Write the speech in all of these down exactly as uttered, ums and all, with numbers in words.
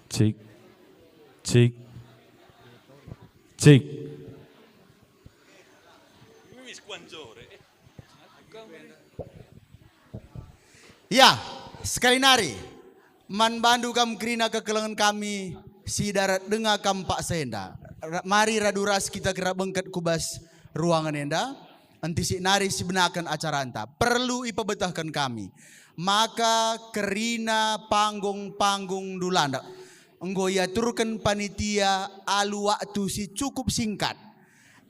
Cik, cik, cik. Ya, sekali nari, man bandu kam kerina kekelengen kami si darat denga kam paksa enda. Ra-, mari radu ras kita kira bengket ku bas ruangen enda. Entisik nari sibenaken acaranta. Perlu ipebetehken kami. Maka kerina panggung-panggung ndulandak enggo iaturken panitia alu waktu si cukup singkat.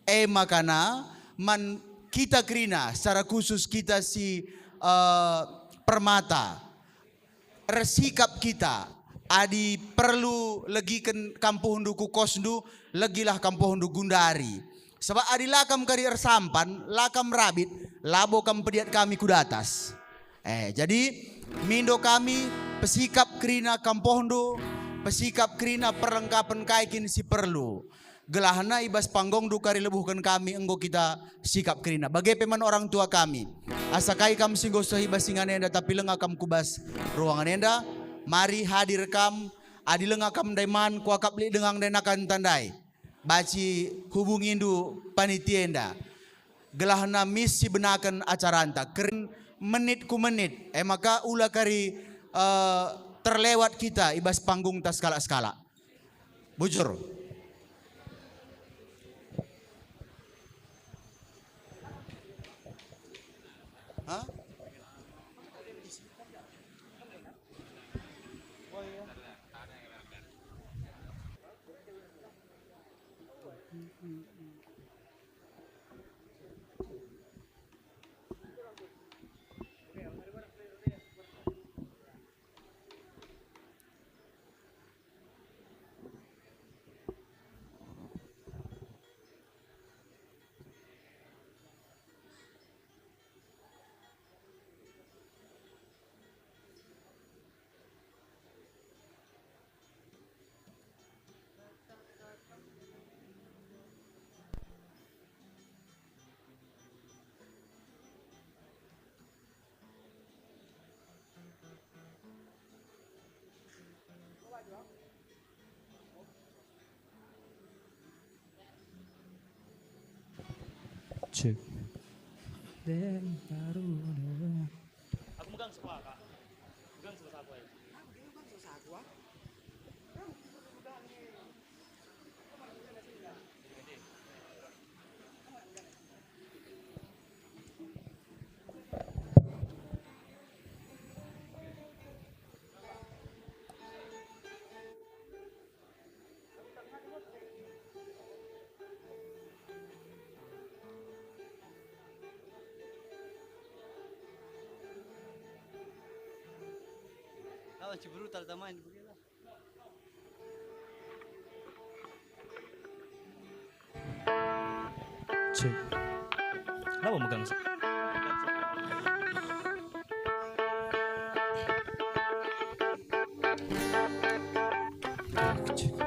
E makana man kita kerina, secara khusus kita si, eh, Permata, ersikap kita, adi perlu legiken kampuhndu ku kosndu, legilah kampuhndu gundari. Sabap adi la kam kari ersampan, la kam rabit, labo kam pediat kami ku datas. Eh, jadi mindo kami pesikap kerina kampuhndu, pesikap kerina perlengkapen kai kin si perlu. Gelahna i bas panggungndu kari lebuhken kami enggo kita sikap kerina. Bage pe man orang tua kami. Asa kai kam si enggo seh i bas ingan enda tapi langa kam ku bas ruangan enda, mari hadir kam, adi langa kam ndai man kuakap lit denga ndai naka ntandai. Banci hubungindu panitia enda. Gelahna mis sibenaken acaranta, keren menit ku menit. E maka ula kari, eh, terlewat kita i bas panggungta sekalak-sekalak. Bujur. Hah? Cek. Den baru. Aku megang sebuah, Kak. Megang sebuah sapu aja. Lawan cemburu tak ada main. Cek. Labo megang sih. Cek.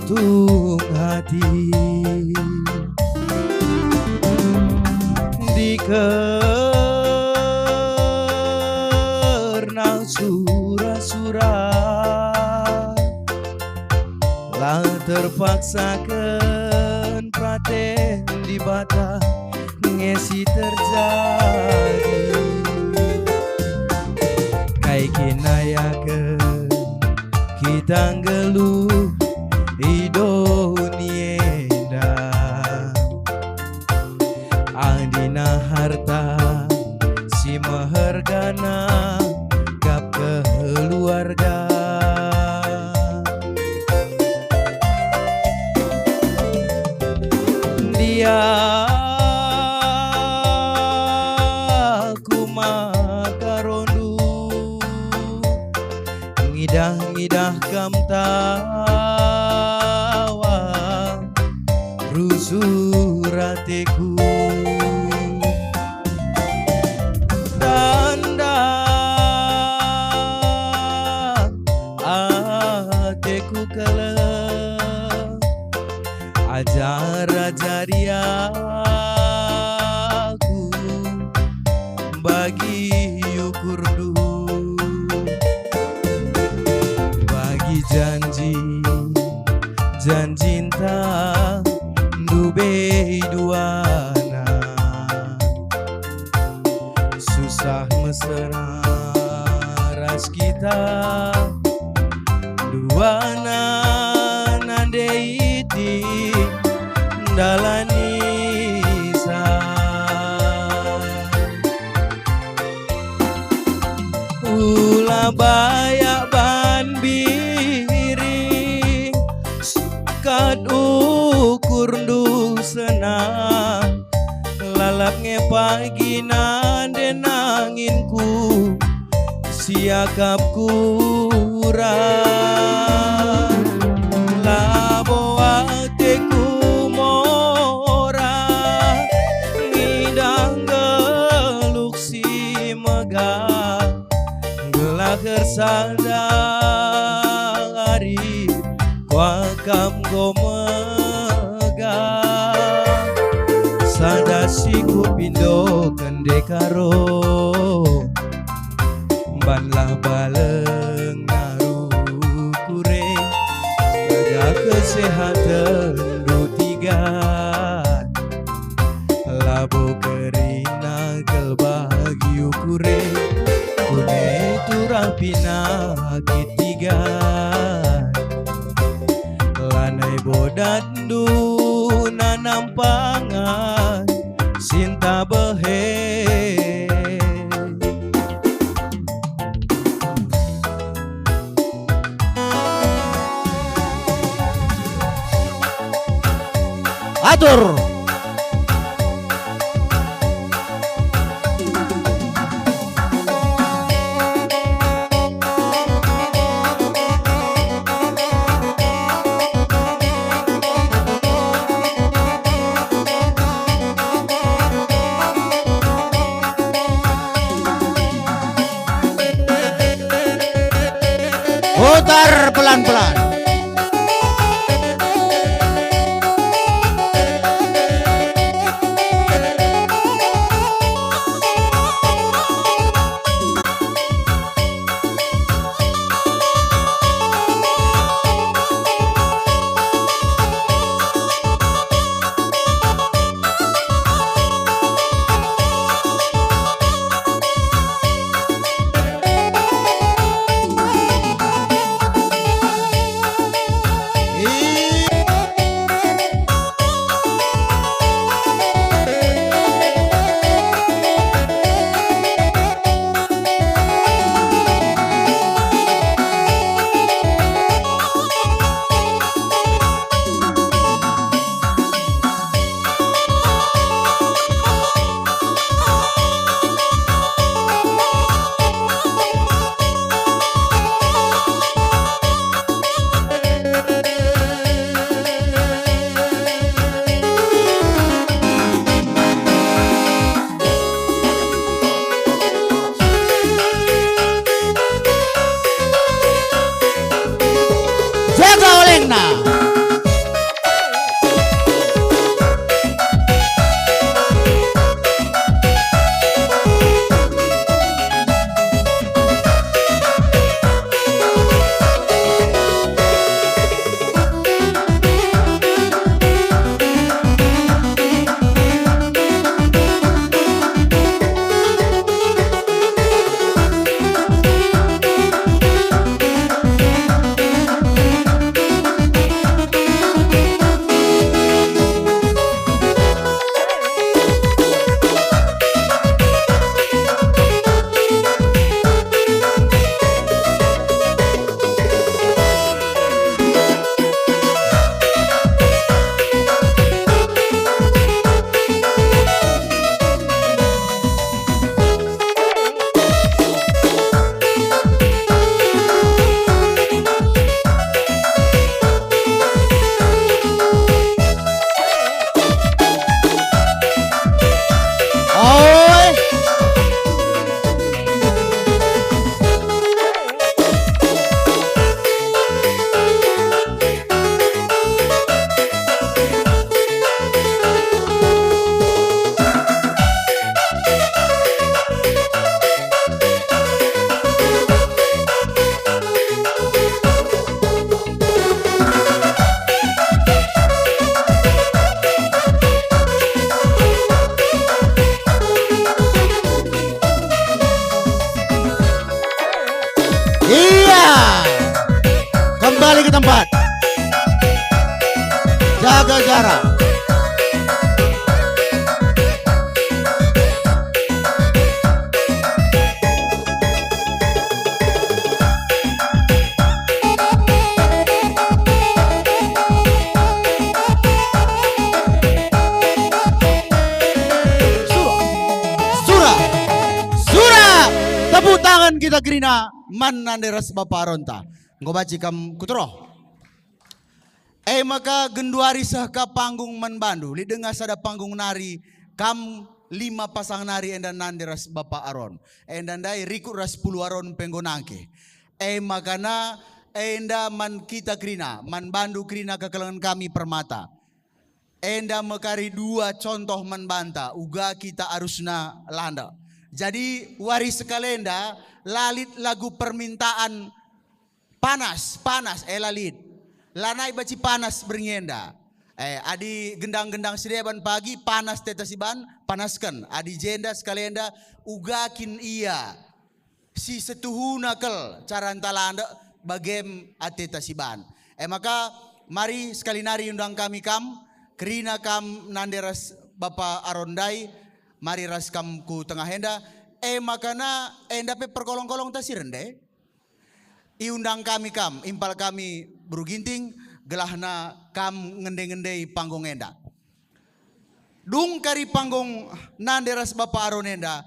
tung hati. Di kerna sura-sura, la terpaksaken peraten Dibata nge si terjadi. Kai kin ayaken kita nggeluh i doni enda? Adina harta si mehergana gap keluarga. Ndia ku maka rondu, ngidah-ngidah kam tawa, rusur ateku. Tanda ateku keleng, ajar-ajari aku bagi ukurndu, bagi janji, janjinta ndube duana. Susah mesera ras kita duana nande iti ndalani sa. Ula bayak ban biring, sukat ukurndu senang. Lalap nge pagi nande nanginku, siakapku ura. Labo ateku mora, ngidah nggeluh si megah, gelah ersada ari kuakap enggo megah. Sada si kupindoken ndekaro, banlah baleng naru kure, jaga kesehatenndu tiga. Labo kerina kal bagi ukure, kune turah pinakit tiga. Lanai bodatndu nanam pangan sinta behe. Atur. Putar pelan-pelan. Jaga olehna. Ke tempat. Jaga jarak. Sura. Sura. Sura. Tepuk tangan kita kerina man nande ras Bapa Aronta. Enggo banci kam kuteroh. E maka genduari seh ka panggung man bandu, lit denga sada panggung nari, kam lima pasang nari enda nande ras Bapa Aron. Enda ndai rikut ras pulu Aron pe enggo nangkih. E makana enda man kita kerina, man bandu kerina kekelengen kami permata. Enda me kari dua contoh man banta, uga kita arusna landa. Jadi, wari sekalenda, la lit lagu permintaan panas, panas, e la lit. Lanai banci panas berngi enda. Eh, adi gendang-gendang si deban pagi, panas teta si ban, panasken. Adi jenda sekalenda, uga kin ia. Si setuhuna kal cara ntalanda bagem ateta si ban. E maka, mari sekali nari undang kami kam, kerina kam nande ras Bapa Aron ndai, mari ras kam ku tengah enda, e makana enda pe perkolong-kolong tasir nde. Iundang kami kam, impal kami beru Ginting, gelahna kam ngende-ngendei panggung enda. Dung kari panggung nande ras Bapa Aron enda,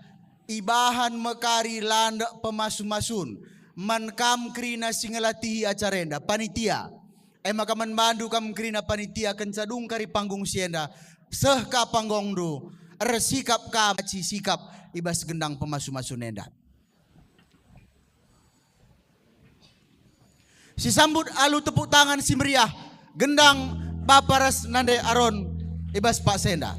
ibahan me kari landek pemasu-masun man kam kerina si ngelatihi acara enda, panitia. E maka man bandu kam kerina panitia kenca dung kari panggung si enda, seh ka panggungndu, ersikap kam aci sikap i bas gendang pemasu-masun enda. Sisambut alu tepuk tangan si meriah, gendang Bapa ras Nande Aron i bas paksa enda.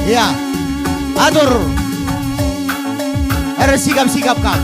Ya, atur. Ersigap-sigap kam.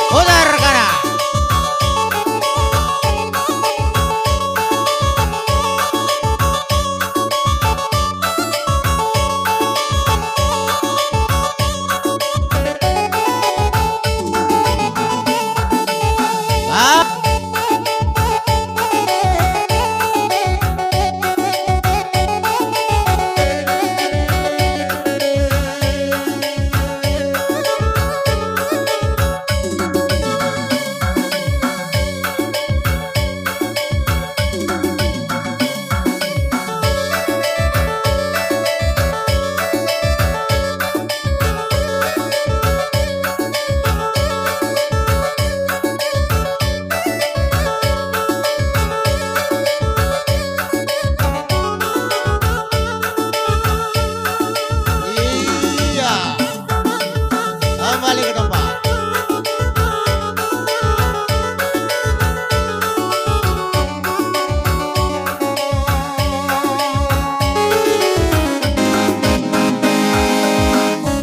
Putar kara. Ah. Iya. Kembali ke tempat.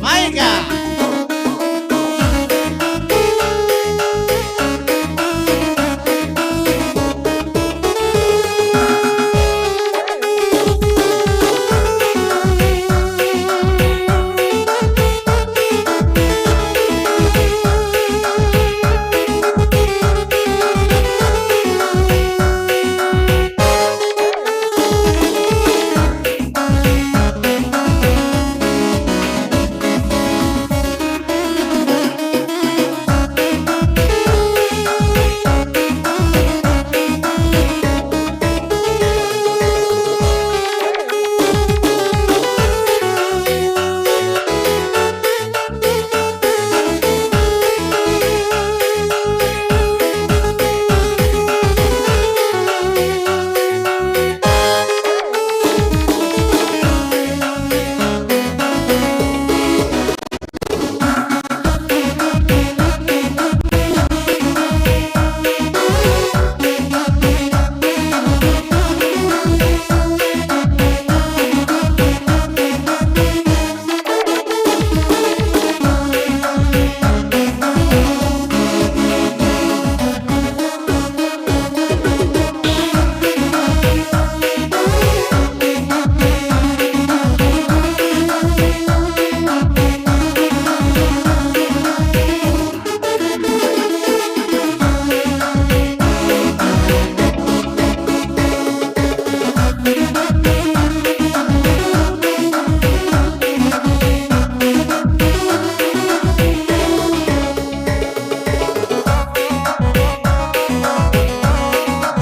Maika.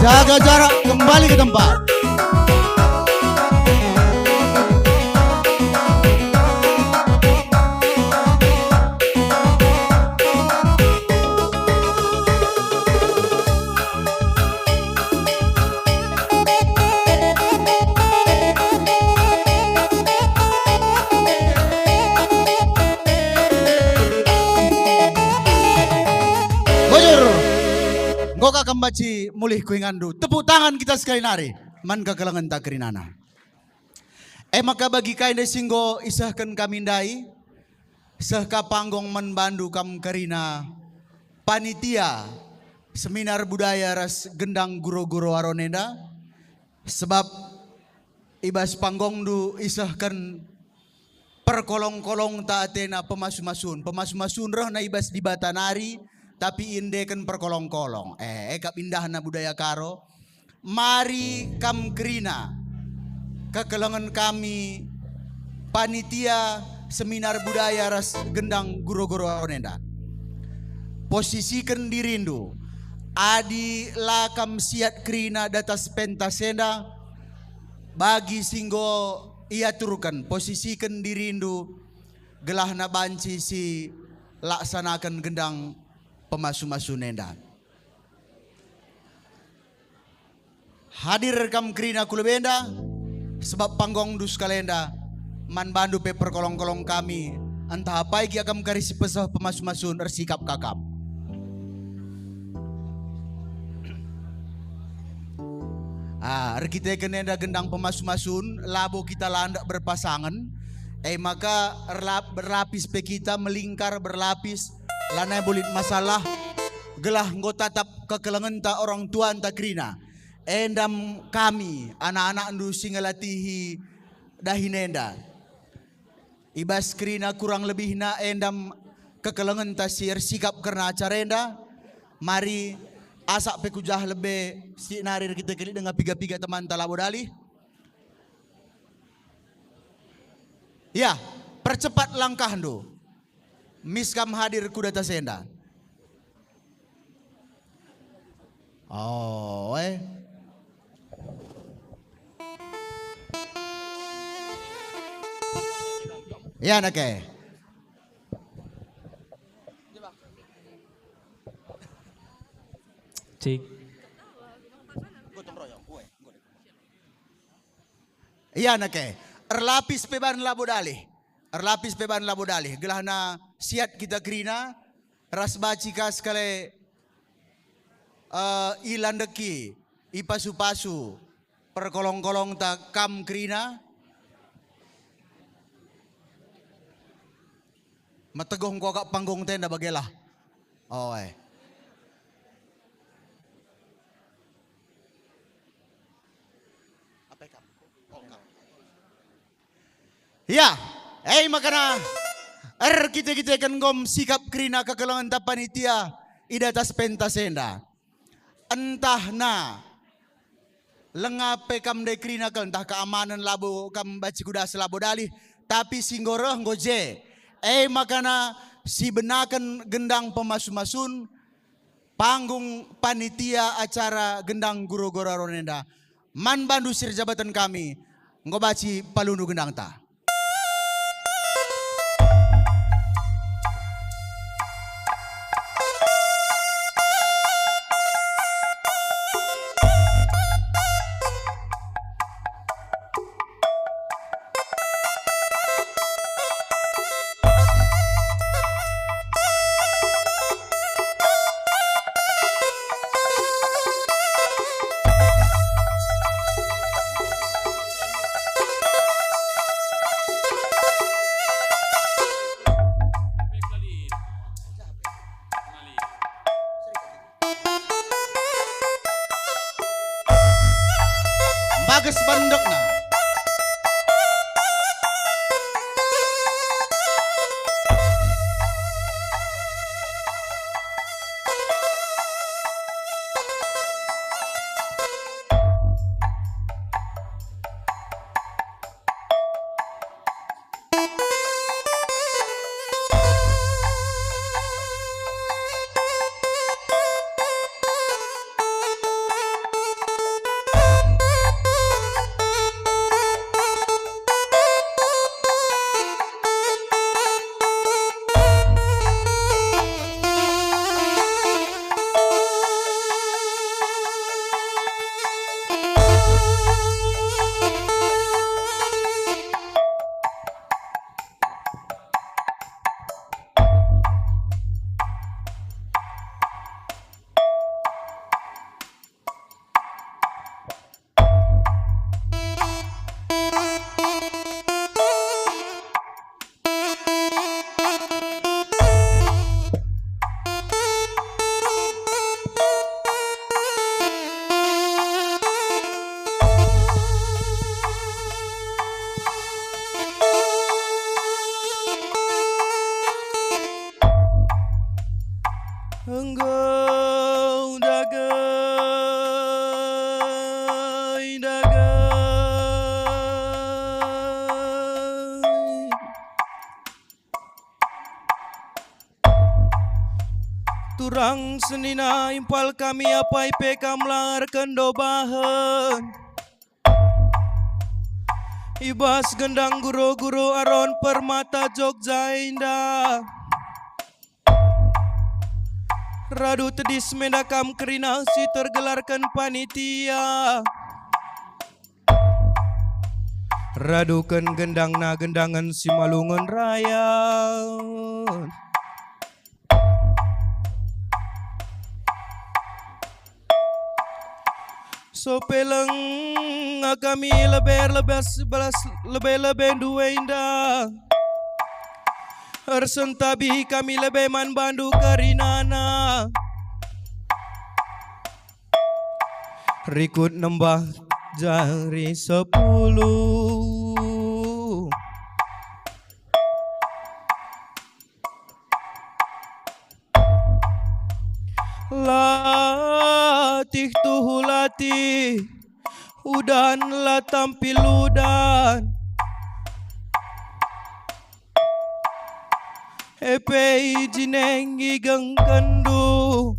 Jaga jarak, kembali ke tempat. Bujur. Enggo ka kembaci mulih ku ingandu. Tepuk tangan kita sekali nari man kekelengenta kerinana. E maka bagi kai ndai si enggo isehken kami ndai, seh ka panggung man bandu kam kerina panitia seminar budaya ras gendang guro-guro Aron enda, sebab i bas panggungndu isehken perkolong-kolongta atena pemasu-masun. Pemasu-masun rehna i bas Dibata nari, tapi iendeken perkolong-kolong. Eh, e kap indahna budaya Karo. Mari kam kerina kekelengen kami panitia seminar budaya ras gendang guro-guro enda. Posisiken dirindu, adi la kam siat kerina datas pentas enda, bagi si enggo iaturken, posisiken dirindu, gelahna banci si laksanaken gendang pemasu-masun enda. Hadir kam kerina ku lebe enda, sebab panggongndu sekalenda, man bandu pe perkolong-kolong kami, ntah apai gia kam kari si peseh pemasu-masun, ersikap ka kam. Ah, erkiteken enda gendang pemasu-masun, labo kita landak berpasangen, e maka erlap-, berlapis pe kita, melingkar berlapis, lanai bo lit masalah, gelah enggo tatap kekelengenta orang tuanta kerina. Enda me kami, anak-anakndu si ngelatihi dahin enda. I bas kerina kurang lebihna enda me kekelengenta si ersikap kerna acara enda. Mari, asak pe ku jah lebe, sitik nari erkiteken lit denga piga-piga temanta labo dalih. Ya, percepat langkahndu. Mis kam hadir ku datas enda. Oh, eh. Ya, nake. Cik. Ia nake, erlapis pe ban labo dalih. Erlapis pe ban labo dalih. Gelahna siat kita kerina, ras banci ka sekali, eh, ilandeki, ipasu-pasu, perkolong-kolongta kam kerina. Meteguh engko kap panggung tenda bagelah. Oe. Ya, e makana erkite-kiteken gom sikap kerina kekelengenta panitia i datas pentas enda. Entahna lenga pe kam ndai kerina kal, ntah keamanen labo kam banci ku das labo dalih, tapi si enggo reh enggo je. E makana sibenaken gendang pemasu-masun panggung panitia acara gendang guro-guro enda. Man bandu si erjabaten kami, enggo banci palundu gendangta. Turang senina impal kami apai pe kam la erkendo bahen. I bas gendang guro-guro Aron Permata Jogja enda. Radu tedis menda kam kerina si tergelarken panitia. Raduken gendangna gendangen Simalungen Raya. Sopeleng kami lebe-lebe, lebe-lebe ndu enda. Ersentabi kami lebe man bandu kerinana. Rikut nembah jari sepuluh. Latih tuhu latih, udan la tampil udan. Epe i jine nggigengkenndu,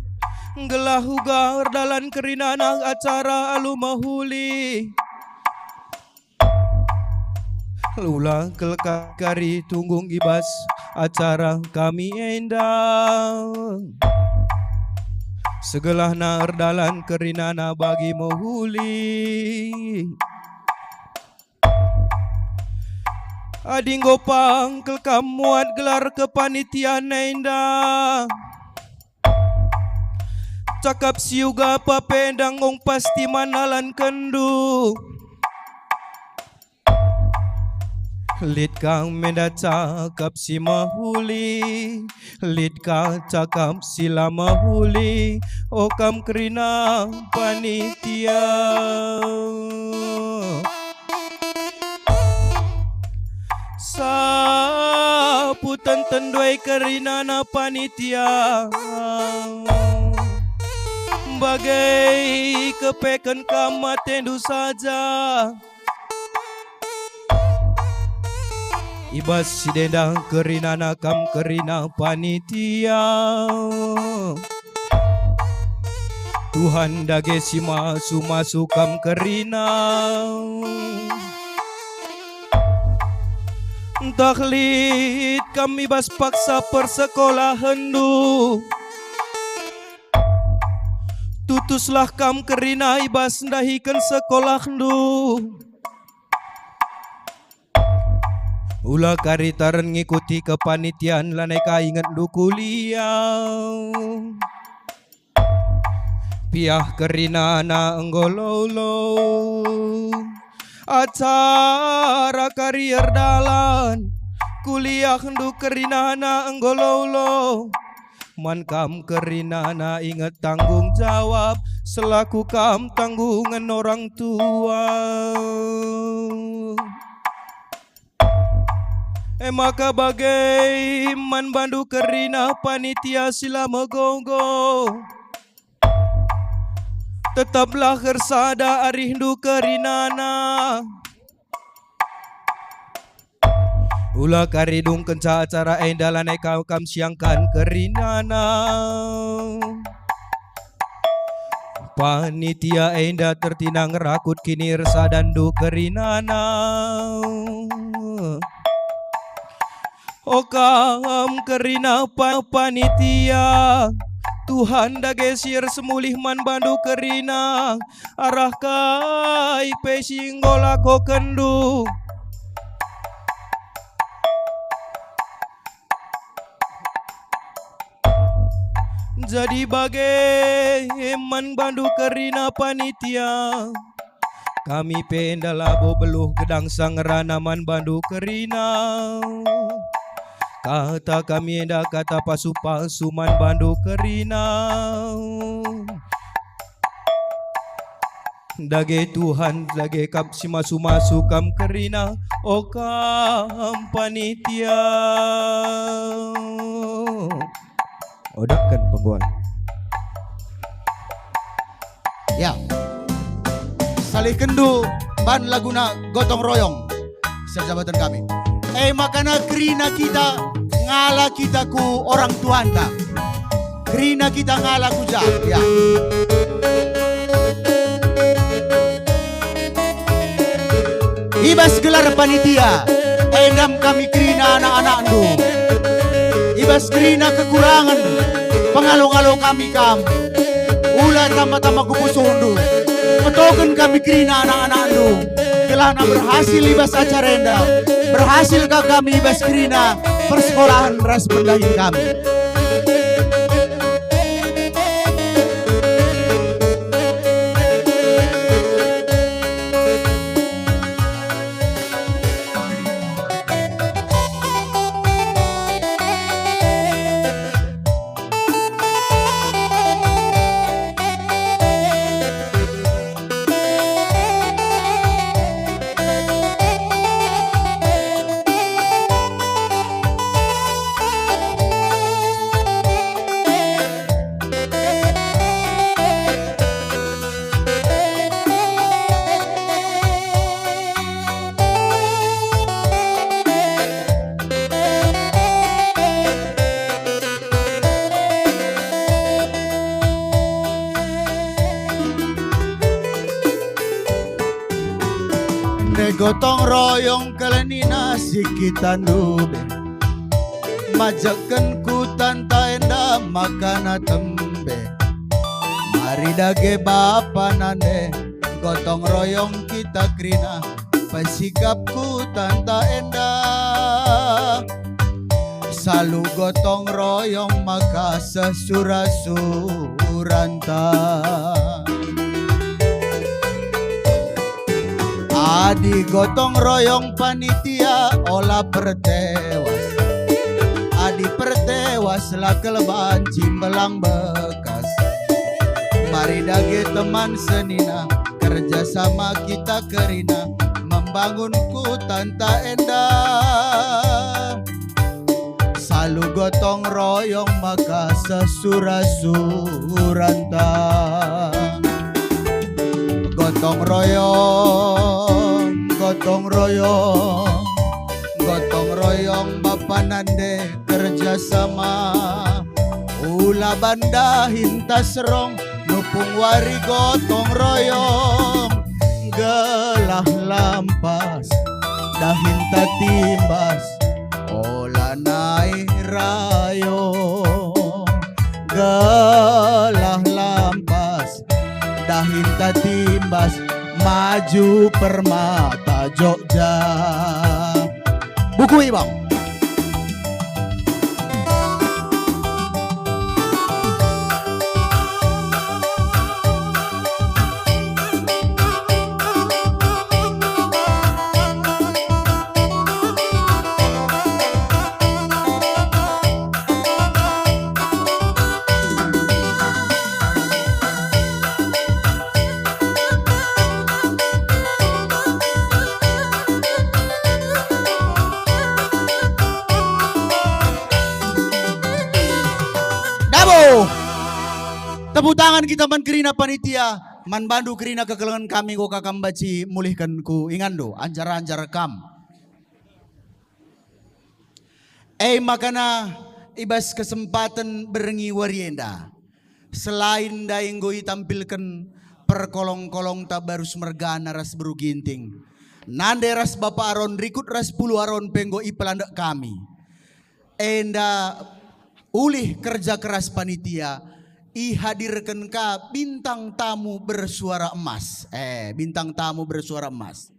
gelah uga erdalan kerinana acara alu mehuli. Ula kelka kari tunggung i bas acara kami enda. Segelahna erdalan kerinana bagi mehuli. Adi enggo pang kelka muat gelar kepanitian enda, cakap si uga pe ndang pasti man dalankenndu. Lit ka menda cakap si mehuli, lit ka cakap si la mehuli, o kam kerina panitia. Sapu tenten ndu e kerinana panitia. Bage kepeken kam atendu saja. I bas si denda kerinana kam kerina panitia. Tuhan dage si masu-masu kam kerina. Ntah lit kam i bas paksa persekolahenndu, tutuslah kam kerina i bas ndahiken sekolahndu. Ula kari taren ngikuti kepanitian lanai ka ingetndu kuliah. Piah kerinana enggo lolo. Acara kari erdalan, kuliahndu kerinana enggo lolo. Man kam kerinana inget tanggung jawab selaku kam tanggungan orang tua. E maka bage man bandu kerina panitia si la megogo. Tetaplah ersada arihndu kerinana. Ula kari dung kenca acara enda lanai kam, kam siangkan kerinana. Panitia enda tertinang rakut kini ersadandu kerinana. O kam kerina pa-, panitia, Tuhan dage si ersemulih man bandu kerina, arah kai pe si enggo lakokenndu. Jadi bage man bandu kerina panitia. Kami pe enda labo beluh gedang sang ngerana man bandu kerina. Kata kami enda kata pasu-pasu man bandu kerina. Dage Tuhan, dage kap si masu-masu kam kerina, o kam panitia. Odakken penggual. Ya. Salihkenndu ban laguna gotong royong. Siap jabatan kami. E makana kerina kita, ngala kita ku orang tuanta. Kerina kita ngala ku jah, ya. I bas gelar panitia, endam kami kerina anak-anakndu. I bas kerina kekurangen, pengalo-ngalo kami kam. Ula tama-tama ku pusuhndu. Petoken kami kerina anak-anakndu. Gelahna berhasil i bas acara enda. Berhasil ka kami i bas kerina persekolahen ras pendahin kami. Nde gotong royong kelenina si kita ndube. Majekken kutanta enda makana tembe. Mari dage bapa nande, gotong royong kita kerina, pesikap kutanta enda. Salu gotong royong maka sesura-suranta. Adi gotong royong panitia ola pertewas. Adi pertewas la keleban cimbelang bekas. Mari dage teman senina, kerja sama kita kerina, membangun kutanta enda. Salu gotong royong maka sesura-suranta. Gotong royong, gotong royong, gotong royong bapa nande kerja sama. Ula bandahin ta serong, nupung wari gotong royong. Gelah lampas dahinta timbas, ola nai rayo. Gelah lampas dahinta timbas, maju permata Jogja. Buku Ibang. Dabo! Tepuk tangan kita man kerina panitia, man bandu kerina kekelengen kami enggo ka kam banci mulihken ku inganndu, anjar-anjar kam. E makana i bas kesempaten berngi wari enda, selain ndai enggo itampilken perkolong-kolongta Barus Mergana ras Beru Ginting, nande ras Bapa Aron rikut ras Pulu Aron pe enggo ipelandek kami. Enda ulih kerja keras panitia, ihadirken ka bintang tamu bersuara emas. Eh, bintang tamu bersuara emas.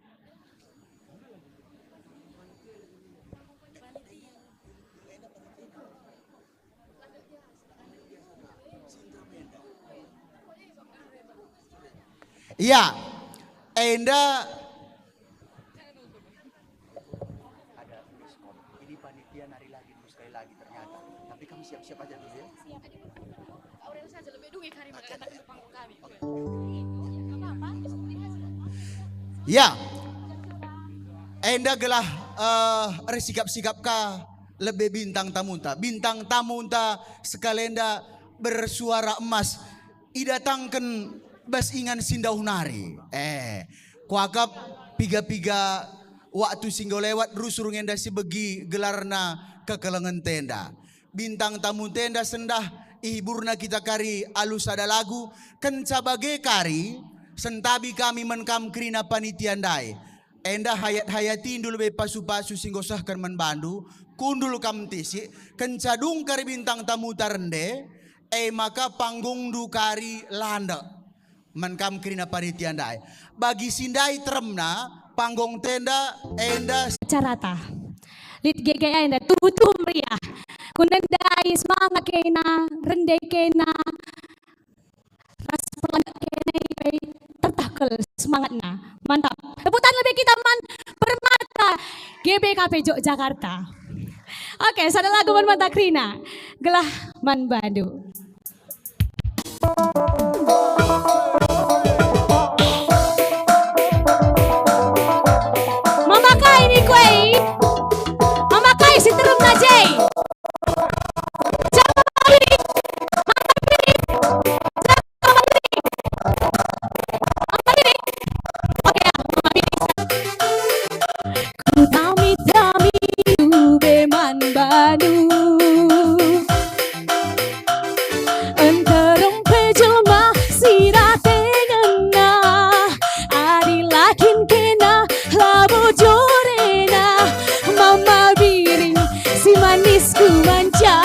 Ya, enda ada miskom. Ini panitia nari lagi dulu sekali lagi ternyata. Tapi kamu siap-siap aja dulu ya. Aurel saja lebih dulu ya, hari anak panggung kami. Ya. Enda gelah, eh, ersikap-sikap ka lebe bintang tamunta. Bintang tamunta sekalenda bersuara emas idatangken bas ingan si ndauh nari. Eh, kuakap piga-piga waktu si enggo lewat rusur ngenda si begi gelarna kekelengen tenda. Bintang tamu tenda sendah Ihiburna kita kari alu sada lagu, kenca bage kari, sentabi kami man kam kerina panitia ndai. Enda hayat-hayatindu lebe pasu-pasu si enggo sehken man bandu, kundul kam tisik, kenca dung kari bintang tamu tarende, e maka panggungndu kari landek. Man kam kerina panitia ndai. Bagi si ndai teremna, panggung tenda enda. Carata. Lit G G A enda tuhu-tuhu meriah. Kunendai semangat kena, rende kena, ras perlawanan kena, ipe tertah kal semangatna. Mantap. Tepuk tangan lebih kita man Permata G B K P Jogjakarta. Oke, sada lagu man Permata kerina. Gelah man bandu. Mama Kai ni kuai. Mama Kai si terem na je. Jangan lari. Mama Kai. Jangan lari. Mama Kai. Oke, ya, Mama Kai. Kutami-tami ube man bandu. Nterem pe jelma si rate ngena, adi la kin kena labo jorena. Mama Biring si manis ku manja,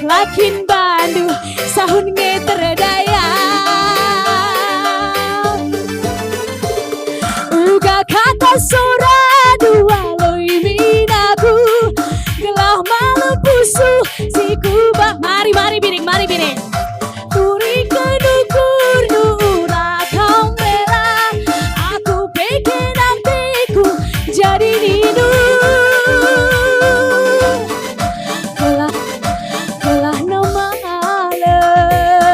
la kin bandu sahun nge terdaya. Uga kata sora dua loi minaku, gelah malem pusuh si kubah. Mari, mari Biring, mari Biring. Turi kedukur dura kau mela, aku peke nantiku jadi ninu. Kelah, kelah no malem.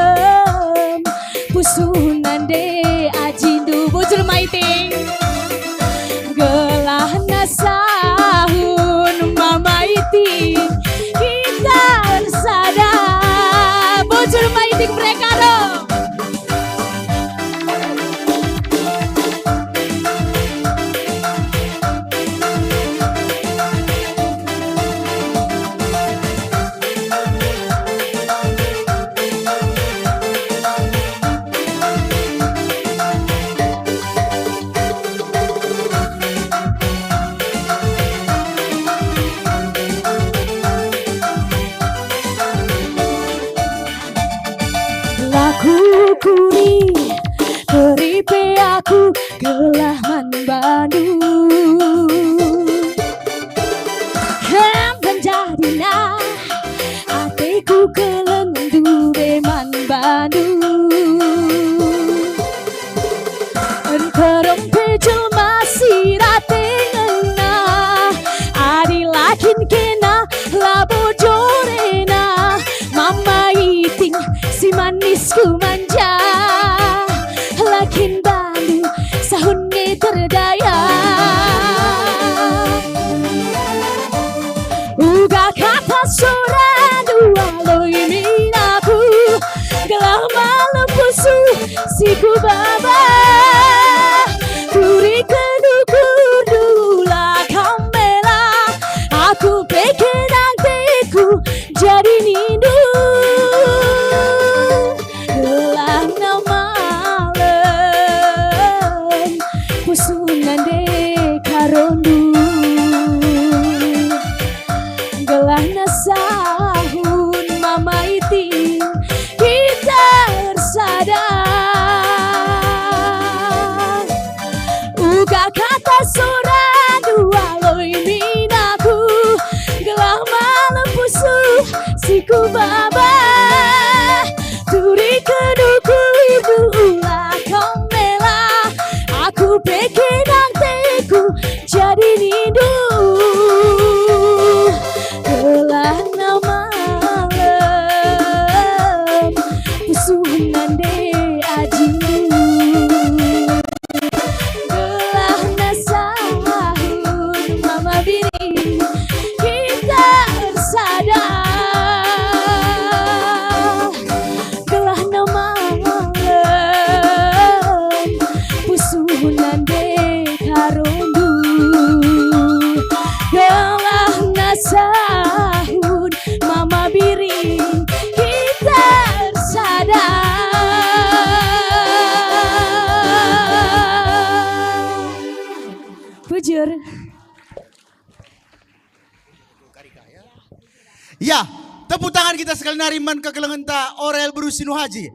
Ya, tepuk tangan kita sekali nari man kekelengenta Orel Beru Sinuhaji.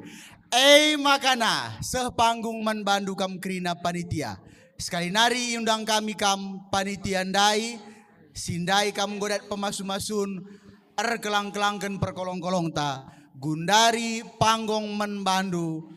E makana, seh panggung man bandu kam kerina panitia. Sekali nari iundang kami kam panitia ndai, si ndai kam nggo dat pemasu-masun, erkelang-kelangken perkolong-kolongta, gundari panggung man bandu,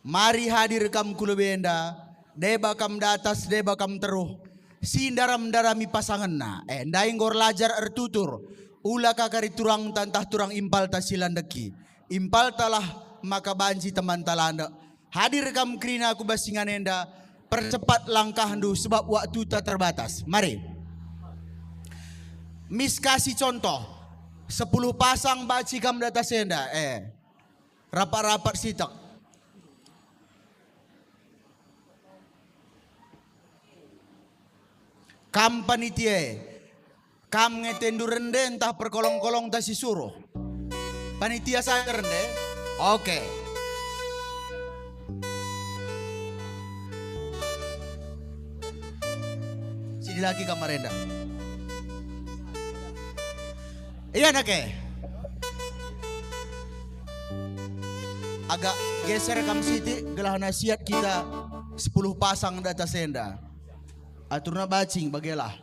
Mari hadir kam ku lebe enda, deba kam datas, deba kam teruh, si ndaram-ndarami pasangenna. Eh, ndai enggo erlajar ertutur, ula ka kari turangta ntah turang impalta si landeki. Impaltalah maka banci temanta landek. Hadir kam kerina ku bas ingan enda, percepat langkahndu sebab waktuta terbatas. Mari. Mis kasih contoh, sepuluh pasang banci kam datas enda. Eh, rapat-rapat sitek. Kam panitia e, kam nge tendu rende ntah perkolong-kolongta si suruh? Panitia saja rende? Oke. Si dilaki kamar enda. Ia nake. Agak geser kam sitik, gelah nasihat kita sepuluh pasang datas enda. Aturna bacing, bagelah.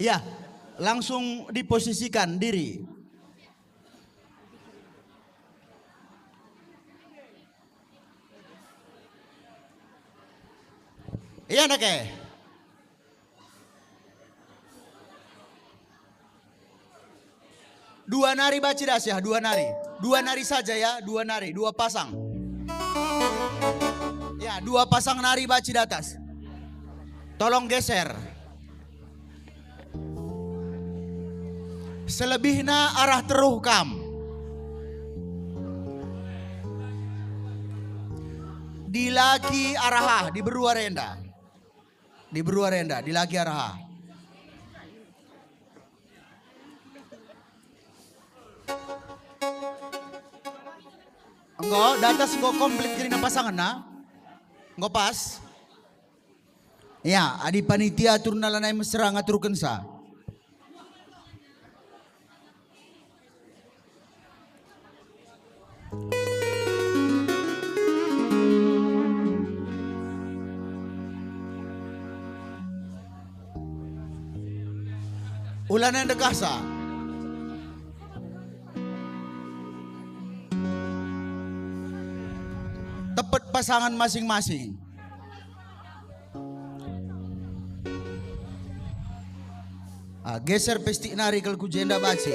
Ya, langsung diposisikan diri. Ia nake. Dua nari banci datas ya, dua nari. Dua nari saja ya, dua nari, dua pasang. Ya, dua pasang nari banci datas. Tolong geser. Selebihna arah teruh kam. Dilaki araha, diberu arenda. Diberu arenda, dilaki araha. Enggo, datas enggo komplit kerina pasangenna? Enggo pas? Ya, adi panitia aturna lanai mesera ngaturkensa. Ulana ndekahsa. Tepet pasangan masing-masing. Ah, geser pestik nari kal ku jenda baci.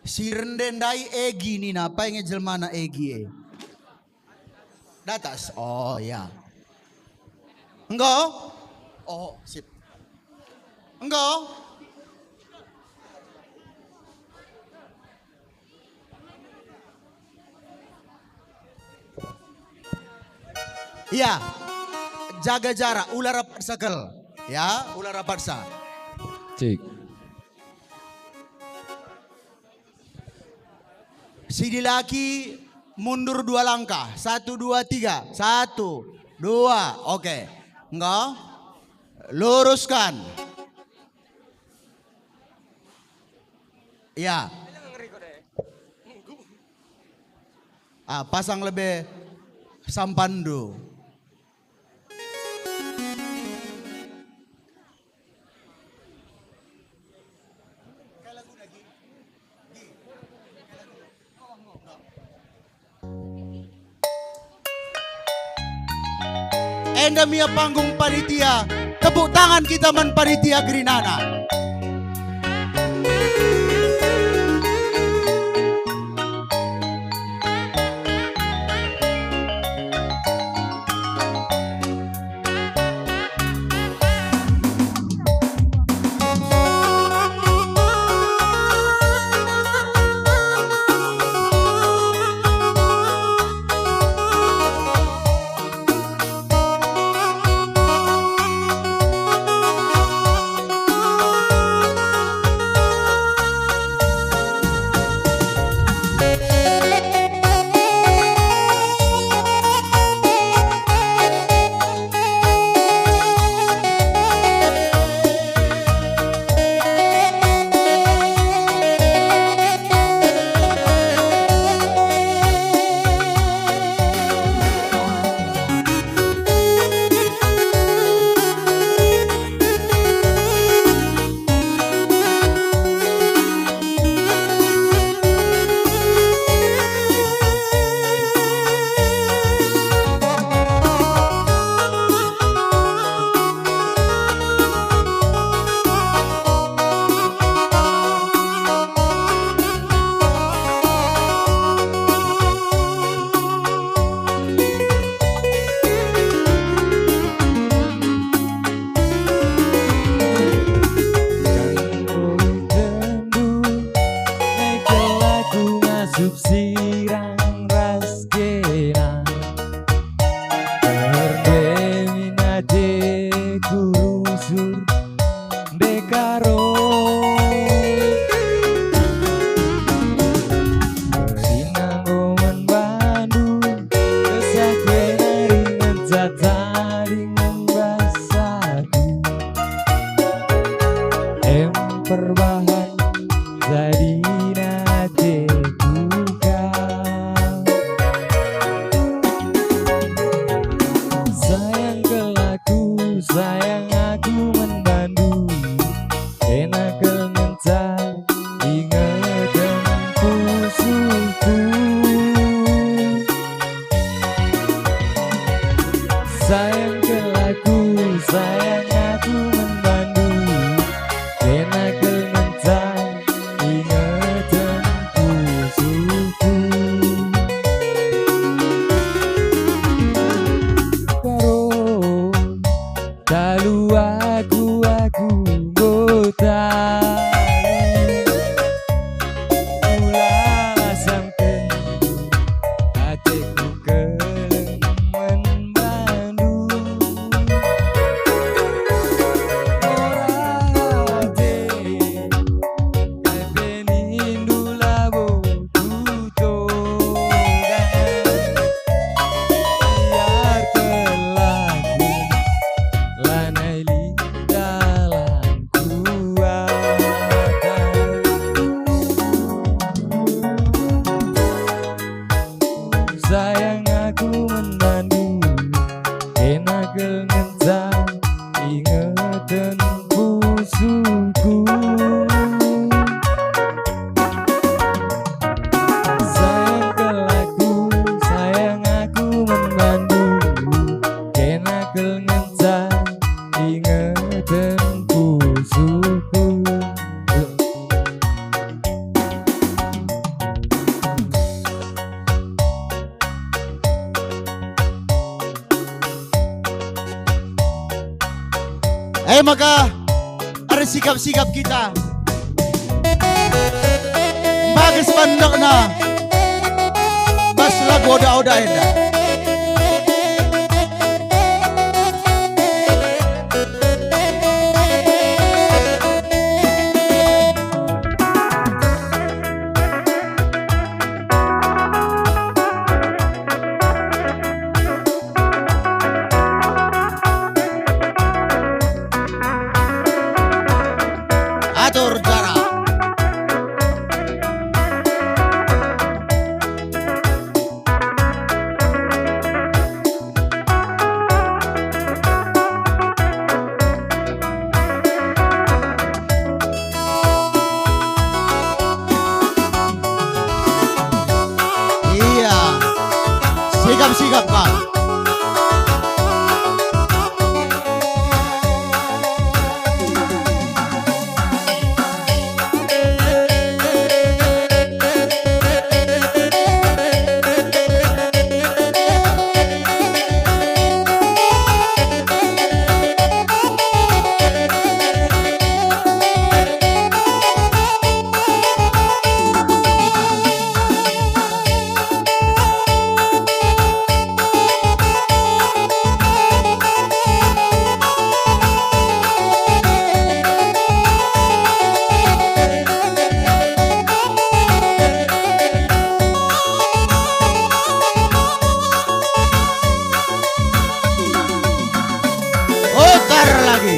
Si rende ndai Egi nina, apai nge jelmana Egi e? Datas. Oh, ya. Enggo? Oh, sip. Enggo? Iya. Jaga jarak, ula rapatsa kal. Ya, ula rapatsa. Cik. Si dilaki mundur dua langkah. Satu, dua, tiga. Satu, dua. Oke. Enggo? Luruskan. Ya. Ah, pasang lebe sampanndu. Enda me ia panggung panitia. Tepuk tangan kita man panitia gerinana. perbahan jadi nate kuga. Sayang kelaku, sayang aku mendandu, enak kel ngenca ingeten pusuhku. Sayang kelaku, sayang aku mendandu, enak kel ngenca ingeten pusuhku. Karo talu aku, aku enggo talu. Ulalah samken ateku keleng man bandu. Ora ate kai pe nindu labo kutoga. Biarkanlah aku lanai lit dalan kuakap. Sayang aku mendandu, enak kel ngenca ingeten pusuhku. Sayang kelaku, sayang aku mendandu, enak kel ngenca ingeten pusuhku. E maka, ersikap-sikap kita. Bages bandokna bas lagu oda-oda enda. Atur jarak. Iya. Sigap-sigap, Bang. Putar lagi.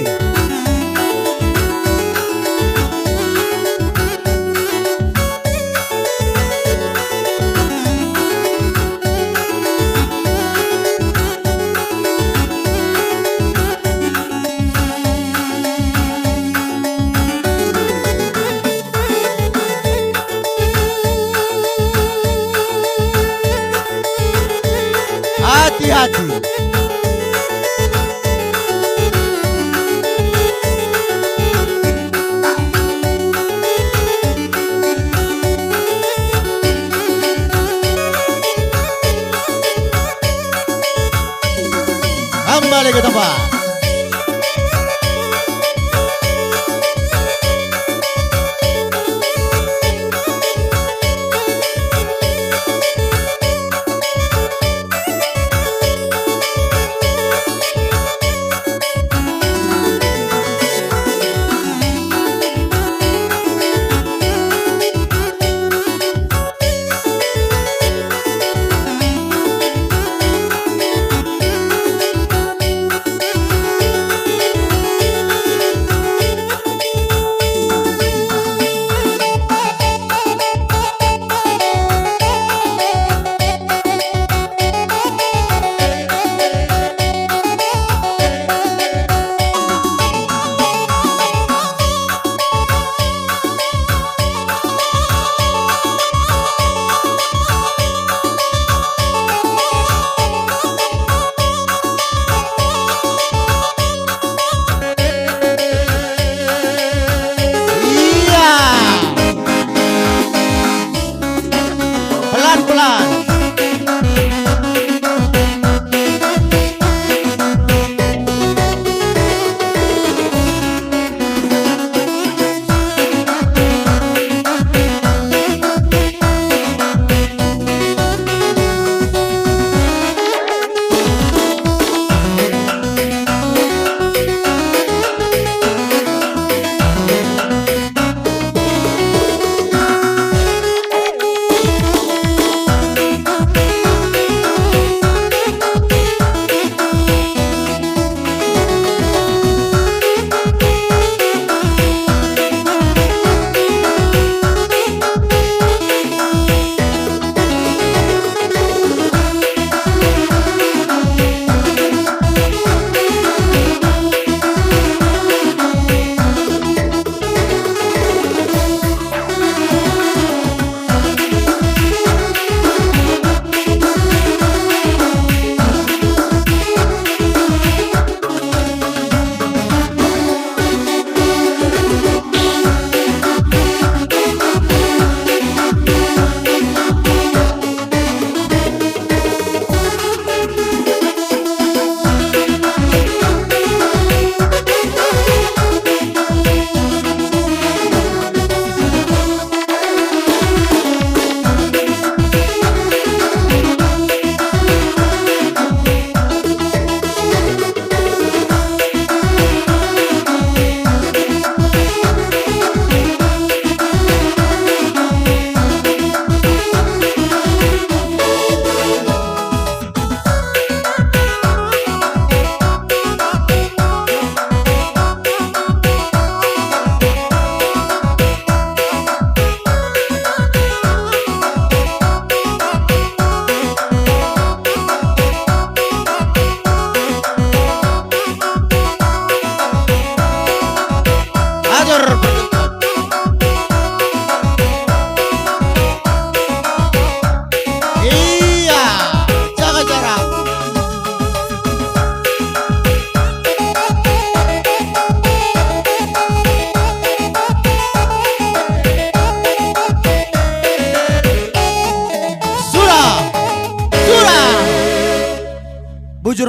Hati-hati. Kembali ke tempat.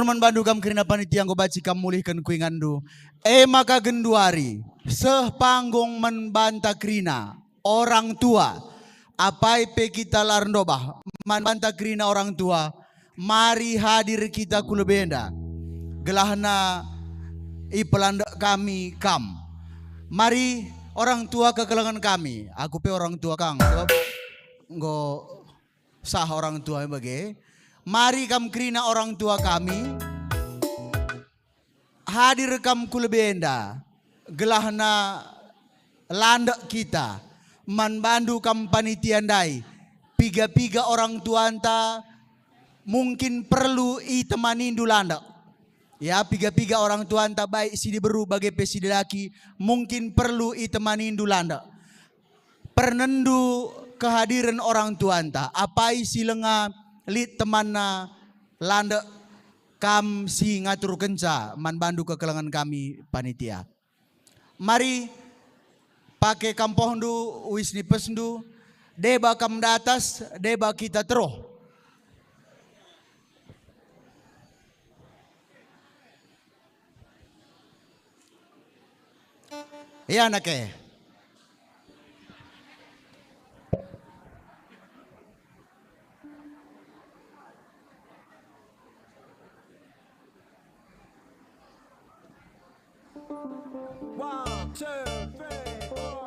man bandu kam kerina panitia enggo banci kam mulihken ku inganndu. E maka genduari, seh panggung man banta kerina orang tua. Apai pe kita la erndobah man banta kerina orang tua, mari hadir kita ku lebe enda, gelahna ipelandek kami kam. Mari orang tua kekelengen kami, aku pe orang tua kang, sebab enggo sah orang tua bage. Mari kam kerina orang tua kami, hadir kam ku lebe enda, gelahna landek kita. Man bandu kam panitia ndai, piga-piga orang tuanta mungkin perlu itemanindu landek. Ya, piga-piga orang tuanta, baik si diberu bage pe si dilaki, mungkin perlu itemanindu landek. Pernendu kehadiren orang tuanta, apai si langa lit temanna, landek kam si ngaturkenca man bandu kekelengen kami panitia. Mari pake kampohndu, uis nipesndu, deba kam datas, deba kita teruh. Ia nake. One, two, three, four.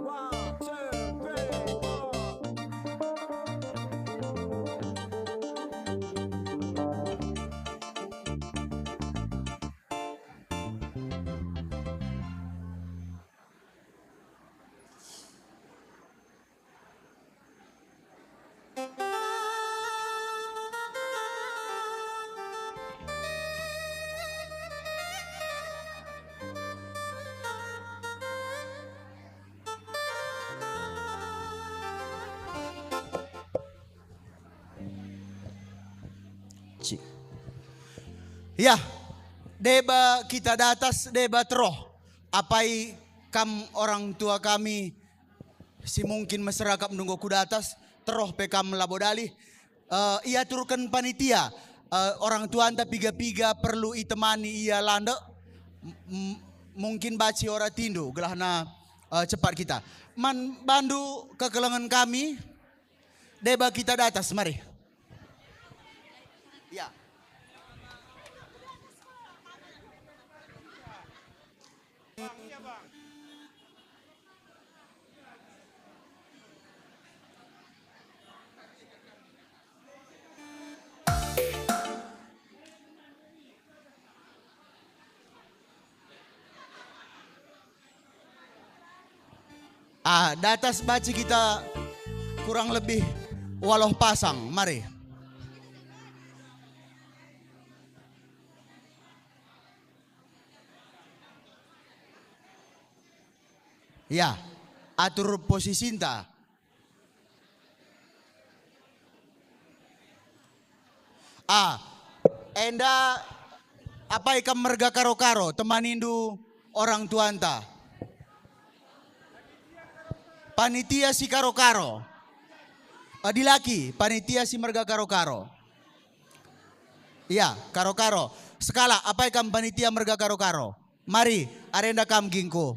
One, two, three, four. Cik. Ya, deba kita datas, deba teroh. Apai kam orang tua kami si mungkin mesera kap nunggu ku datas, teroh pe kam labo dalih. Eh, iaturken panitia, eh, orang tuanta piga-piga perlu itemani ia landek. M-, m-, mungkin banci ora tindu, gelahna, eh, cepat kita. Man bandu kekelengen kami, deba kita datas, mari. Ya. Ah, datas banci kita kurang lebih waluh pasang, mari. Ya, atur posisinta. Ah, enda apai kam merga Karo-Karo, temanindu orang tuanta? Panitia si Karo-Karo. Ah, dilaki, panitia si merga Karo-Karo. Ya, Karo-Karo. Sekalak, apai kam panitia merga Karo-Karo? Mari, arenda kam gingku.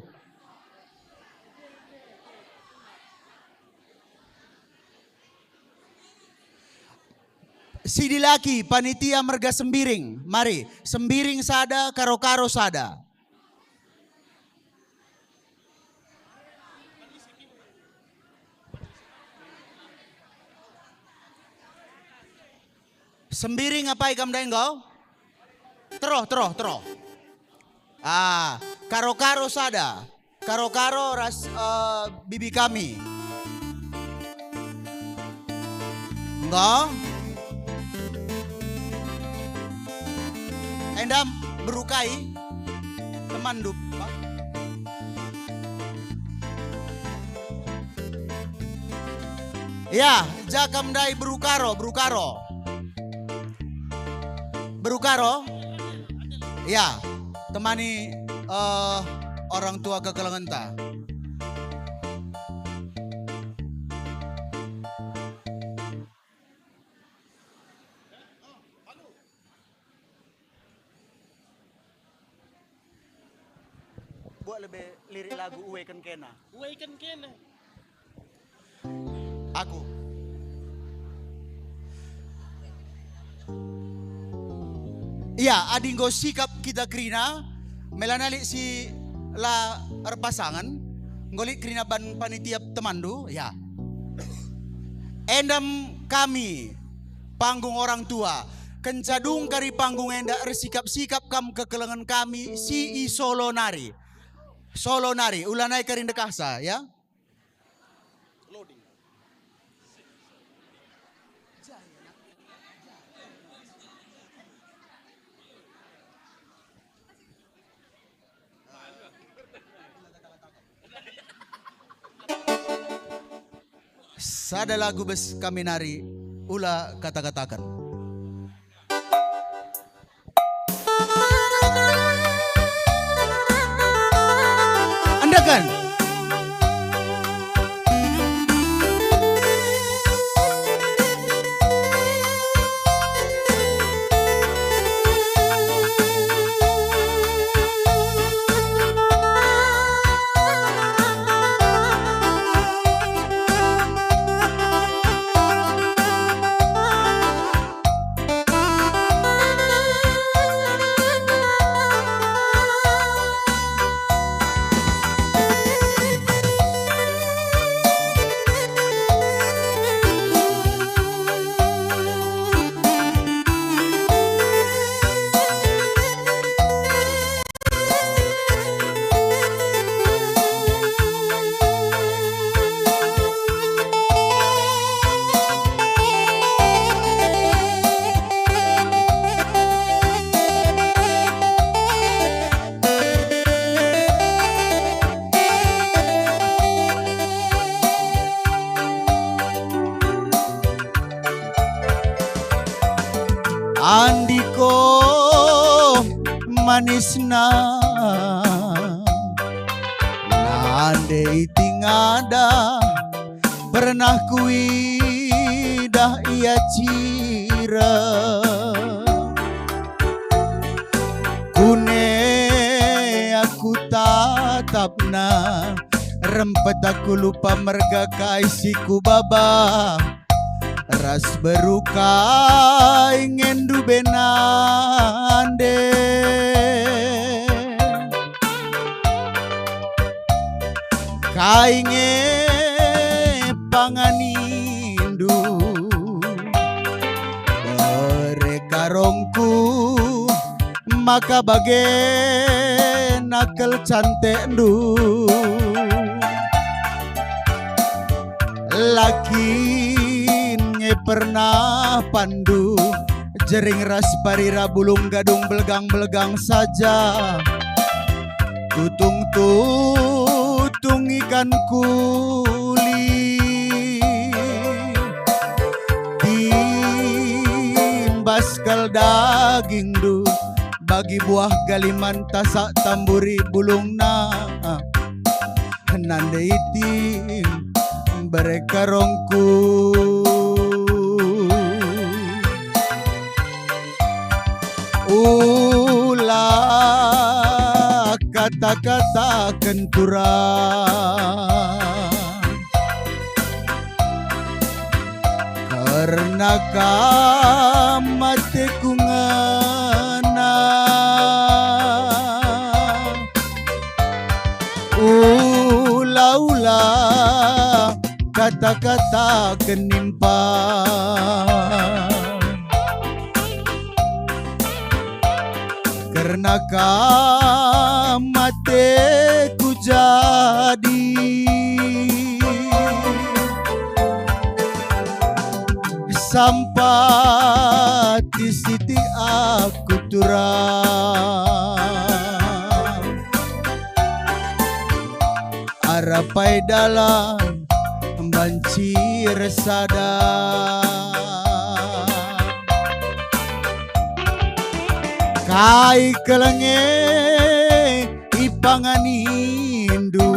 Si dilaki, panitia merga Sembiring. Mari, Sembiring sada, Karo-Karo sada. Sembiring apai kam ndai enggo? Teroh, teroh, teroh. Ah, Karo-Karo sada. Karo-Karo ras, eh, bibi kami. Enggo? Enda beru kai? Temanndu, Pak? Ya, ja kam ndai beru Karo, beru Karo. Beru Karo? Ya, temani, eh, orang tua kekelengenta. Lebe lirik lagu Uweken Kena. Uweken Kena. Aku. Iya, adi enggo sikap kita kerina, melana lit si la erpasangen, enggo lit kerina ban panitia temanndu, ya. Endam kami, panggung orang tua, kenca dung kari panggung enda ersikap-sikap kam kekelengen kami si i Solo nari. Solo nari, ulanai kari ndekahsa, ya. Sada lagu bas kami nari, ula kata-kataken. Endeken. Andiko manisna, nande iting ada pernah kuidah ia cireng. Kune aku tatapna, rempet aku lupa merga kai si kubaba. Ras beru kai ngendu benande. Kai nge panganindu, bere karongku, maka bage nakel cantekndu. Lakin nge pernah pandu, jering ras parira bulung gadung belgang-belgang saja. Tutung-tutung ikan kuli, timbas kal dagingndu, bagi buah galiman tasak tamburi bulungna. Nande iting bere karongku. Ula kata-kataken turang, kerna kam ateku ngena. Ula-ula kata-kataken nimpa, kerna kam ateku jadi. Sampati sitik aku turang, arap ai dalan banci ersada. Kai kelenge ipanganindu,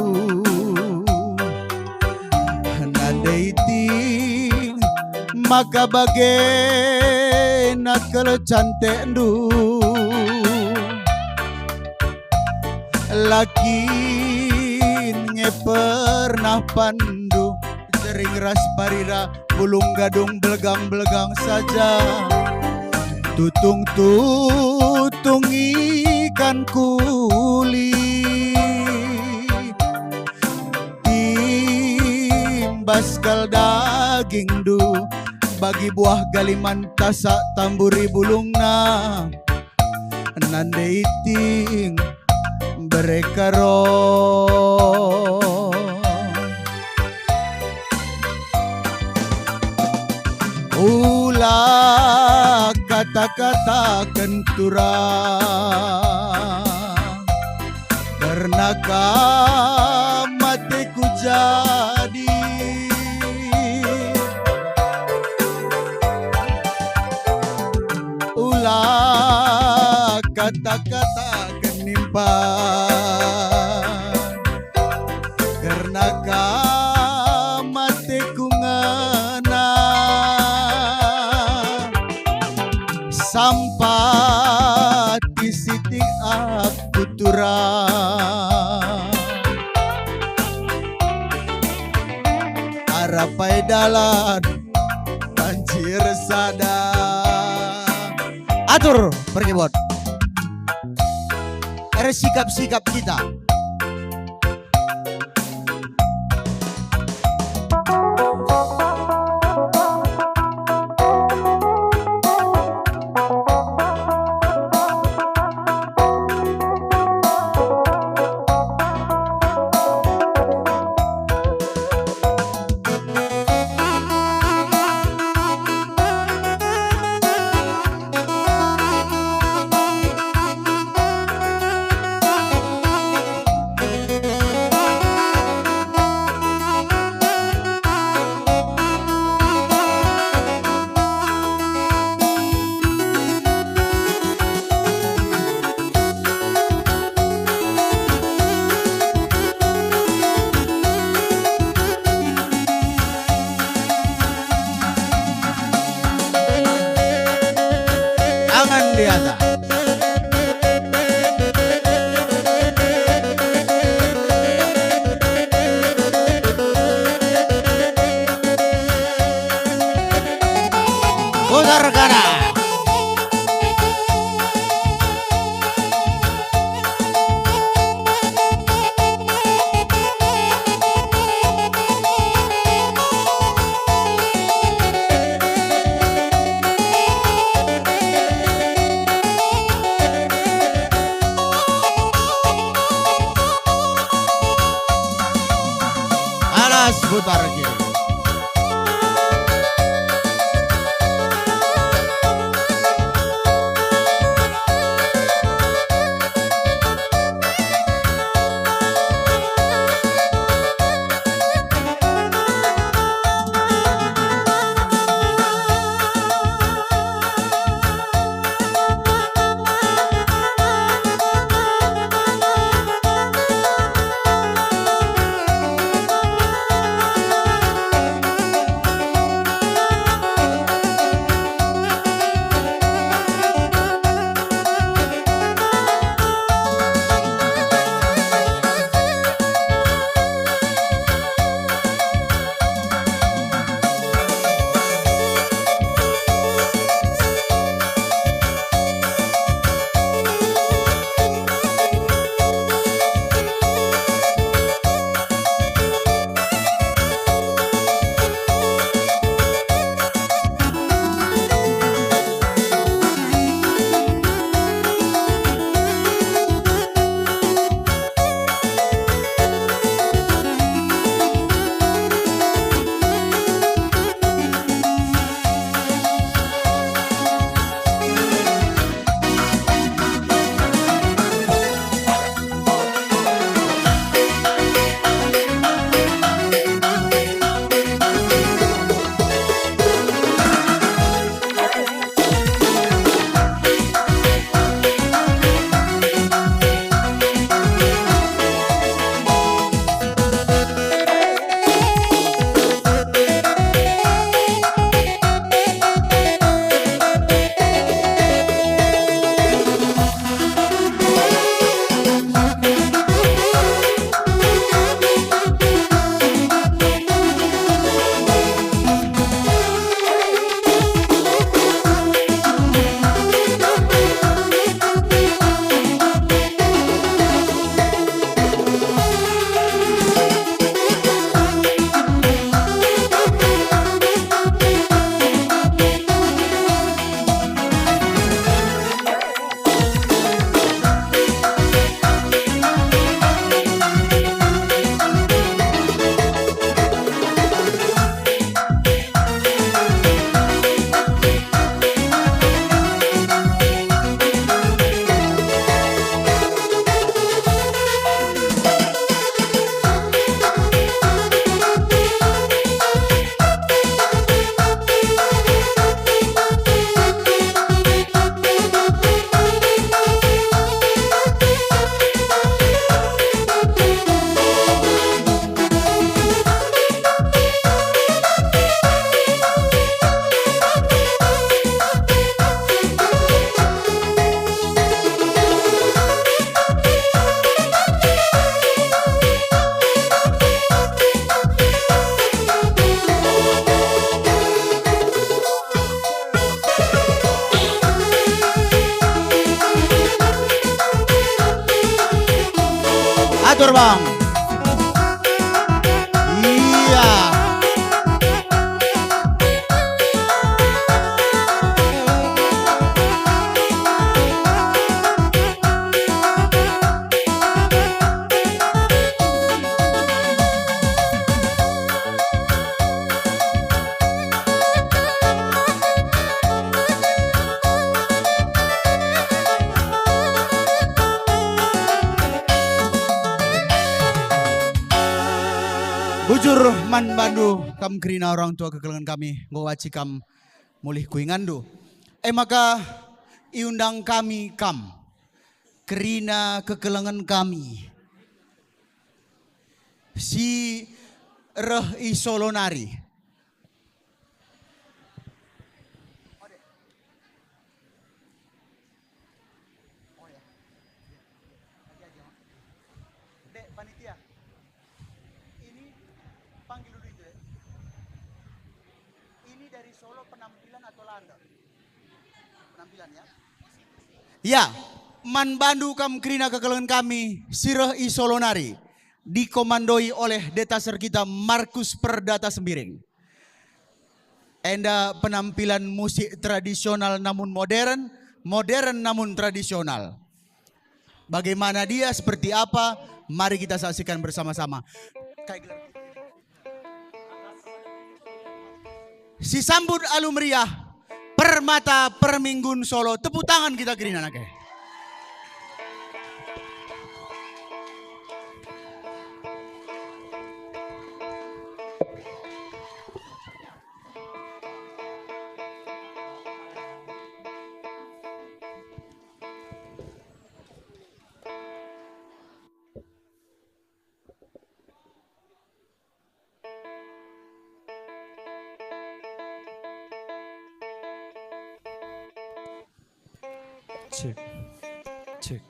nande iting maka bage nakel cantekndu. La kin nge pernah pandu jering ras parira, bulung gadung belgang-belgang saja. Tutung-tutung ikan kuli, timbas kal dagingndu, bagi buah galiman tasak tamburi bulungna. Nande iting bere karo. Ula kata-kataken turang, kerna kam ateku jadi. Ula kata-kataken nimpan, kerna kam ateku ngena. Sampati sitik aku turang, arapai dalan banjir sada. Atur perkebon. Ersikap-sikap kita. Tangan di atas. Putar kanan. Alas putar kiri. Terbang. Iya. Bujur man bandu kam kerina orang tua kekelengen kami, enggo banci kam mulih ku inganndu. E maka iundang kami kam kerina kekelengen kami si reh i Solo nari. Dek, panitia, ini panggil dulu itu, ya. Ini dari Solo penampilan atau landa? Penampilan, ya? Ya, man bandu kam kerina kekelengen kami si reh i Solo nari, dikomandoi oleh Deta Sergita Markus Perdata Sembiring. Enda penampilan musik tradisional namun modern, modern namun tradisional. Bagaimana dia, seperti apa? Mari kita saksikan bersama-sama. Kai gelar? Sisambut alu meriah, Permata Perminggun Solo. Tepuk tangan kita kerina nake. Cek, cek.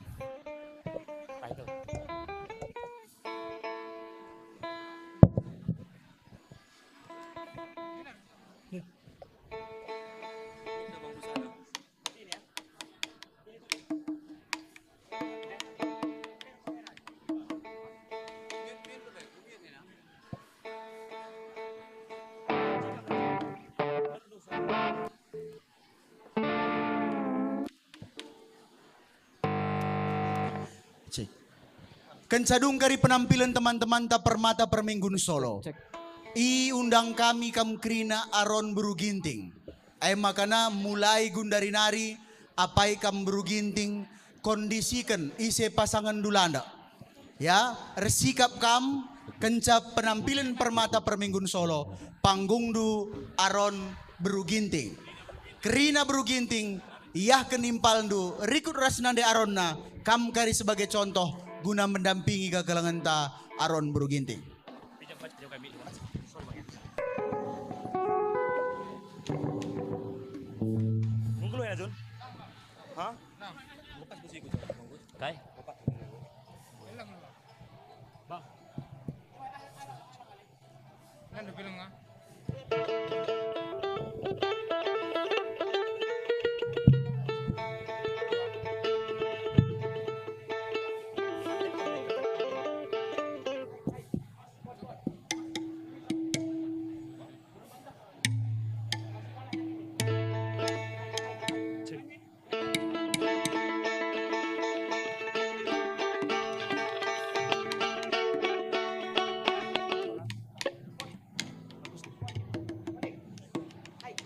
Cek. Kenca dung kari penampilen teman-temanta Permata Perminggun Solo, cek, iundang kami kam kerina Aron Beru Ginting. E makana mulai gundari nari, apai kam Beru Ginting, kondisiken ise pasangenndu landa. Ya, ersikap kam kenca penampilen Permata Perminggun Solo, panggungndu Aron Beru Ginting. Kerina Beru Ginting, iahken impalndu, rikut ras nande Aronna, kam kari sebagai contoh guna mendampingi kekelengenta Aron Beru Ginting. Nunggu lo ya, Jun? Hah? Kai? Bang. Nandu bilang ah.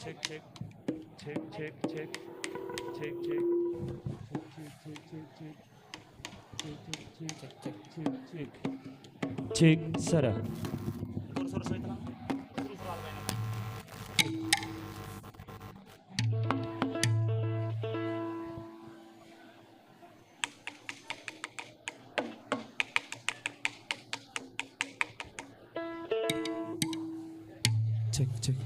Cek, cek. Cek, cek, cek. Cek, cek. Cek, cek, cek, cek. Cek, cek, cek. Cek, cek, cek. Cek, sada. Cek, cek.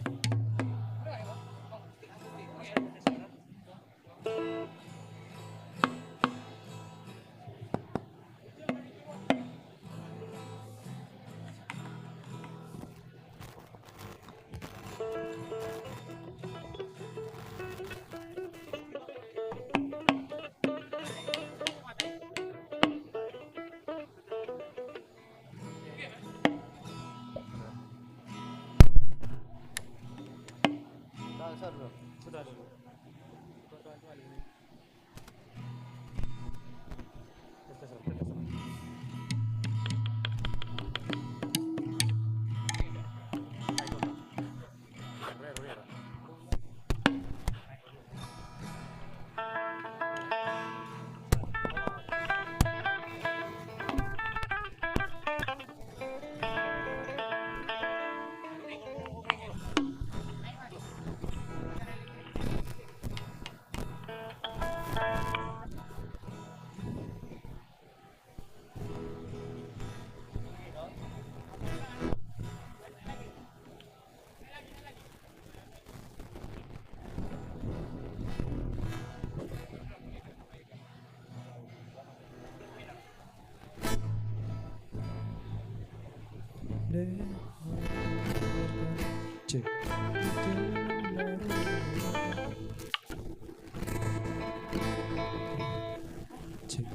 Sudah dulu. Cek. Cek.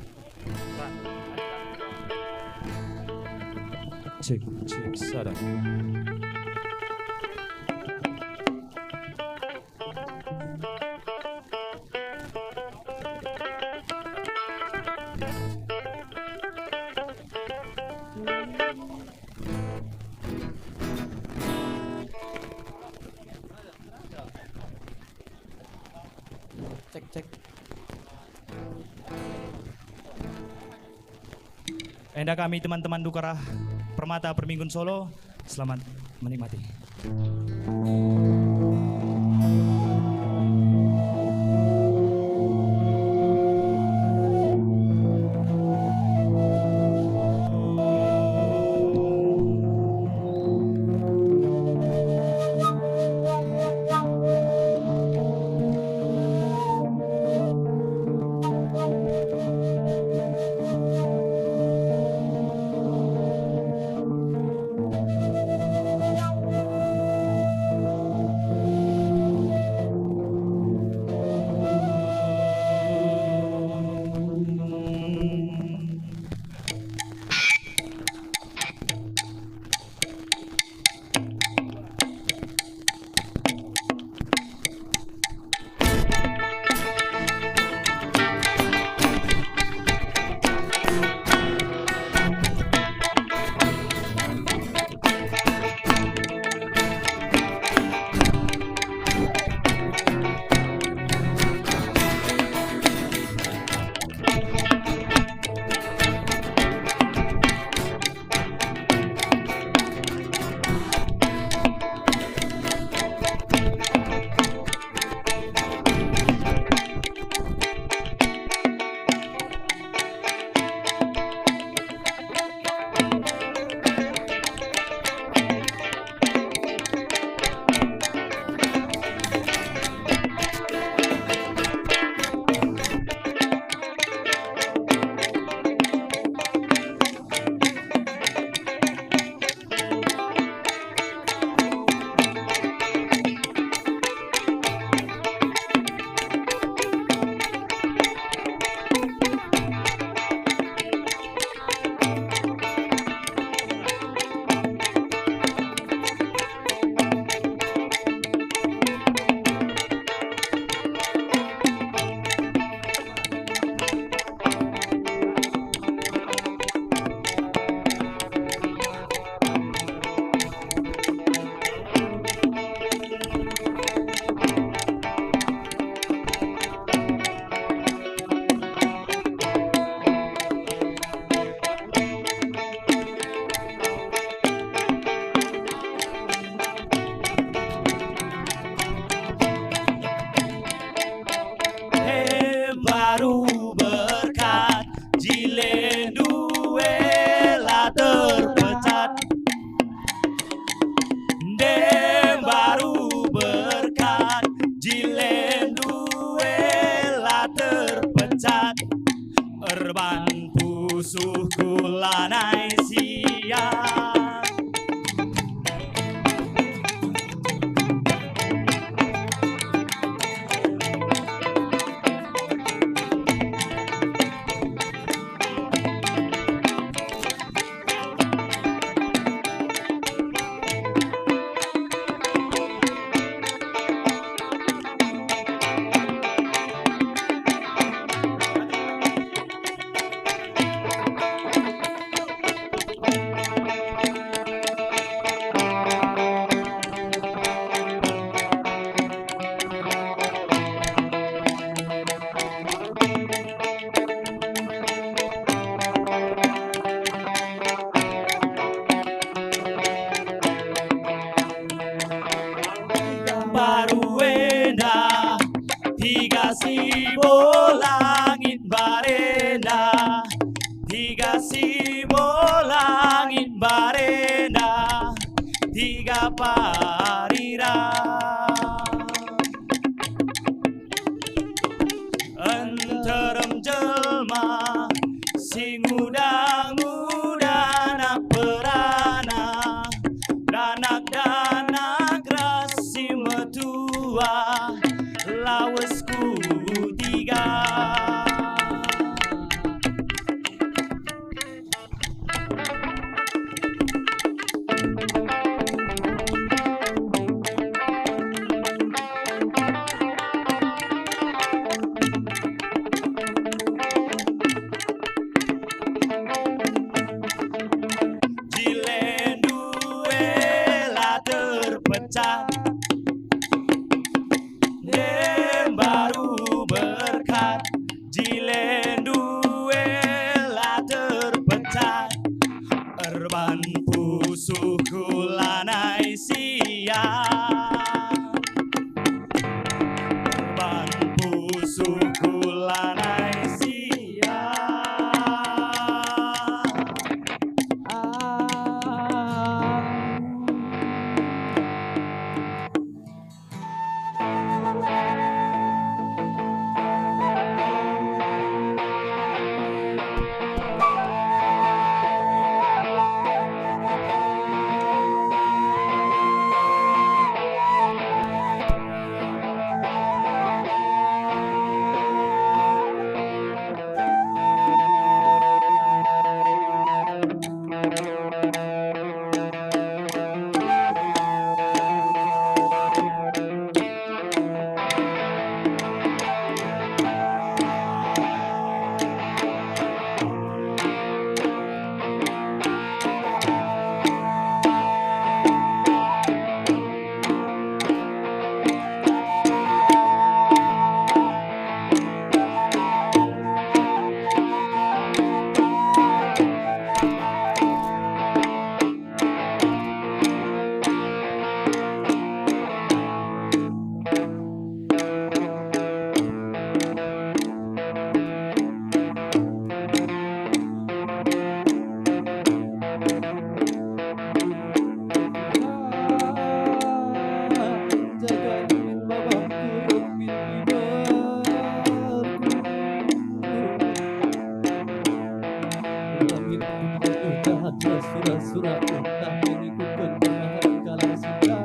Cek, cek, sada. Cek, cek. Enda kami teman-teman Dukarah Permata Perminggun Solo. Selamat menikmati. Hem baru berkat, jile ndue la terpecat. Dem baru berkat, jile ndue la terpecat. Erban pusuhku lanai sia. Tiga sibo langit barenda, tiga sibo langit barenda, tiga parira. Nterem jelma si nguda-nguda anak perana, danak-danak ras si metua, lawesku tiga. Jilendu e la terpecah, dem baru berkat. Jilendu e la terpecah, erban pusuhku lanai sia. Erban pusuhku lanai sia. Ah. Surat-surat tentang mengikutkan perubahan kalangan sida.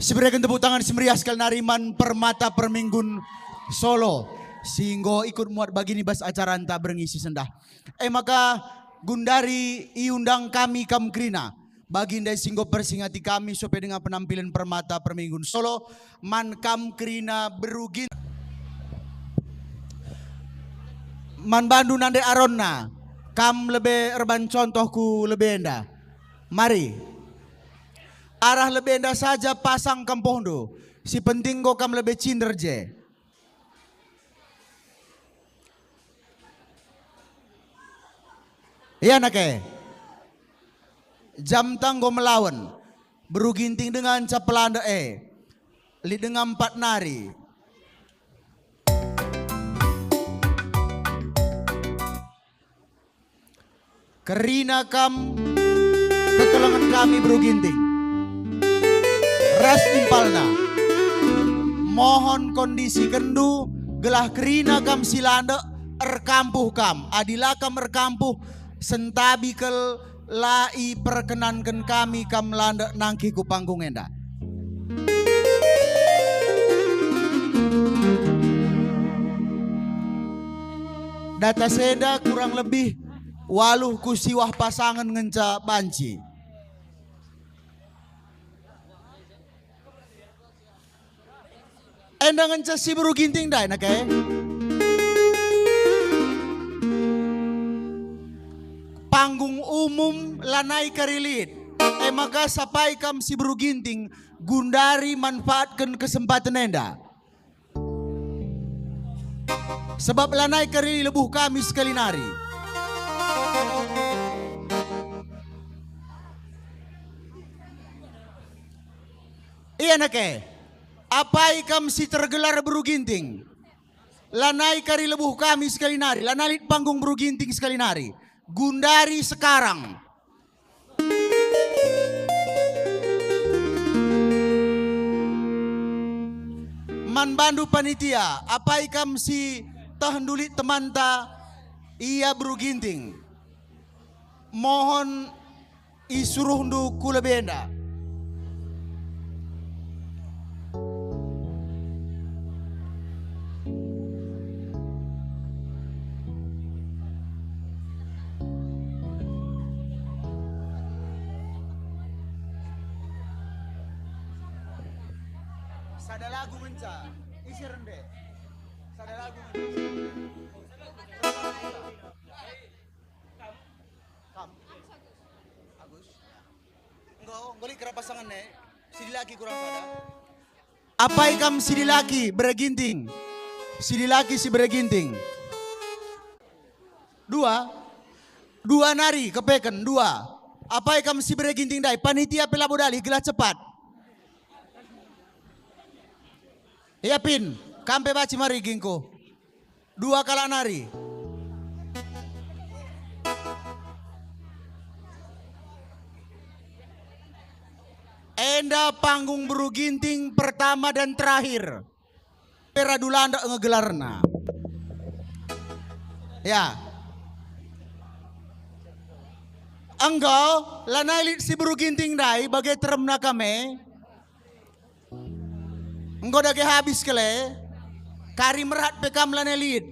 Sibereken tepuk tangan si meriah sekali nari man Permata Perminggun Solo, si enggo ikut muat bagin i bas acaranta berngi si sendah. E maka, gundari iundang kami kam kerina, bagi ndai si enggo persingati kami sope denga penampilen Permata Perminggun Solo, man kam kerina beru Gin-, man bandu nande aronna, kam lebe erban contoh ku lebe enda. Mari. Arah lebe enda saja pasang kam pohndu, si penting enggo kam lebe cinder je. Ia nake. Jamta enggo melawen. Beru Ginting denga nca pelandek e. Lit denga empat nari. Kerina kam kekelengen kami beru Ginting ras timpalna. Mohon kondisikenndu gelah kerina kam si landek, erkampuh kam. Adi la kam erkampuh, sentabi kal la iperkenanken kami kam landek nangkih ku panggung enda. Datas enda kurang lebih waluh ku siwah pasangen ngenca banci. Enda ngenca si beru Ginting ndai nake. Panggung umum lanai kari lit. E maka sapai kam si beru Ginting, gundari manfaatken kesempaten enda. Sebab lanai kari lebuh kami sekali nari. Ia nake, apai kam si tergelar beru Ginting? Lanai kari lebuh kami sekali nari, lanai lit panggung beru Ginting sekali nari. Gundari sekarang. Man bandu panitia, apai kam si tehndu lit temanta ia beru Ginting? Mohon isuruhndu ku lebe enda. Sada lagu ngenca, isi rende. Sada lagu ngenca. Kam. Agus. Enggo, enggo lit kerap pasangen e. Si dilaki kurang sada. Apai kam si dilaki bere Ginting? Si dilaki si bere Ginting. Dua. Dua nari kepeken, dua. Apai kam si bere Ginting ndai? Panitia pe labo dali gelah cepat. Ia pin, kam pe banci mari gingku. Dua kalak nari. Enda panggung beru Ginting pertama dan terakhir. Pe radu landek nge gelarna. Ya. Enggo, lanai lit si beru Ginting ndai bage teremna kam e. Enggo dage habis kal e, kari merhat pe kam lanai lit.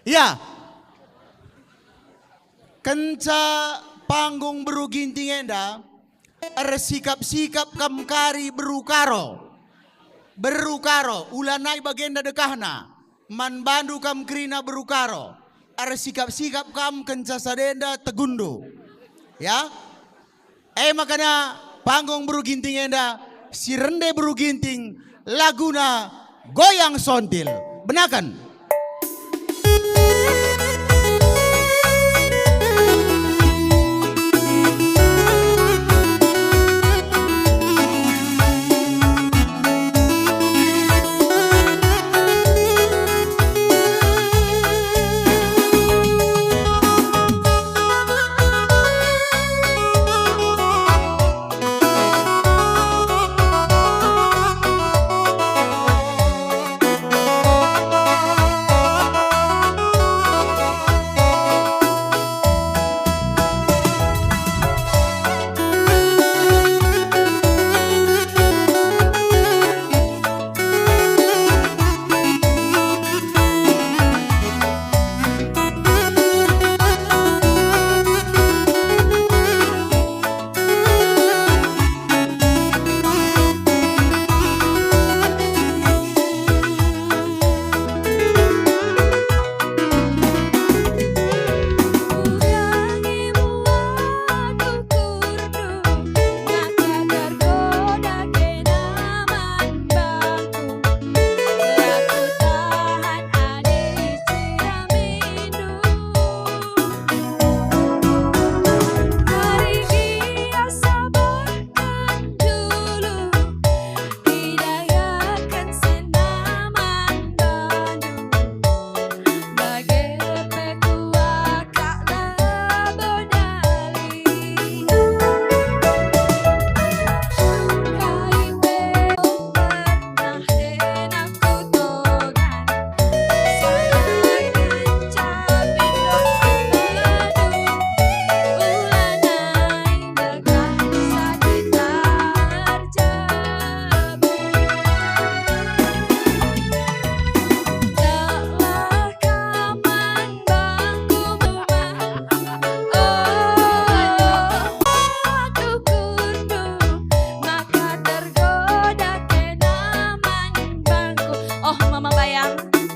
Ya. Kenca panggung beru Ginting enda, ersikap-sikap kam kari beru Karo. Beru Karo, ulanai bagenda dekahna. Man bandu kam kerina beru Karo, ersikap-sikap kam kenca sada enda tegunndu. Ya? E makana panggung beru Ginting enda, si rende beru Ginting, laguna Goyang Sontil. Benaken.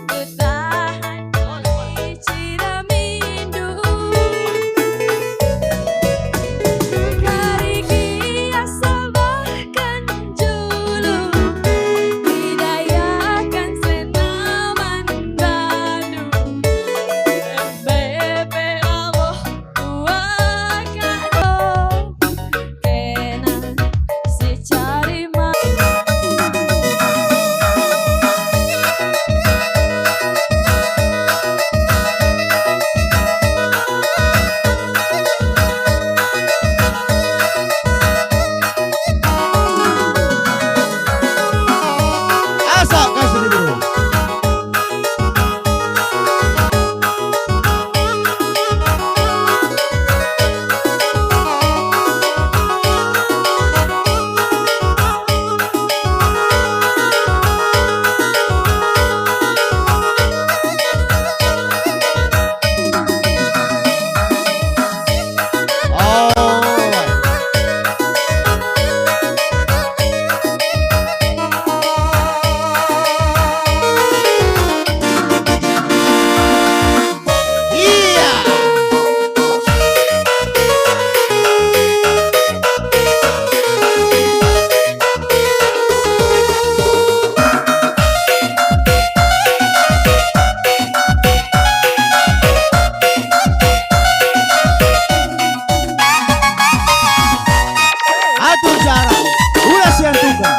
Kutahan ciramindu. Mari kiasah bahkan julu, idayaken senaman bandu. Bebe Allah. Kena si cari ma- Asa kasih dulu. Atur jarak, ula siantuken.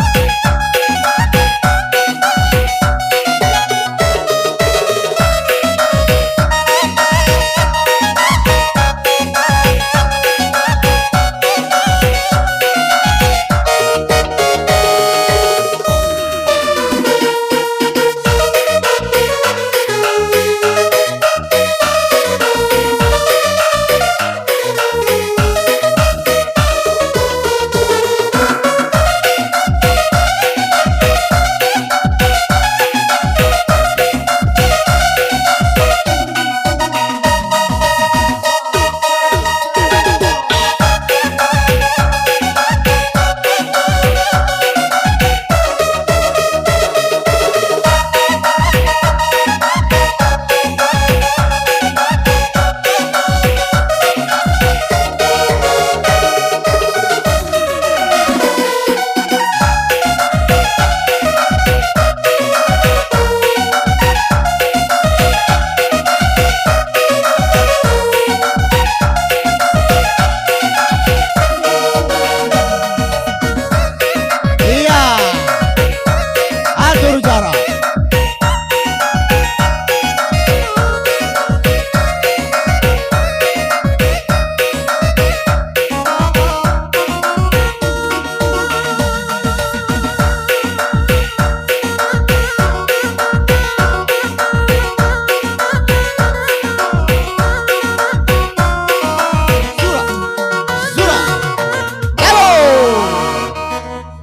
Iya. Atur jarak. Sura. Sura. Halo.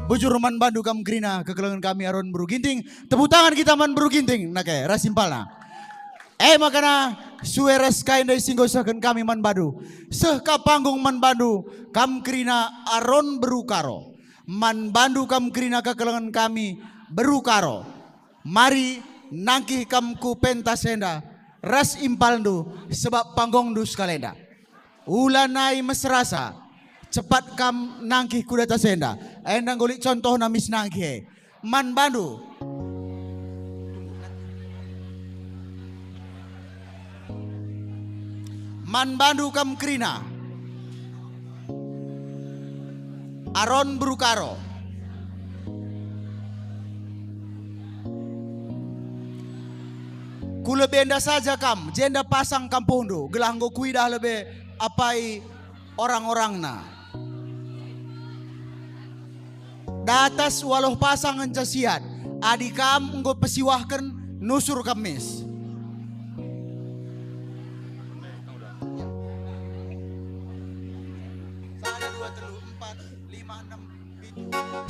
Bujur man bandu kam kerina kekelengen kami Aron Beru Ginting. Tepuk tangan kita man Beru Ginting nake ras impalna. E makana sue ras kai ndai si enggo isehken kami man bandu. Seh ka panggung man bandu kam kerina Aron Beru Karo. Man bandu kam kerina kekelengen kami Beru Karo. Mari nangkih kam ku pentas enda ras impalndu, sebab panggungndu sekalenda. Ulanai mesrasa, cepat kam nangkih ku datas enda. Enda enggo lit contohna mis nangkih e. Man bandu. Man bandu kam kerina. Aron Beru Karo. Ku lebe enda saja kam, jenda pasang kam puhndu, gelah enggo kuidah lebe apai orang-orangna. Datas waloh pasang ngenca siat, adi kam enggo pesiwahken, nusur kam mis. Sada, dua, telu, empat, lima, enem, pitu.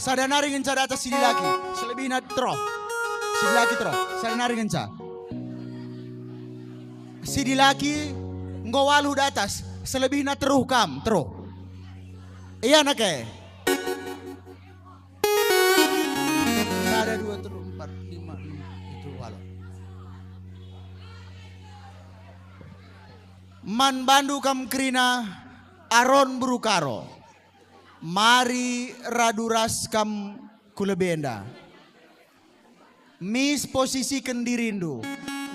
Sada nari ngenca datas si dilaki, selebihna teruh. Si dilaki teruh, sada nari ngenca. Si dilaki enggo waluh datas, selebihna teruh kam, teruh. Ia nake. Sada, dua, telu, empat, lima, enem, pitu, waluh. Man bandu kam kerina Aron beru Karo, mari radu ras kam ku lebe enda. Mis posisiken dirindu,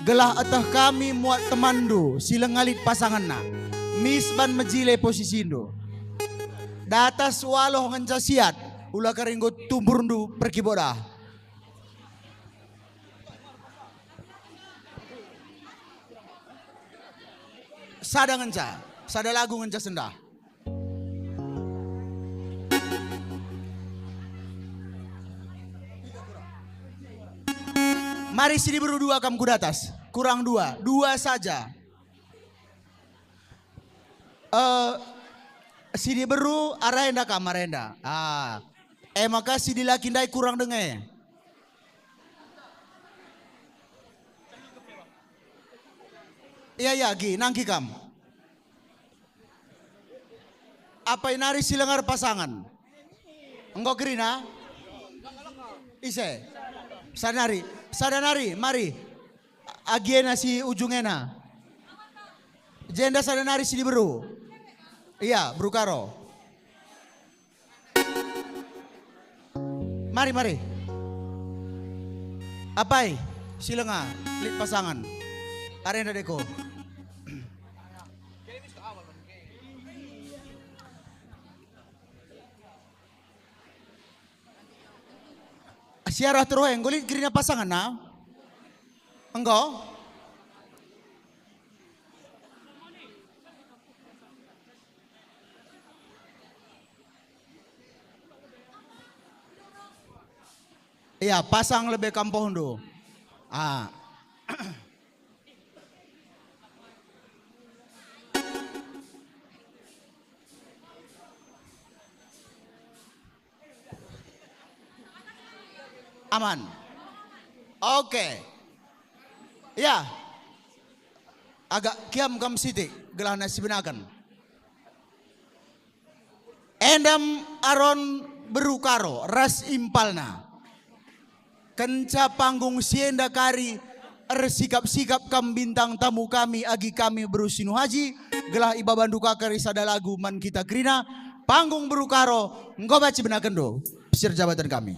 gelah eteh kami muat temanndu si langa lit pasangenna. Mis ban mejile posisindu. Datas waloh ngenca siat, ula kari enggo tumburndu perkibodah. Sada ngenca, sada lagu ngenca sendah. Mari si diberu dua kam ku datas. Kurang dua, dua saja. Eh, si diberu arah enda kam, arah enda. Ah. E maka si dilaki ndai kurang denge. Iya, iya, gi, nangki kam. Apai nari si lengar pasangan? Enggo kerina? Ise? Sada nari, sada nari, mari. Agiena si ujungena. Jenda sada nari si diberu. Iya, beru Karo. Mari, mari. Apai, si lenga, lit pasangan. Arenda deko. Siarah teruhe, enggo lit gerina pasanganna? Enggo? Iya, pasang lebe kampohndu. Ah. Aman. Oke. Ya. Agak kiam kam sitik, gelahna sibenaken. Endam Aron beru Karo ras impalna. Kenca panggung si enda kari, ersikap-sikap kam bintang tamu kami agi kami beru Sinuhaji, gelah ibabandu ka kari sada lagu man kita kerina, panggung beru Karo, enggo banci benakenndu, pesir jabatan kami.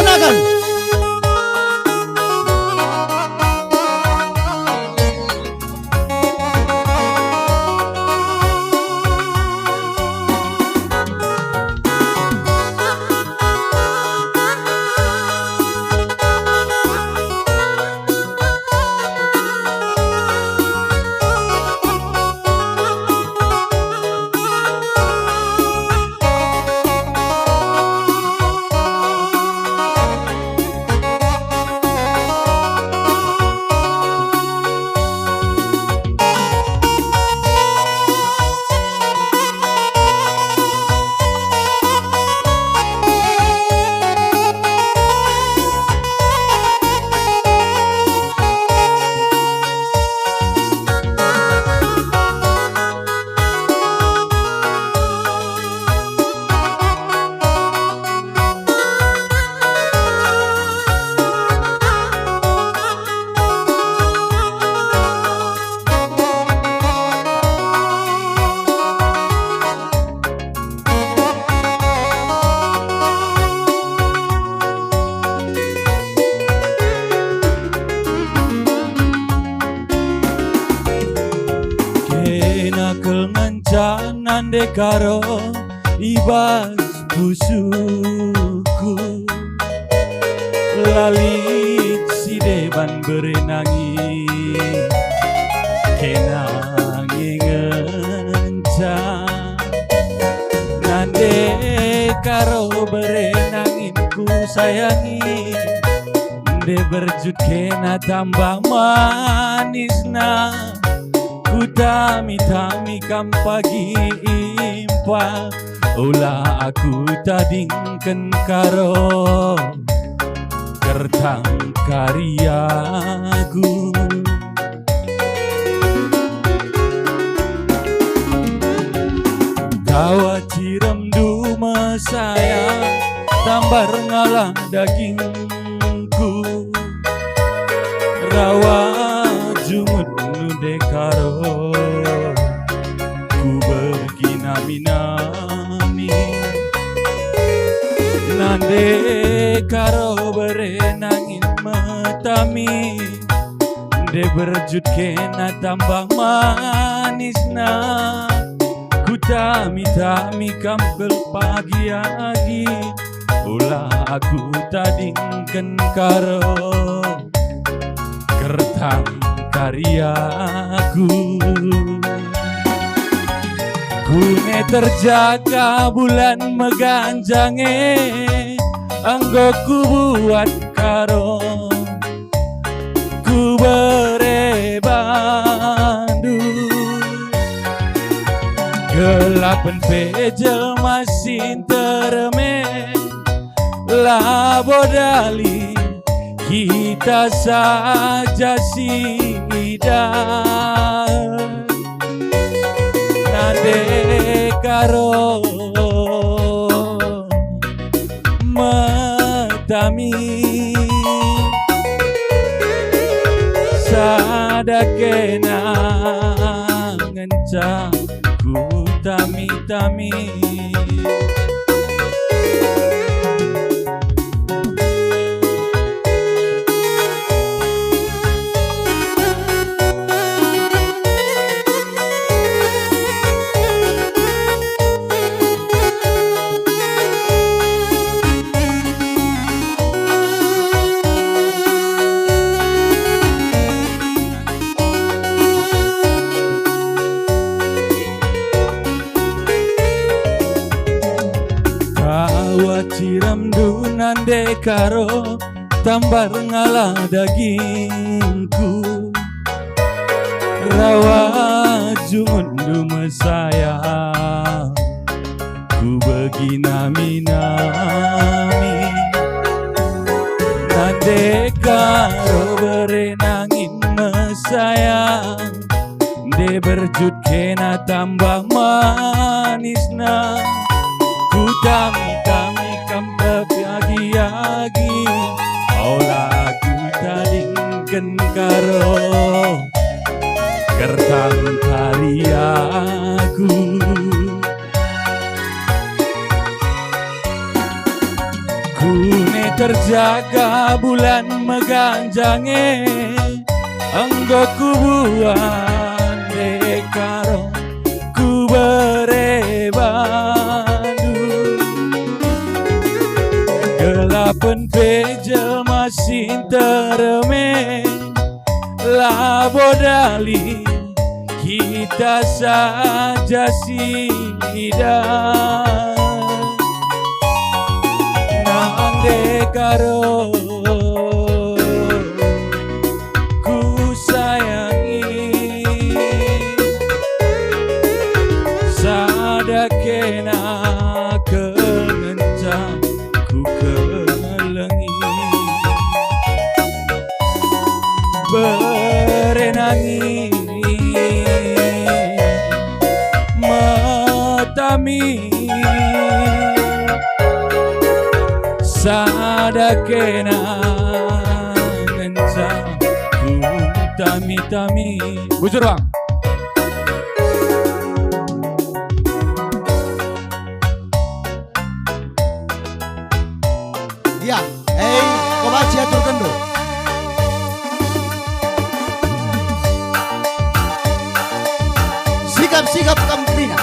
Benaken. Kena kel ngenca nande Karo i bas pusuhku. La lit si deban bere nangin, kena nge ngenca. Nande Karo bere nangin kusayangi, nde berjut kena tambah manisna. Kutami-tami kam pagi impal, ula aku tadingken Karo kertang kari aku. Tawa ci Saya tambar ngalah dagingku, rawa jungut nunde karo kubegi nami-nami. Nande karo bere nangin metami, nde berjut kena tambah manisna. Kutami-tami kam pagi-agi, ola aku tadingken karo kertang kariaku. Kune terjaga bulan meganjange, enggo kubuat karo kubere bandu. Gelapen pe jelma si nterem e, labo dali kita saja si ngidah. Nande karo metami, sada kena ngenca kutami-tami. Kawa ciramndu nande karo, tambar ngalah dagingku, rawa jungunndu mesaya. Kubegi nami-nami, nande karo bere nangin mesaya. Nde berjut kena tambah manisna. Kutami-tami kam pagi-agi, ola kutadingken karo kertang kariaku. Kune terjaga bulan meganjange, enggo kubuat nde karo kubere bandu. Gelapen pe jelma si nterem e, labo dali kita saja si ngidah. Nande karo kusayangi, sada kena ngenca kukelengi. Bere nangin metami, sada kena ngenca kutami-tami. Bujur, Bang. Ya, eh, ko banci aturkenndu. Sigap-sigap kam kerina.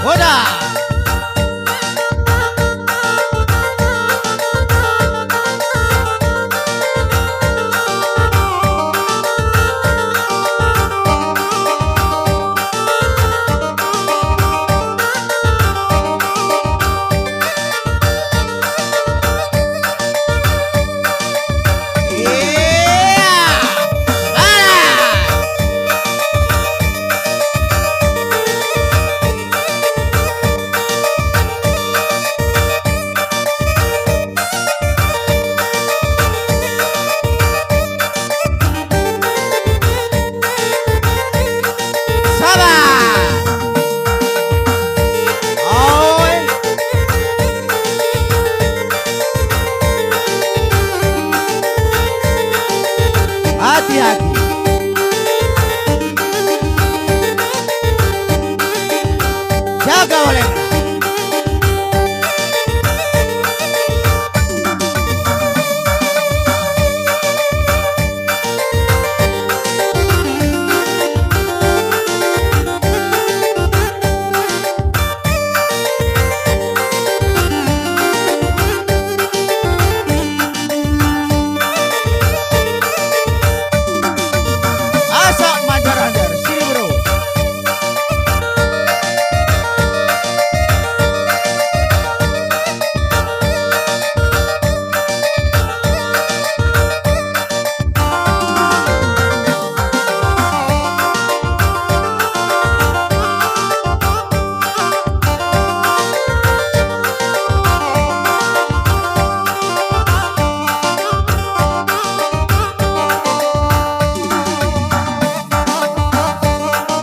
Oda. Hati-hati. Jaga olehna. Asak manjar-anjar, sini bro.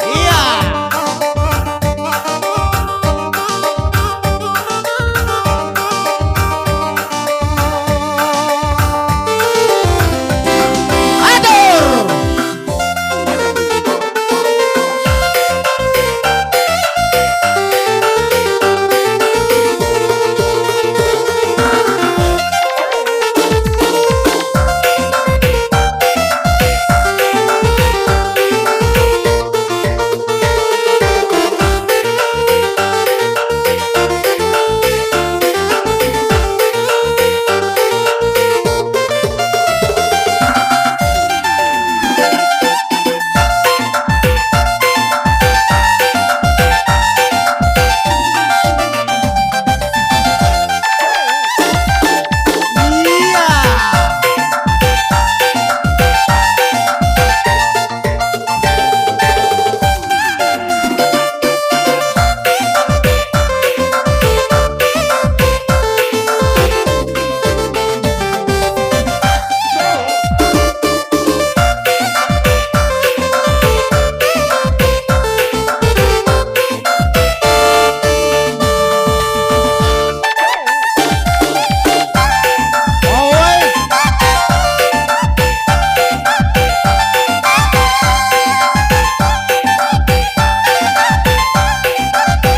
Iya. Atur.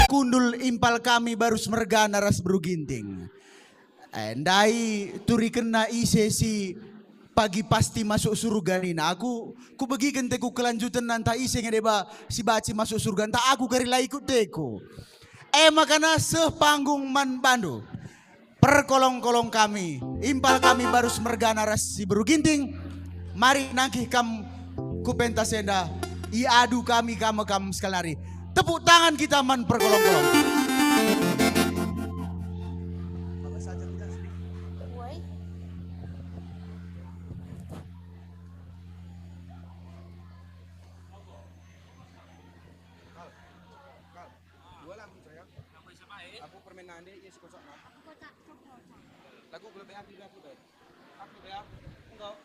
Kundul impal kami Barus mergana ras Beru Ginting. Eh, ndai turikenna ise si pagi pasti masuk surga nina. Aku kubegiken teku kelanjutenna, ntah ise nge deba si banci masuk surga, ntah aku kari la ikut teku. E makana seh panggung man bandu. Perkolong-kolong kami, impal kami Barus mergana ras si Beru Ginting. Mari nangkih kam ku pentas enda, iadu kami kam, kam sekalari. Tepuk tangan kita man perkolong-kolong. Aku permen nande, iya si kocak, no. Lagu gula be aku, be aku, be. Aku, be aku. Enggak.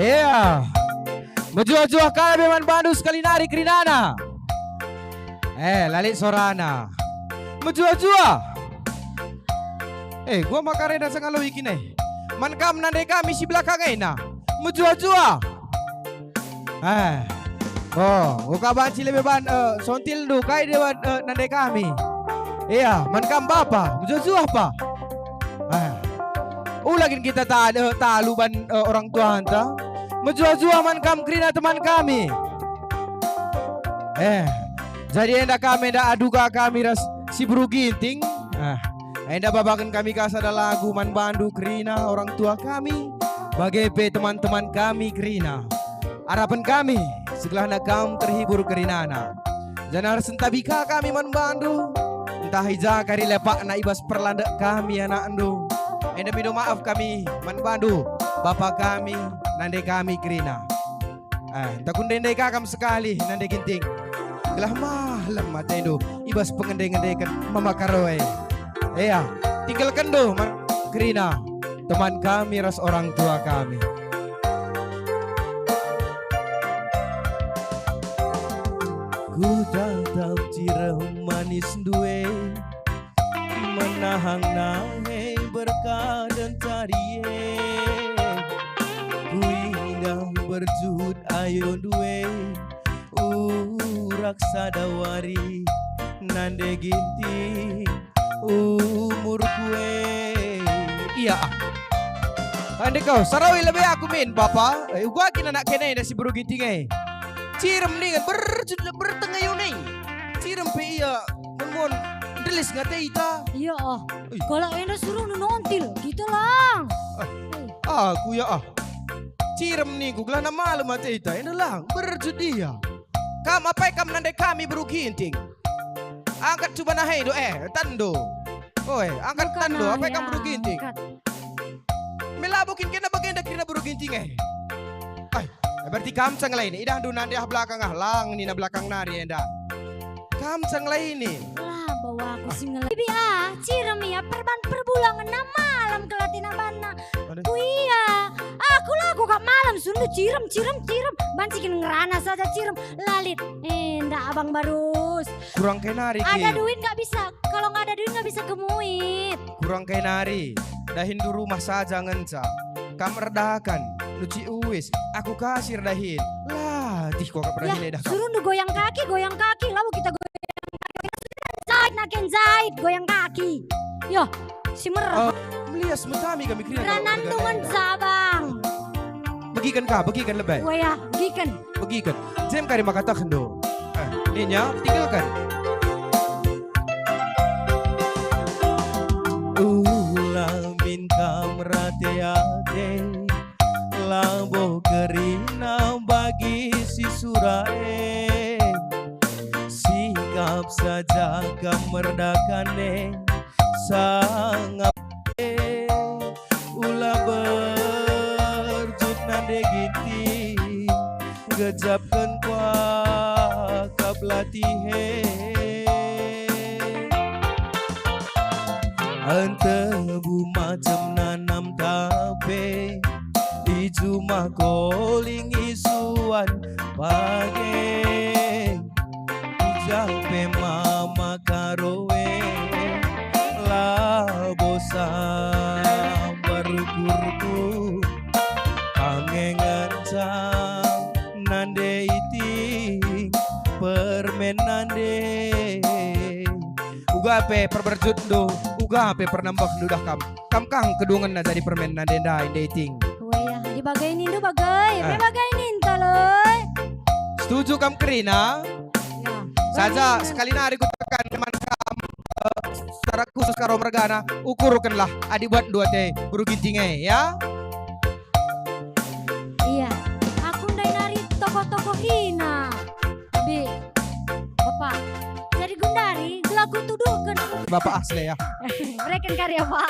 Ea, mejuah-juah kalak be man bandu sekali nari kerinana. Eh, la lit sorana. Mejuah-juah. Eh, gua maka renda sanga loi kin e. Man kam nande kami si belakang ena. Mejuah-juah. Eh. Oh, uka banci lebe ban, eh, sontilndu kai deban, eh, nande kami. Ea, man kam bapa, mejuah-juah pa. Eh. Ula kin kita ta-, eh, talu ban, eh, orang tuanta. Mejuah-juah man kam kerina teman kami. Eh, jadi enda kami enda aduga kami ras si Beru Ginting. Ah, enda babaken kami ka sada lagu man bandu kerina orang tua kami, bage pe teman-teman kami kerina. Arapen kami, segelahna kam terhibur kerinana. Janah ersentabika kami man bandu, ntah i ja kari lepakna i bas perlandek kami anakndu. Enda mindo maaf kami man bandu, bapa kami, nande kami kerina. Eh, ntah kundai-ndai ka kam sekali, nande Ginting. gelah malem atendu i bas pengende-ngendeken Mama Karo e. Ea, tinggalkenndu man kerina teman kami ras orang tua kami. Kutatap cirem manisndu e, menahang nahe berkaden tari e. Kuindah berjut ayondu e, urak sada wari nande Ginting umurku e. Ia ah. Ande kau, sarawi lebe aku min, Bapa. Eh, uga kin anak kena enda si beru Ginting e. Cirem ningen, berjut, bertengayun e. Cirem pe ia, mon-mon, ndelis ngate ita. Ia ah. Ih. Kalak enda suruh nontil, kita lang. Eh, aku ia ah. Cirem ningku, gelah na malem ate ita, enda lang, berjut ia. Kam apai kam nande kami beru Ginting? Angkat cuba nahe do, eh, tando. Oi, angkat tando, apai kam beru Ginting? Melabo kin kena bagenda kerina beru Ginting e. Ai, berarti kam cang lain. Idahndu nande ah belakang ah, lang nina belakang nari enda. Kam cang lain. Lah, bawa aku si ngelai. Bibi ah, cirem ia perban perbulangen na malem kelatina banna. Aduh. Ku ia, aku lagu kap malem sundu cirem, cirem, cirem. Banci kin ngerana saja cirem. Lalit. Enda abang barus. Kurang kenari ki. Ada duit nggak bisa. Kalau nggak ada duit nggak bisa kemuit. Kurang kenari. Dahin du rumah saja ngenca. Kam erdakan, nuci uis, aku kasir dahin. Latih ko kap dahin edah kam. Suruh ndu goyang kaki, goyang kaki, lalu kita goyang kaki. Jahit naken jahit, goyang kaki. Yo, si merah. Eh, melias metami kami kerina. Beranan ndu ngenca, Bang. Begiken ka, begiken lebe. Waya, begiken. Begiken. Jem kari maka tehndu. Eh, ninya, tinggalken. Ula min kam rate-ate, labo kerina bagi si sura e. Sikap saja kam merdakan e, sangap e, ula berjut nande Ginting, gejapken kuakap latih e. Entebu macem nanam tape, i juma koling isuan page. Ujar pe mama Karo e, labo sambar ukurku, kangengen cam nande iting permen nande. Uga pe perberjutndu, uga pe pernambehndu dah kam. Kam kang kedungenna jadi permen nande ndai, nande iting. Waya, adi bage nindu bage, eh, pe bage ninta loi. Setuju kam kerina? Ya. Saja sekali nari kutekan man kam, eh, secara khusus Karo mergana, ukurkenlah adi buatndu ate beru Ginting e, ya. Iya, aku ndai nari tokoh-tokoh hina. Bi, Bapak, jadi gundari, gelah kutuduhken. Bapak asli ya. Mereken karya, Pak.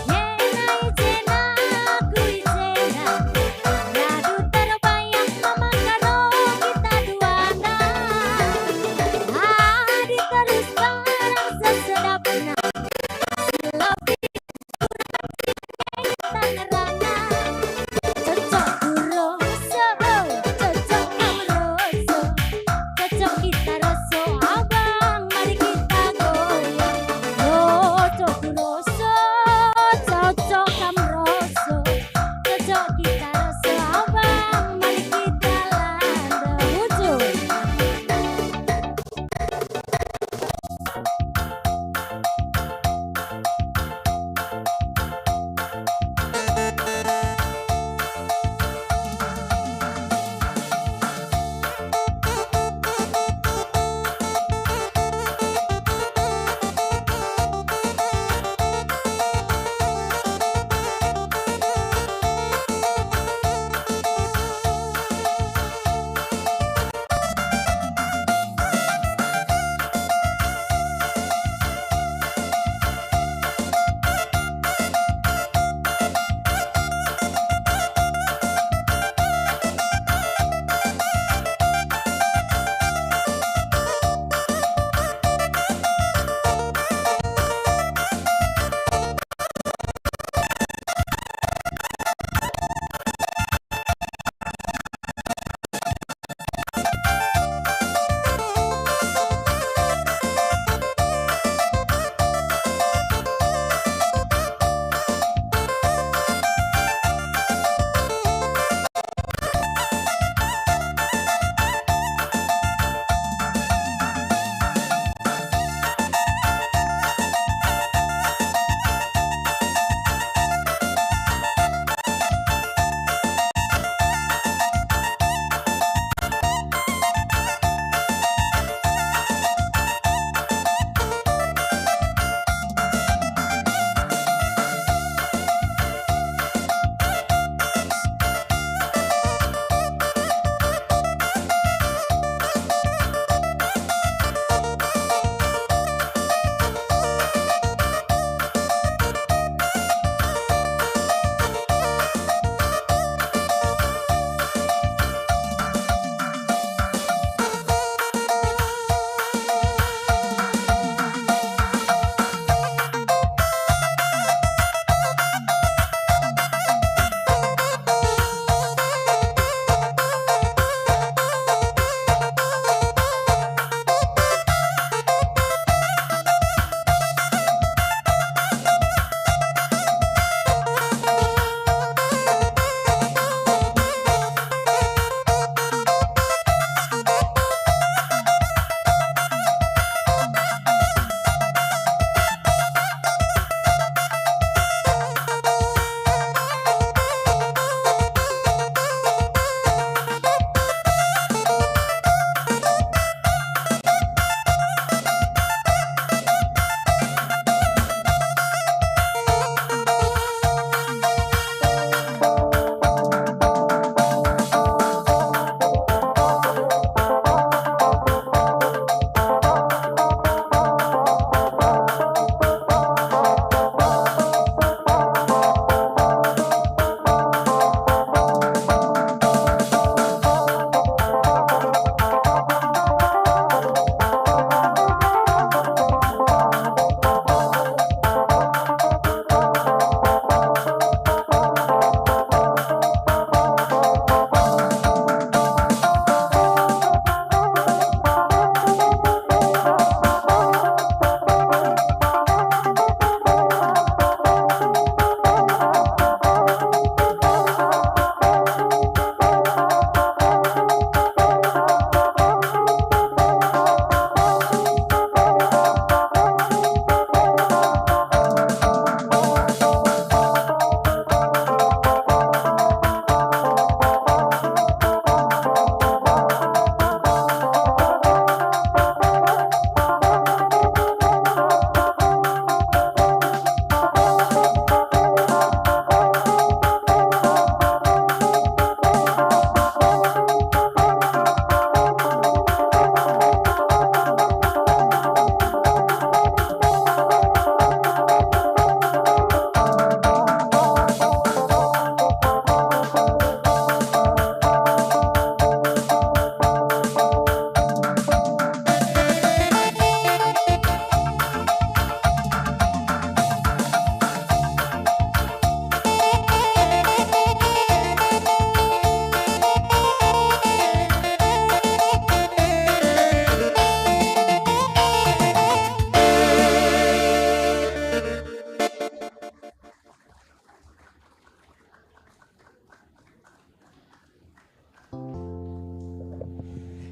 Jenai jena, kui jena, radu terbayang mama Karo kita duana. Adi terus barang sesedapna, si Lopi Tangerana. Cocok ku roso, cocok ku roso.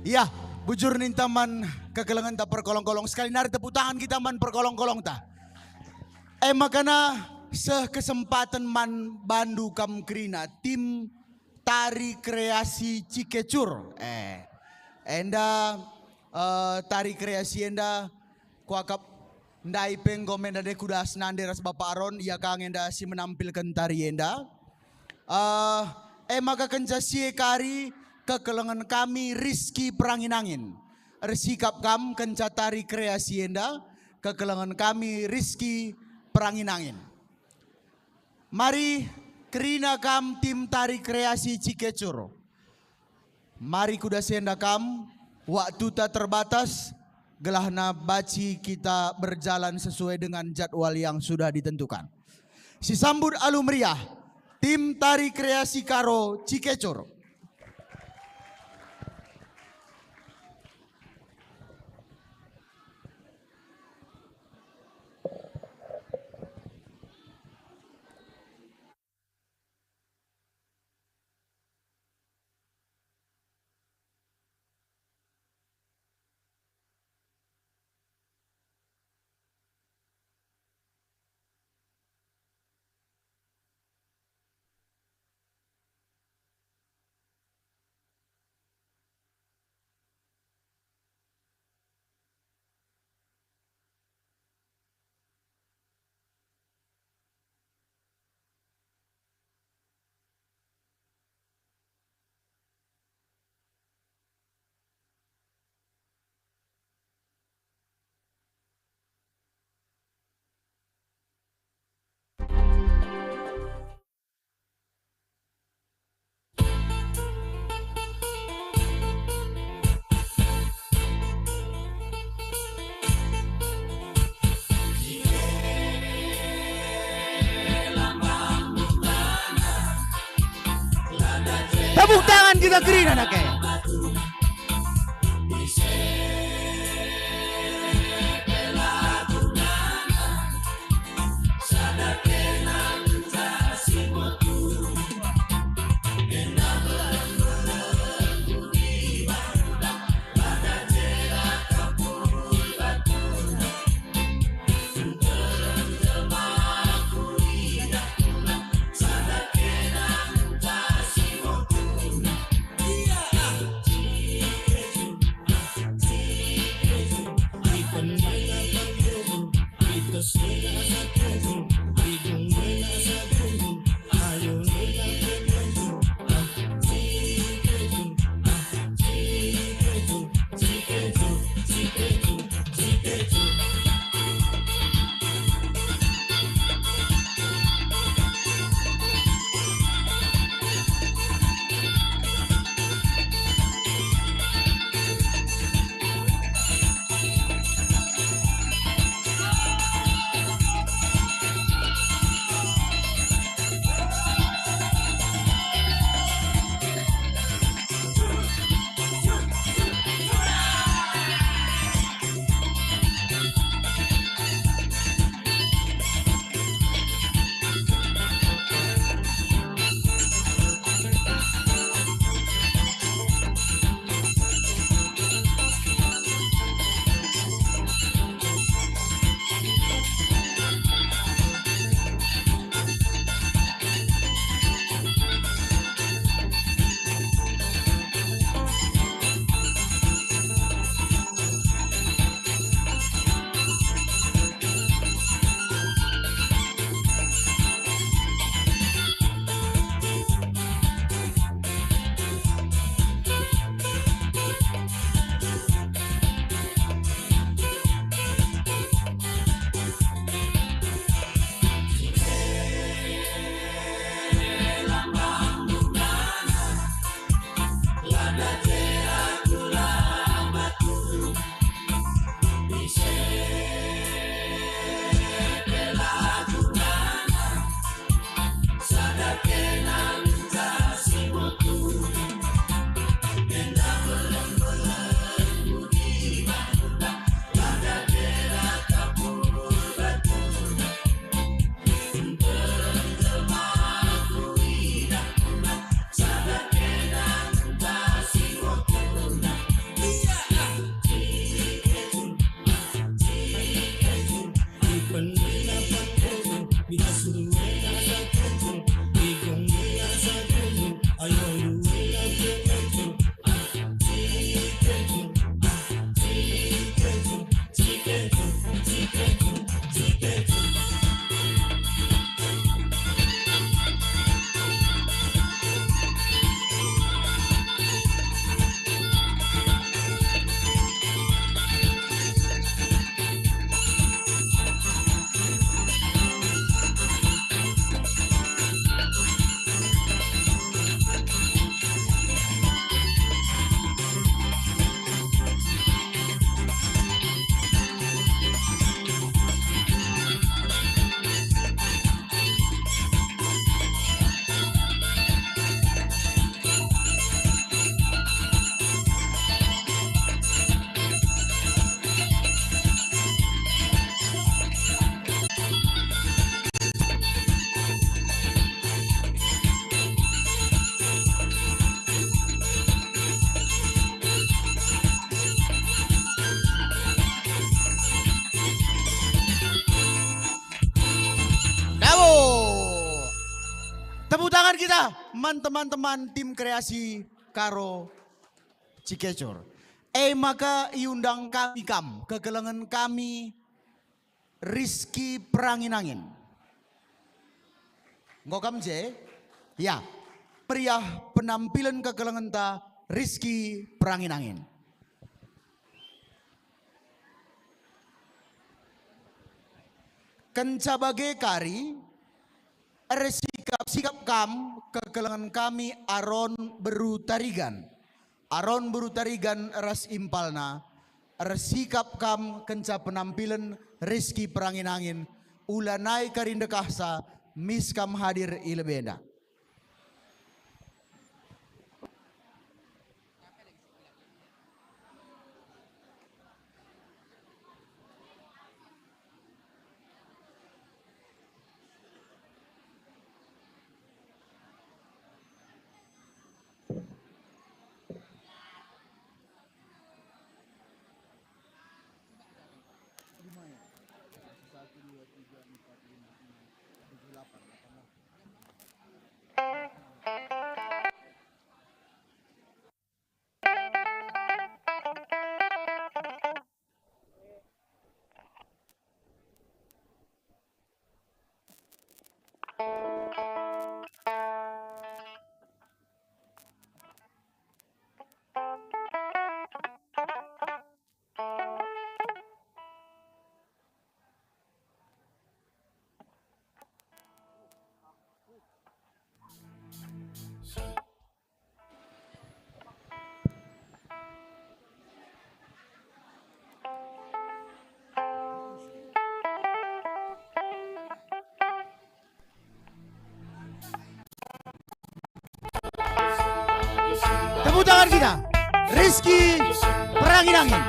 Iya, bujur ninta man kekelengenta perkolong-kolong. Sekali nari tepuk tangan kita man perkolong-kolongta. E makana seh kesempaten man bandu kam kerina, tim tari kreasi Cikecur. Eh, enda, eh, tari kreasi enda kuakap ndai pe enggo me enda deh kudas nande ras Bapak Aron, ia ka nge enda si menampilken tari enda. Eh, e maka kenca si e kari kekelengen kami Rizky Perangin-angin. Ersikap kam kenca tari kreasi enda, kekelengen kami Rizky Perangin-angin. Mari kerina kam tim tari kreasi Cikecur. Mari kudas enda kam, waktuta terbatas, gelahna banci kita berjalan sesuai dengan jadwal yang sudah ditentukan. Sisambut alu meriah, tim tari kreasi Karo Cikecur. Tepuk tangan kita kerina nake. Kita man teman-teman tim kreasi Karo Cikecur. E maka iundang kami kam, kekelengen kami Rizky Perangin-angin. Enggo kam je? Ya. Meriah penampilen kekelengenta Rizky Perangin-angin. Kenca bage kari, ersikap-sikap kam kekelengen kami Aron Beru Tarigan. Aron Beru Tarigan ras impalna, ersikap kam kenca penampilen Rizky Perangin-angin, ulanai kari ndekahsa, mis kam hadir i lebe enda. Tepuk tangan kita. Rizky Perangin-angin.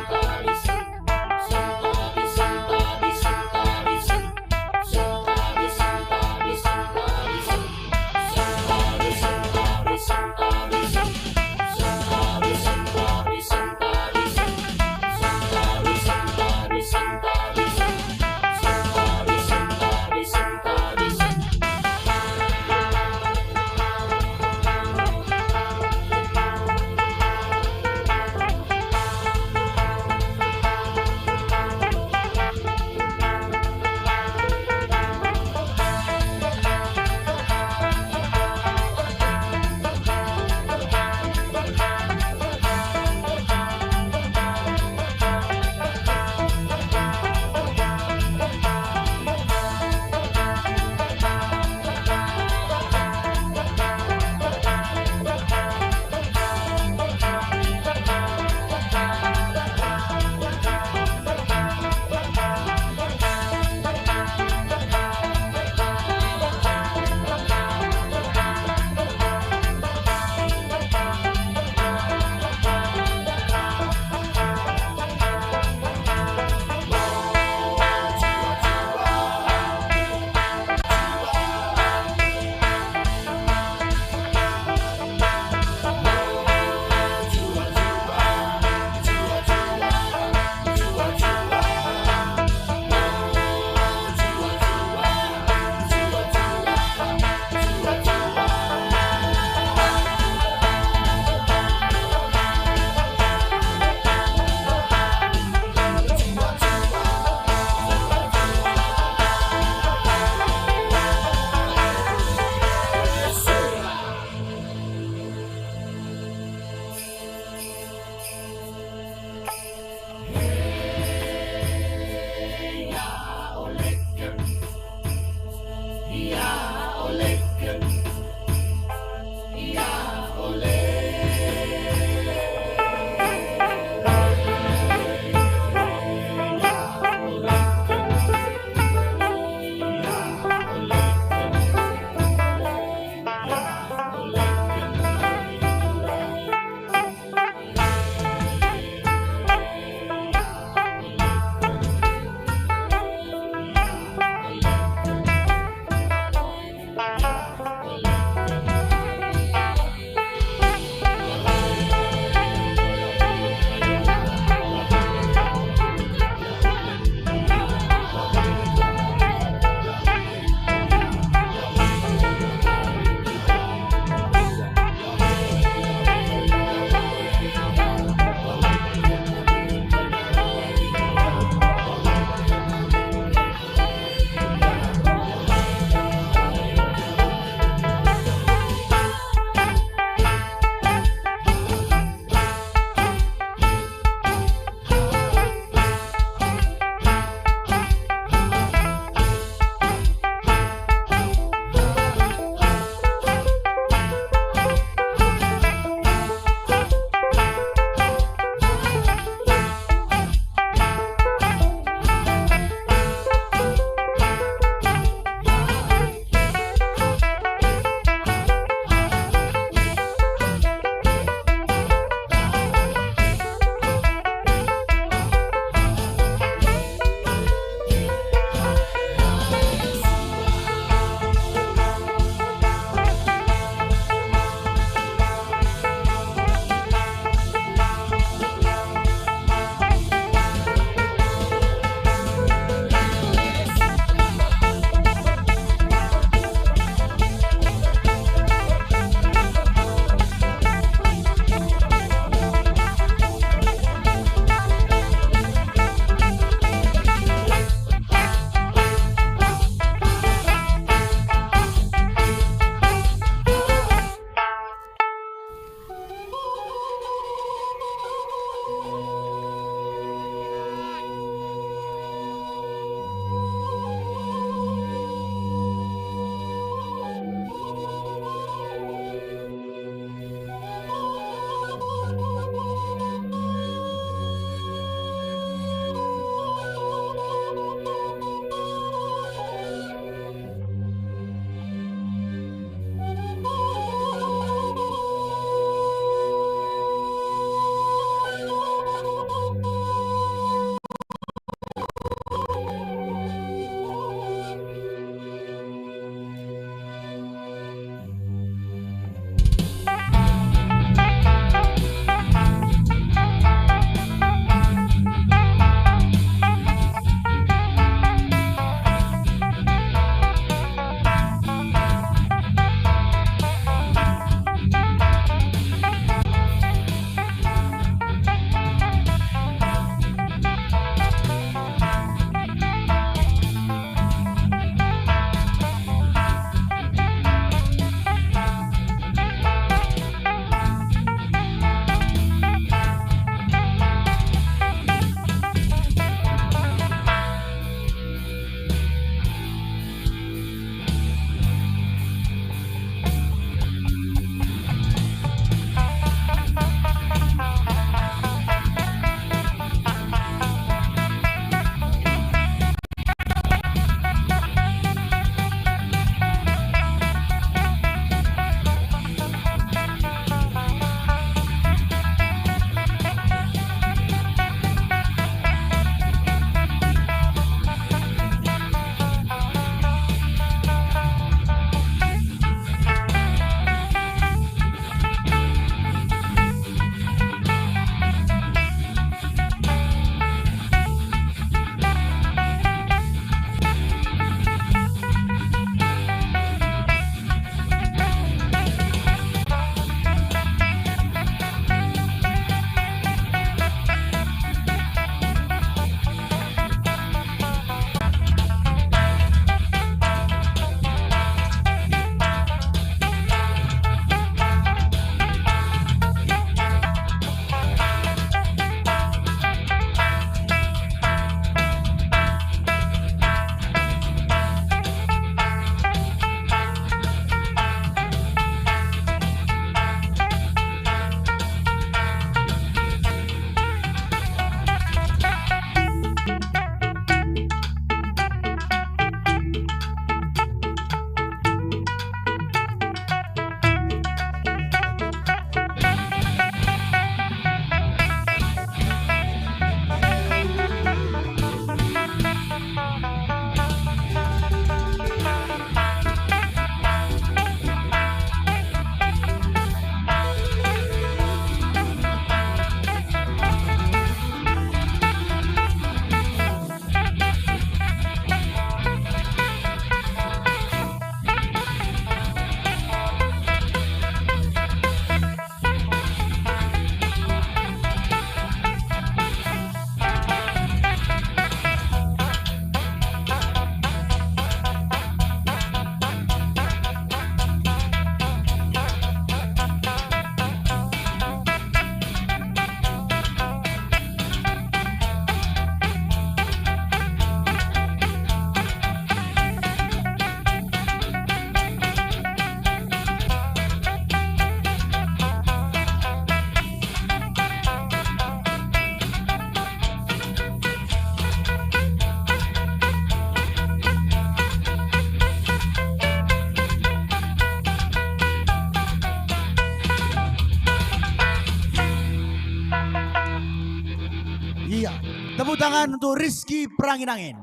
Tangan untuk Rizky Perangin-angin.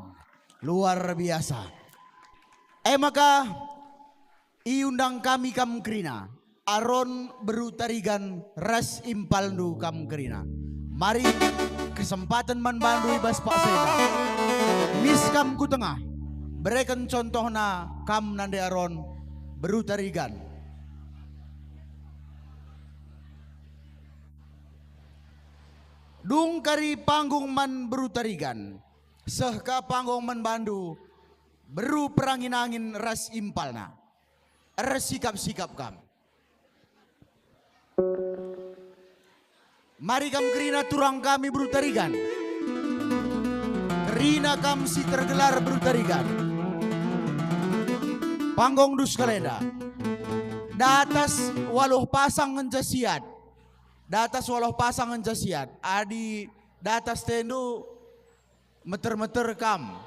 Luar biasa. E maka, iundang kami kam kerina, Aron beru Tarigan ras impalndu kam kerina. Mari, kesempaten man bandu i bas paksa enda. Mis kam ku tengah. Bereken contohna kam nande Aron beru Tarigan. Dung kari panggung man beru Tarigan, seh ka panggung man bandu beru Perangin-angin ras impalna. Ersikap-sikap kam. Mari kam kerina turang kami beru Tarigan. Kerina kam si tergelar beru Tarigan. Panggung dus kalenda. Datas waluh pasang ngenca siat. Datas waluh pasang ngenca siat. Adi datas tendu, meter-meter kam.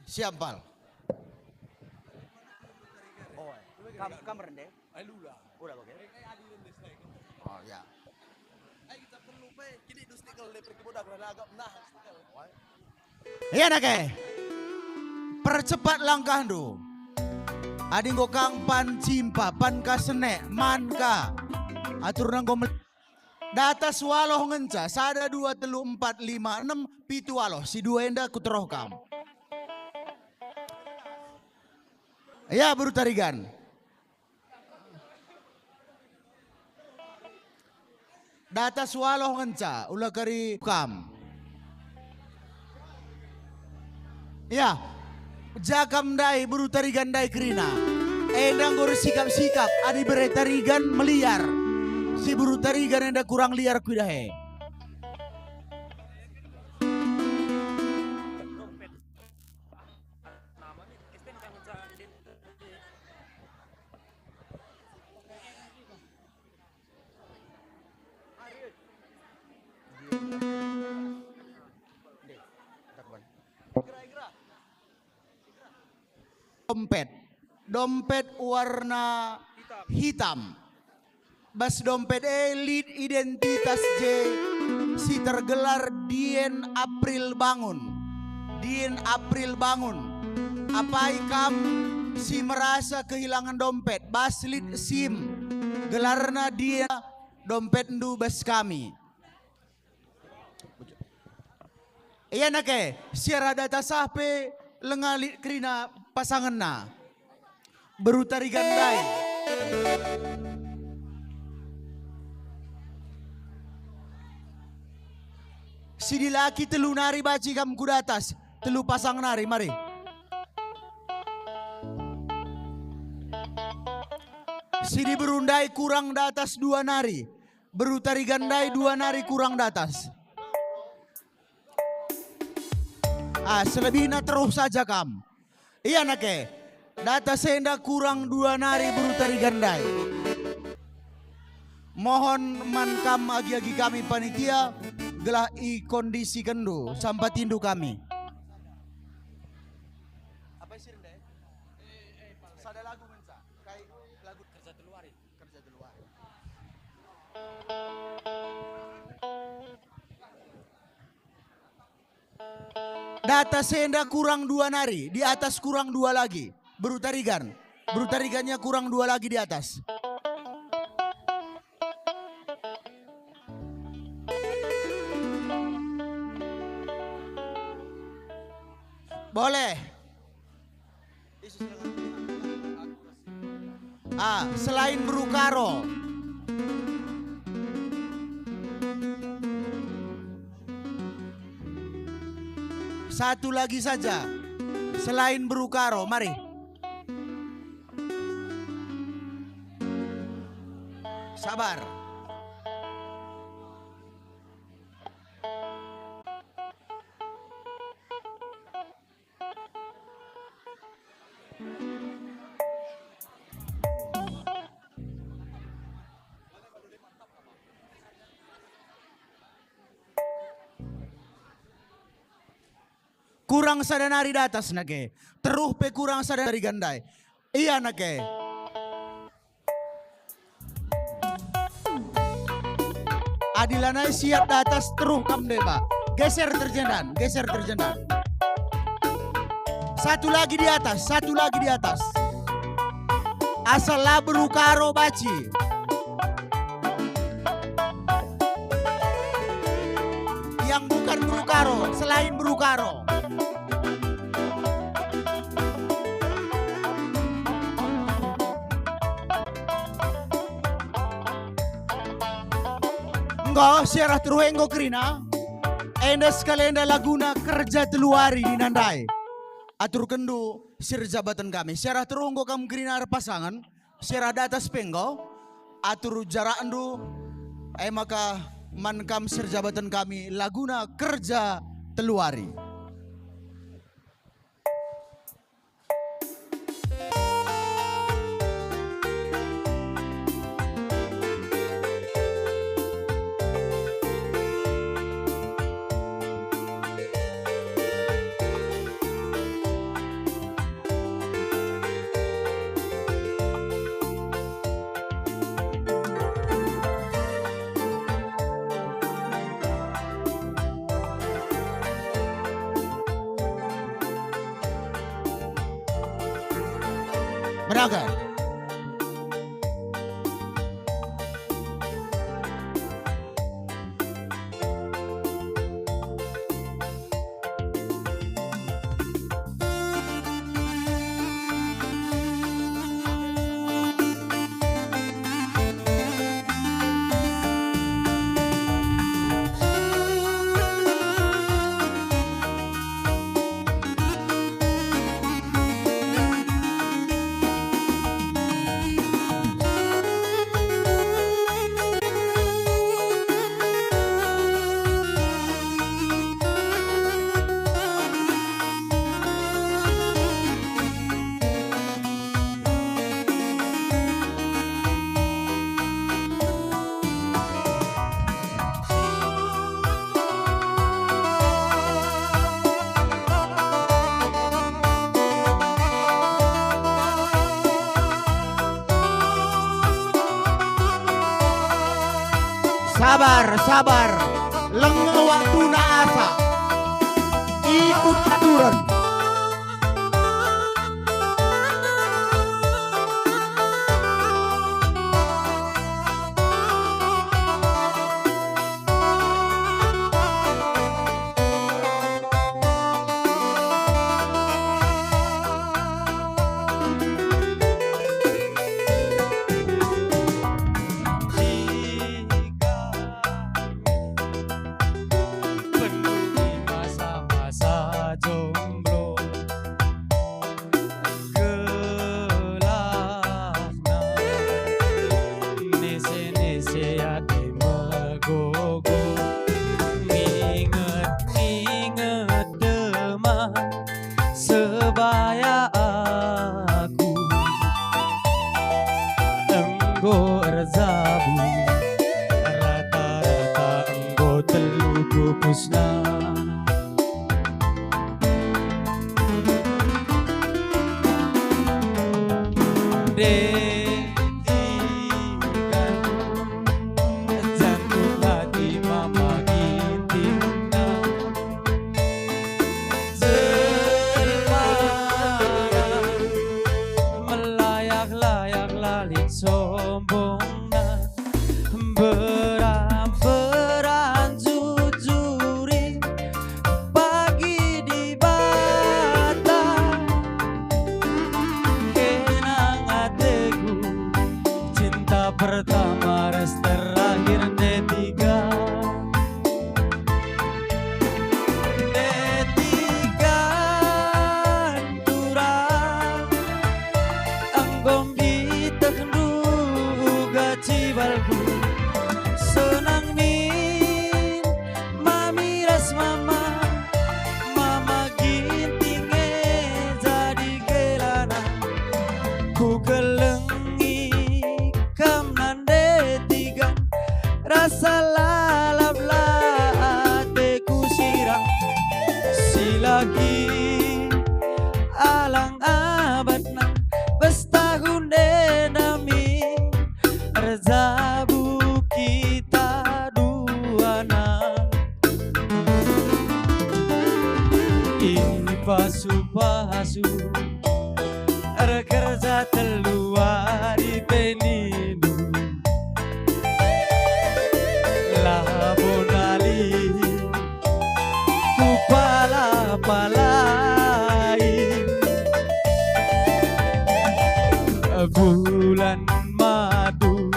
Siap, Pal. Oh, kam, kam rende? Ai, lula. Udah, oke. Oh, ya. Ai, kita perlu pe, kini dus tikel deh, pergi bodak, lah, agak nah. Ia nake. Percepat langkahndu. Adi enggo kam pan cimpa, pan ka senek, man ka. Aturna enggo mel-, datas waluh ngenca, sada, dua, telu, empat, lima, enem, pitu, waluh. Si dua enda kuteroh kam. Ya, beru Tarigan. Datas waluh ngenca, ula kari kam. Ya, ja kam ndai, beru Tarigan ndai kerina. Enda enggo ersikap-sikap, adi bere Tarigan meliar. Si beru Tarigan enda kurang liar kuidah e. Dompet. Dompet warna hitam. Bas dompet e lit identitas je si tergelar Dien April Bangun. Dien April Bangun. Apai kam si merasa kehilangan dompet? Bas lit SIM. Gelarna Dien, dompetndu bas kami. Ia nake, si arah datas ah pe langa lit kerina pasangenna. Beru Tarigan ndai. Si dilaki telu nari banci kam ku datas, telu pasang nari, mari. Si diberu ndai kurang datas dua nari. Beru Tarigan ndai dua nari kurang datas. Ah, selebihna teruh saja kam. Ia nake, datas enda kurang dua nari beru Tarigan ndai. Mohon man kam agi-agi kami panitia, gelah ikondisikenndu, sampatindu kami. Apa isi rende? Sada lagu ngenca. Kai lagu kerja telu hari. Datas enda kurang dua nari, di atas kurang dua lagi. Beru Tarigan. Beru Tarigannya kurang dua lagi di atas. Boleh. Ah, selain beru Karo. Satu lagi saja. Selain beru Karo, mari. Sabar. Kurang sada nari datas nake. Teruh pe kurang sada nari gandai. Ia nake. Adi lanai siat datas, teruh kam deba. Geser terjendan, geser terjendan. Satu lagi di atas, satu lagi di atas. Asal la beru Karo banci. Yang bukan beru Karo, selain beru Karo. Enggo, si arah teruh enggo kerina. Enda sekalenda laguna Kerja Telu Wari nina ndai. Aturkenndu si erjabaten kami. Si arah teruh enggo kam kerina erpasangen. Si arah datas pe enggo, atur jarakndu, e maka man kam si erjabaten kami laguna Kerja Telu Wari. Meraga. Sabar, sabar. Lenge waktuna asa. Ikut aturen. Penduli masa-masa jomblo. Gelahna nese-nese ate megogo, nginget-nginget teman sebaya aku enggo erjabu, rata-rata enggo telu pupusna. Detikan jantung hati Mama Gintingna. Jelma melayak-layak la lit sombongna. Beram-beram jujuri bagi Dibata. Kenang ateku, cinta pertama ras terakhir detikan. Detikan turang enggo mbitehndu uga cibalku. Senang min Mami ras Mama, Mama Ginting e jadi gelana. Kukelengi kam nande tiga, rasa lalap la ateku sirang. Silagi alang abatna, bas Ipasu-pasu erkerja telu wari pe nindu, labo ndalihi kupala-palai. Bulan madu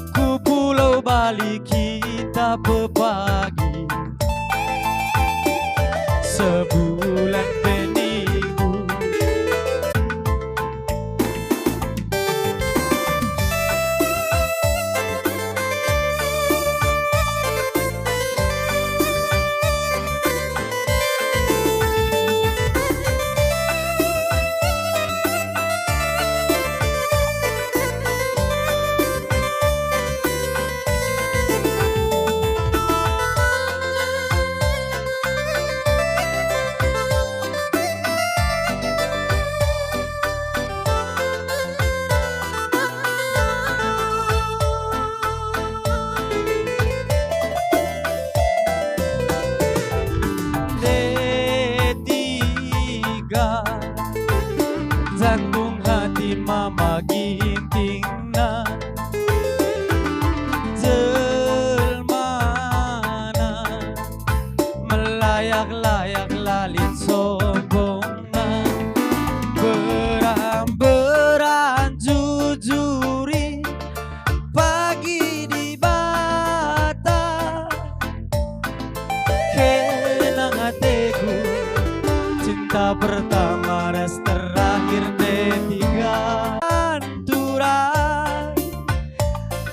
ku Pulau Bali kita pepagi, sebulan pe nindu. Detiga, jantung hati Mama Gintingna, jelmana melayak-layak la lit sombongna, beran-beran jujuri pagi Dibata. Kenang ateku, cinta pertama ras terakhir detiga. Antura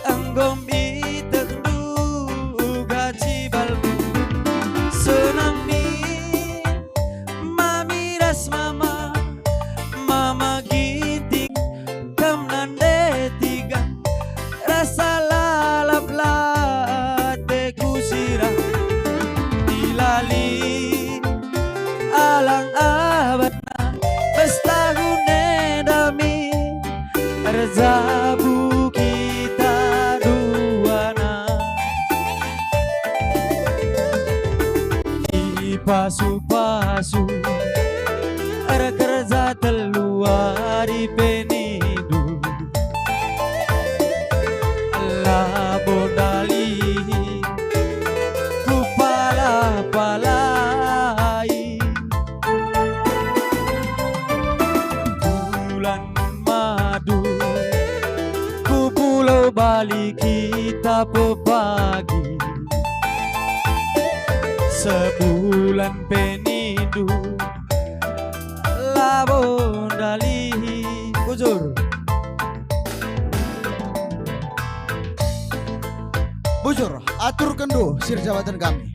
enggo mbitekndu uga cibalku. Senang min Mami ras Mama, Mama Ginting, kam nande tiga. Rasa lalap la ateku sira, dilali alang abana, bas tahun enda min erjabu kita duana. Ipasu-pasu erkerja telu wari pe nindu, labo ndalihi kupala-palai. Bulan madu ku Pulau Bali kita pepagi, sebulan pe nindu labo ndalihi. Bujur. Bujur, aturkenndu sir jabatan kami.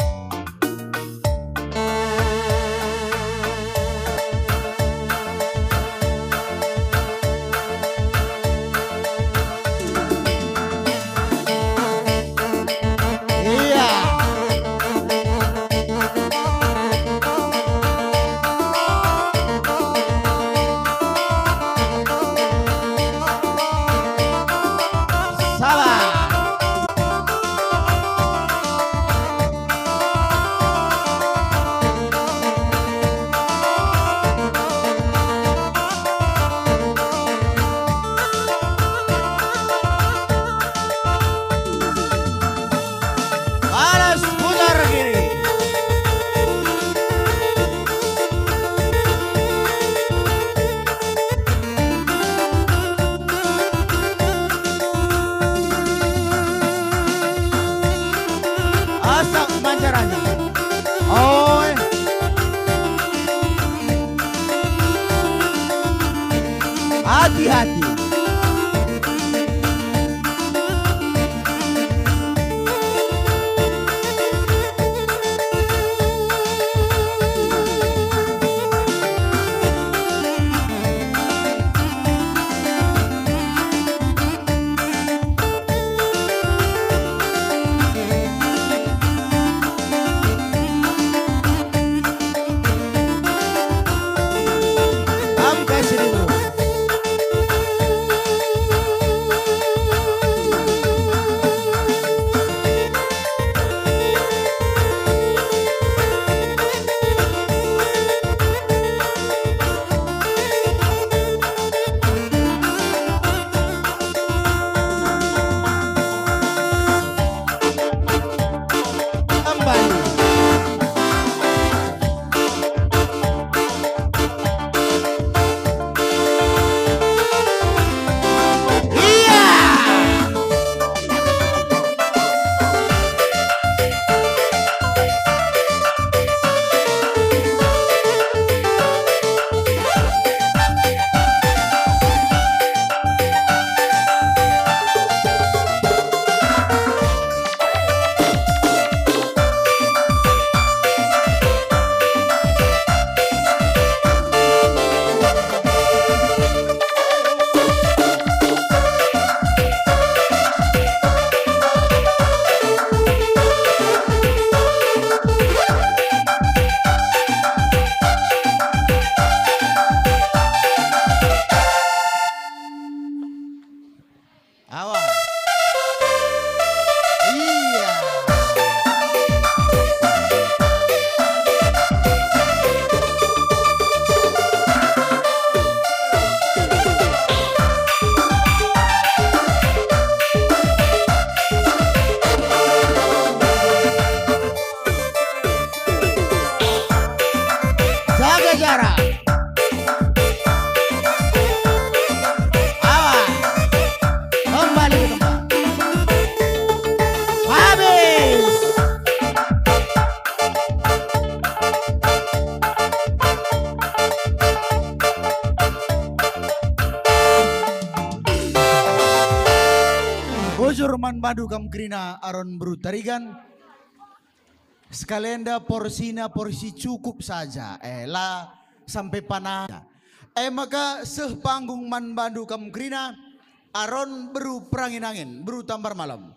Iya. Sabar. Gajara. Awas. Kembali ke tempat. Habis. Bujur man bandu kam kerina Aron Beru Tarigan. Sekalenda porsina porsi cukup saja, eh, la sampai panah. E maka seh panggung man bandu kam kerina Aron Beru Perangin-angin, Beru Tambar Malam.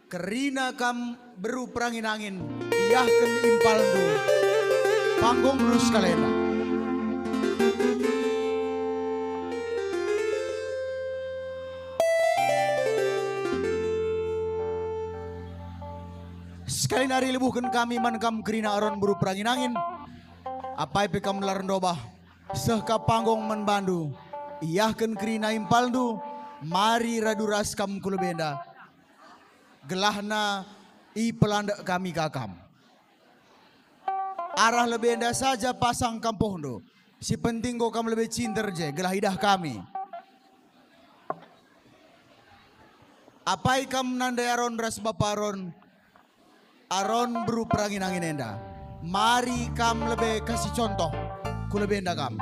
Kerina kam Beru Perangin-angin, iahken impalndu. Panggung Beru sekalenda. Sekali nari lebuhken kami man kam kerina Aron Beru Perangin-angin. Apai pe kam la erndobah, seh ka panggung man bandu, iahken kerina impalndu, mari radu ras kam ku lebe enda. Gelahna ipelandek kami ka kam. Arah lebe enda saja pasang kampuhndu, si penting enggo kam lebe cinder je, gelah idah kami. Apai kam nande Aron ras Bapa Aron, Aron Beru Perangin-angin enda. Mari kam lebe kasih contoh ku lebe enda kam.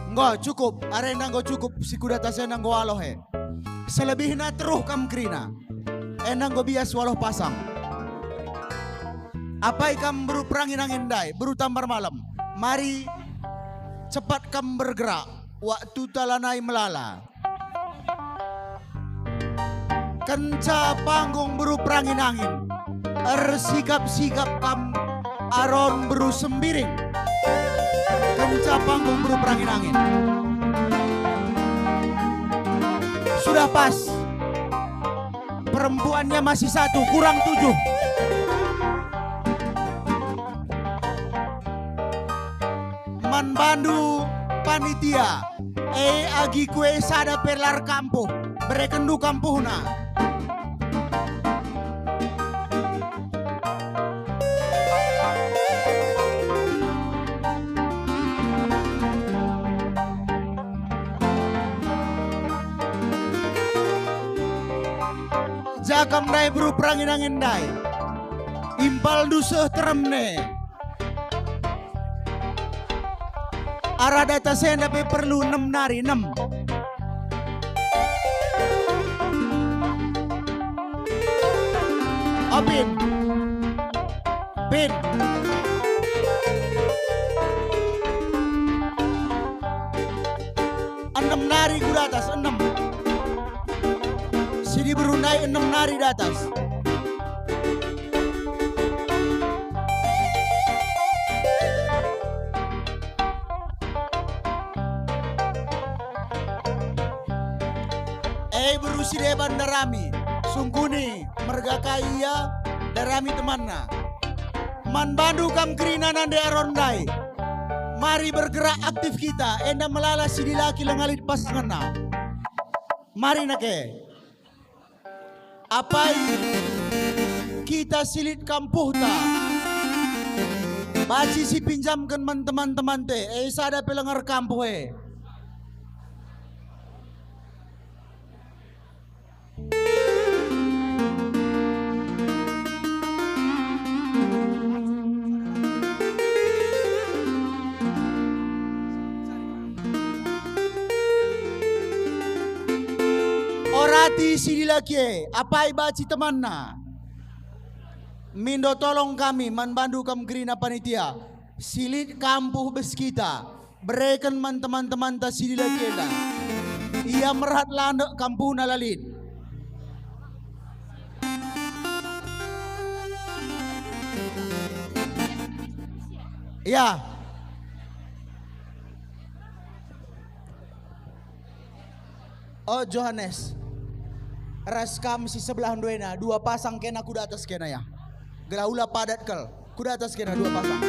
Enggo cukup, arenda enggo cukup, si ku datas enda enggo aloh e. Selebihna teruh kam kerina. Enda enggo bias waloh pasang. Apai kam Beru Perangin-angin ndai, Beru Tambar Malam. Mari cepat kam bergerak, waktuta lanai melala. Kenca panggung Beru Perangin-angin, ersikap-sikap kam Aron Beru Sembiring. Kenca panggung Beru Perangin-angin. Sudah pas. Perempuannya masih satu, kurang tujuh. Man bandu panitia, e agi kue sada pe la erkampuh, berekenndu kampuhna. Ja kam ndai Beru Perangin-angin ndai. Impalndu seh teremne. Arah datas enda pe perlu enem nari, enem. Apin. Pin. Enem nari ku datas, enem. Si diberu ndai enem nari datas. E beru si deban ndarami, sungkuni, merga kai ia, ndarami temanna. Man bandu kam kerina nande Aron ndai. Mari bergerak aktif kita, enda melala si dilaki langa lit pasangenna. Mari nake. Apai kita si lit kampuhta, banci sipinjamken man teman-temanta, e sada pe langa erkampuh e. Orati si dilaki e, apai banci temanna. Mindo tolong kami man bandu kam kerina panitia, si lit kampuh bas kita, bereken man teman-temanta si dilaki enda. Ia merhat landek kampuhna la lit. Ya. O Johanes, ras kam si sebelahndu ena, dua pasang kena ku datas kena ya. Gelah ula padat kal, ku datas kena dua pasang.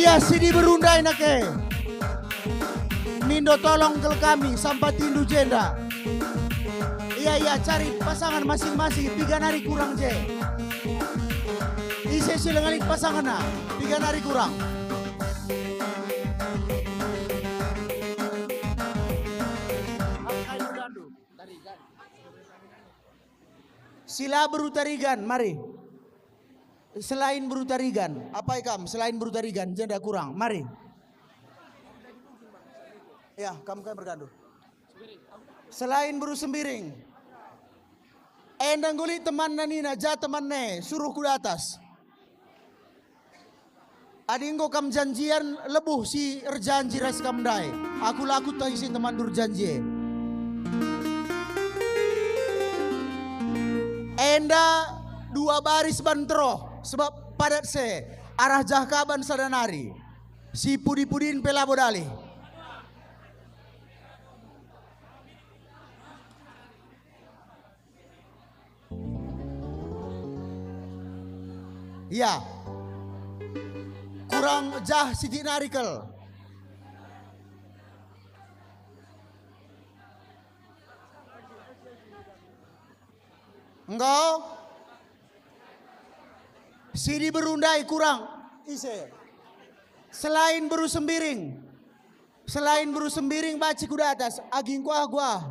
Ya, si diberu ndai nake. Mindo tolong kal kami, sampatindu jenda. Iya, iya, cari pasangan masing-masing, piga nari kurang je. Ise si langa lit pasanganna, piga nari kurang. Si la beru Tarigan, mari. Selain beru Tarigan, apai kam? Selain beru Tarigan, jenda kurang, mari. Ya, kam kai mergandu. Selain beru Sembiring. Enda enggo lit temanna nina, ja temanna e, suruh ku datas. Adi enggo kam janjian, lebuh si erjanji ras kam ndai. Aku la kueteh ise temanndu erjanji e. Enda dua baris ban teroh, sebab padat se, arah jah ka ban sada nari. Si pudi-pudin pe labo dalih. Ya. Kurang jah sitik nari kal. Enggo? Si diberu ndai kurang. Ise? Selain beru Sembiring. Selain beru Sembiring, banci ku datas, agi engkuah-kuah.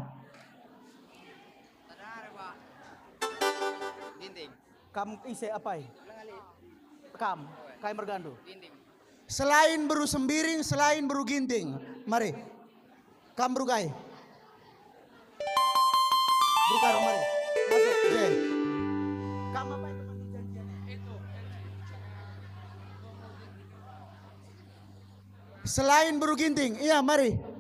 Kam ise apai? Kam, kai mergandu? Selain beru Sembiring, selain beru Ginting. Mari. Kam beru kai? Beru Karong, mari. Masuk, je. Kam apai teman janjian? Selain beru Ginting, iya, mari.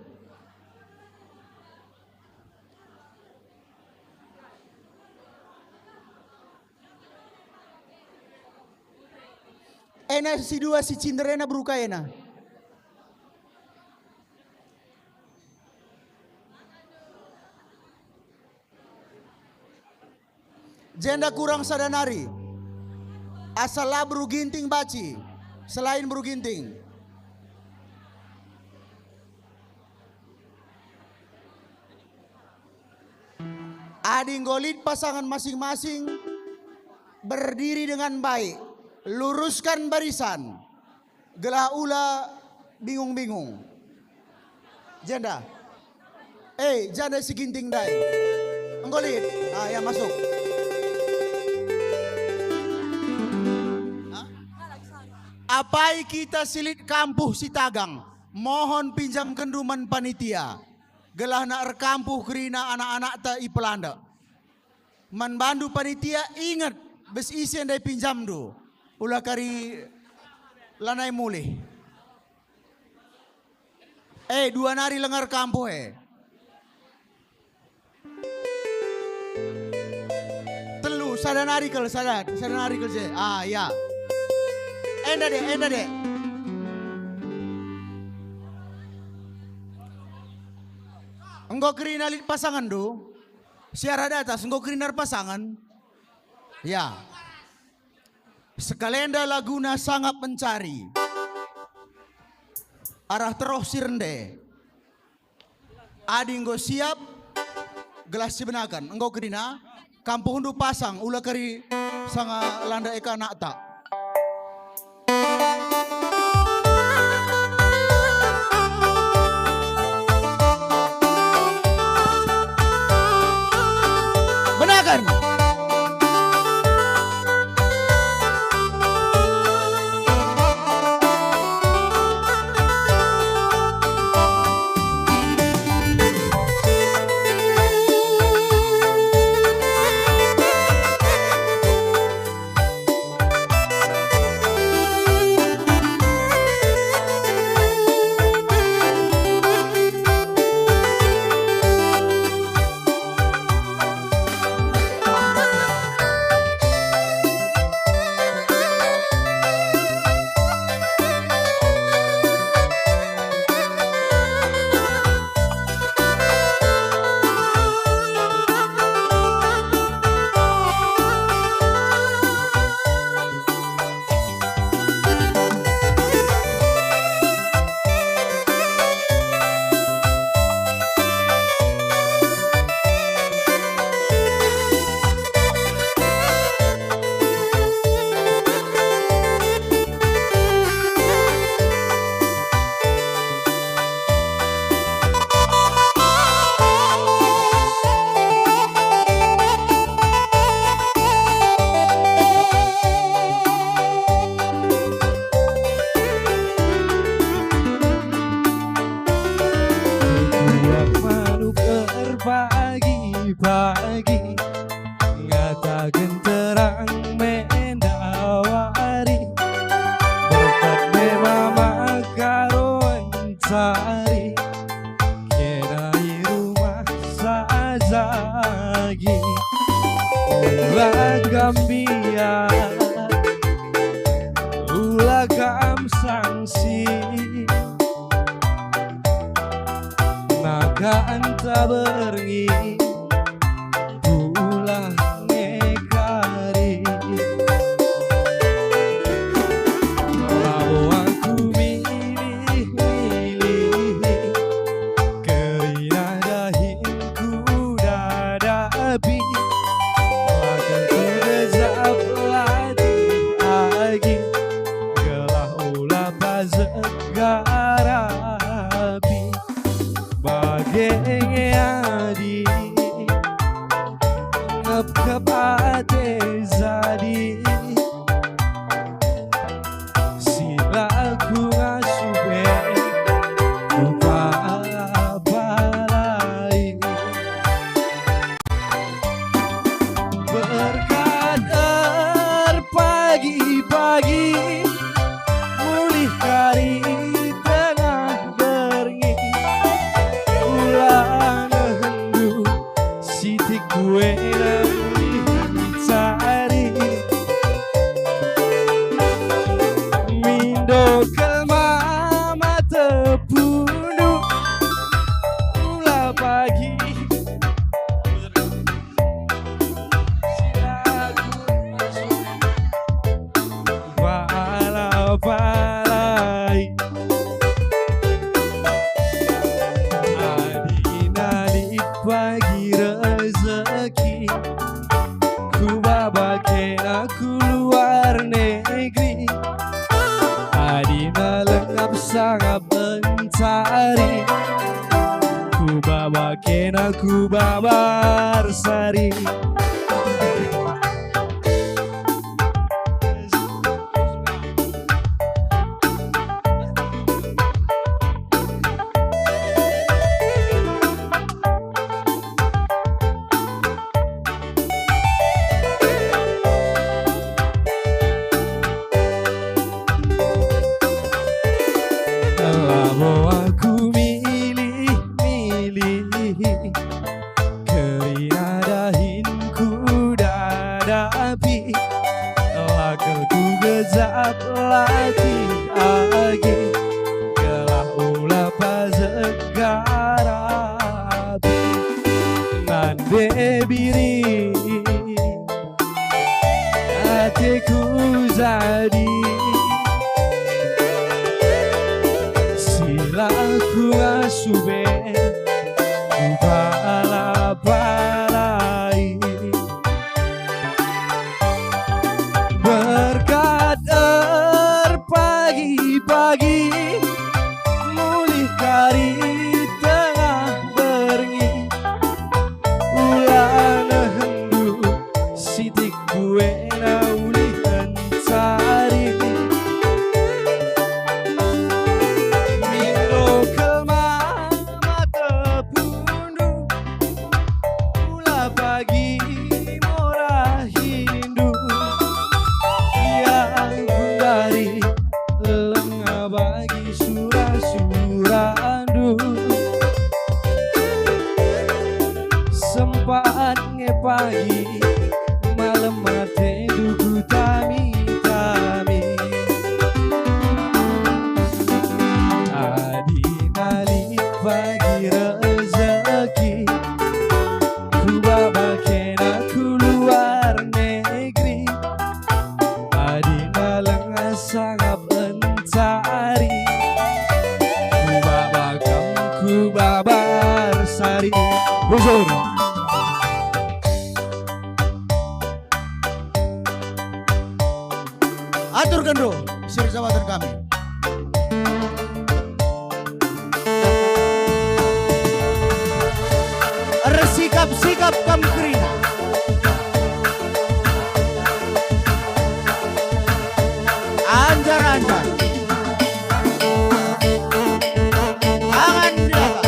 Ena si dua si cinder ena beru kai ena. Jenda kurang sada nari. Asa la beru Ginting banci, selain beru Ginting. Adi enggo lit pasangan masing-masing, berdiri dengan baik, luruskan barisan. Gelah ula bingung-bingung. Jenda. Eh, jenda si Ginting ndai. Enggo lit. Ah, ya, masuk. Hah? Apai kita si lit kampuh si tagang, mohon pinjamkenndu man panitia. Gelahna erkampuh kerina anak-anakta i Pelandek. Man bandu panitia, inget, bas ise ndai pinjamndu. Ula kari lanai mulih. Eh, dua nari lengar kampuh e. Telu, sada nari kal, sada, sada nari kal je. Ah, ya. Enda dek, enda dek. Enggo kerina lit pasangenndu? Si arah datas, enggo kerina erpasangen? Ya. Sekalenda laguna Sangap Mencari. Arah teroh si rende. Adi enggo siap, gelah sibenaken. Enggo kerina, kampuhndu pasang, ula kari sanga landa eka anakta. Benaken. kam sangsi. Maka enta berngi pulah nge kari. Labo aku milih-milih kerina dahin ku dadapi. Laken ku gejap latih agi, gelah ula pazek garapi. Bage nge adi, ngepkep ate jadi. Sila ku ngasup e, ku pala-palai. Berkat erpagi-pagi, mulih kari tengah berngi. Ula nehendu sitik kue lebih cari. Mindo kelma mate pundu, ula pagi. Pala-palai. Adina lit pagi rezeki, ku baba kena ku luar negeri. Adina lengkap sangap encari, ku baba kena ku baba ersari. Labo aku milih-milih kerina dahin ku dadapi, laken ku gejap latih agi, gelah ula pazek garapi. Nande biri ateku jadi, sila ku ngasup e, ku pala-palai. Berkat erpagi-pagi, mulih kari tengah berngi. Ula nehendu sitik buena ulih encari. Mindo kelma mate pundu, ula pagi mora hindu. Ia gundari lenga bagi sura-surandu. Sempat nge pagi, malem atendu kutami-tami. Adina lit pagi rezeki, ku baba kena ku luar negeri. Adina lenga sangap encari, ku baba kam ku baba ersari. Bujur. Atur gendo, sir jabatan kami. Ersikap-sikap kam kerina. Anjar-anjar. Angan di belakang.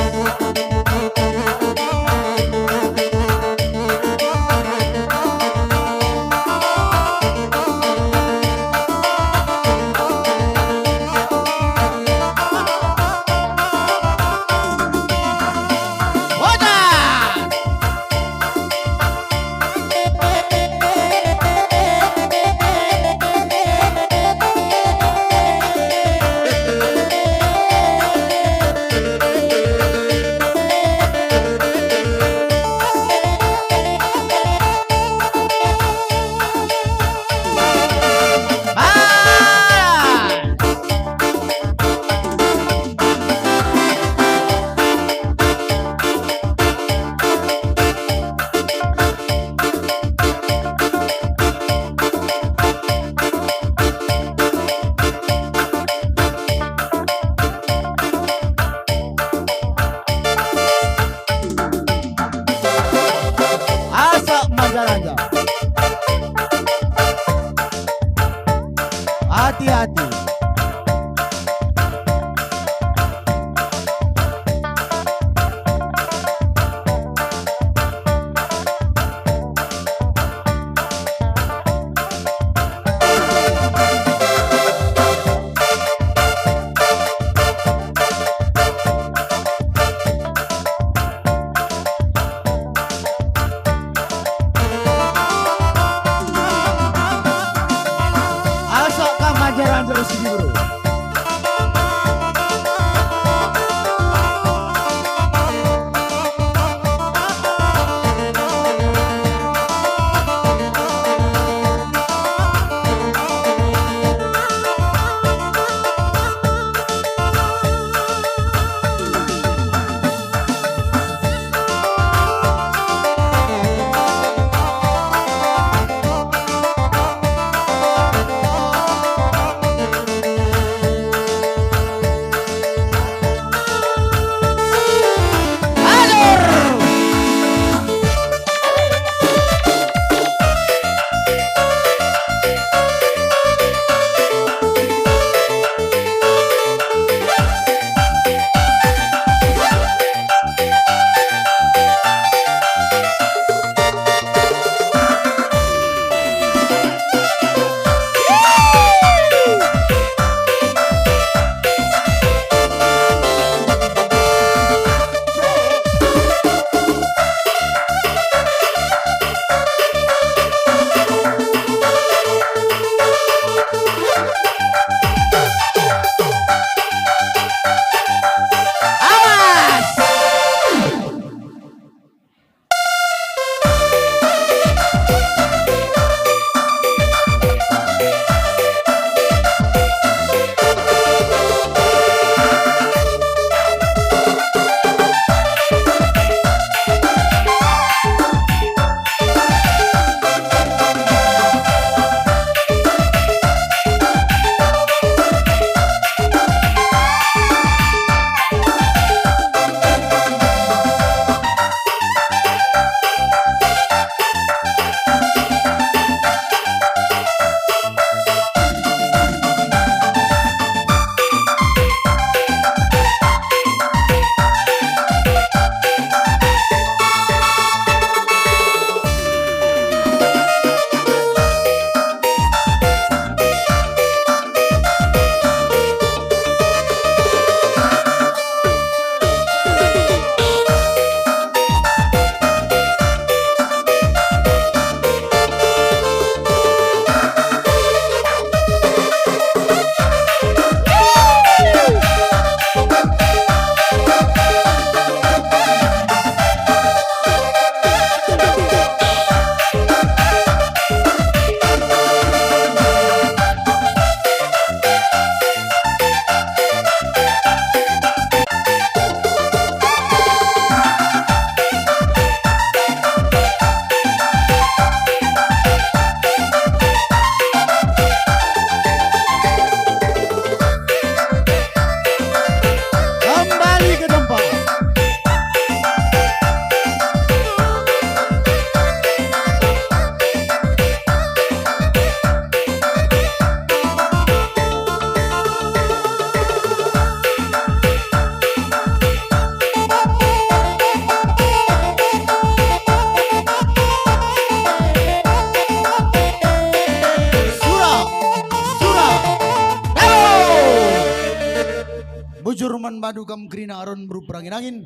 Jur man bandu kam kerina Aron beru perangin-angin,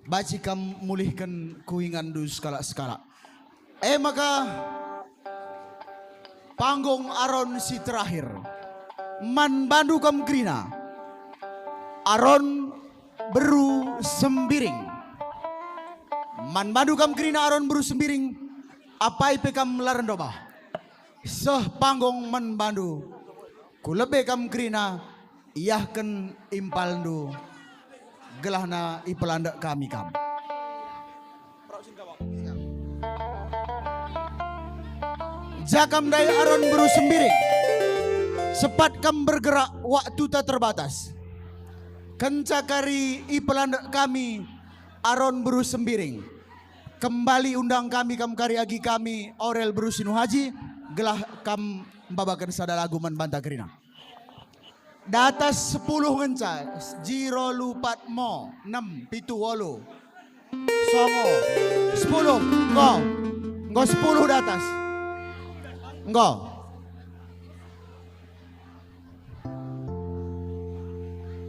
banci kam mulihken ku inganndu sekalak-sekalak. E maka, panggung Aron si terakhir. Man bandu kam kerina, Aron beru Sembiring. Man bandu kam kerina Aron beru Sembiring, apai pe kam la rendobah. Seh panggung man bandu. Ku lebe kam kerina, iahken impalndu, gelahna ipelandek kami kam. Jakam ndai Aron beru Sembiring, sepat kam bergerak, waktuta terbatas. Kenca kari ipelandek kami Aron beru Sembiring, kembali undang kami kam kari agi kami Orel beru Sinuhaji, gelah kam mbabaken sada lagu man banta kerina. Datas sepuluh ngenca, jiro lupat mo, enem, pitu, wolu, songo, sepuluh, enggo, enggo sepuluh datas. Enggo.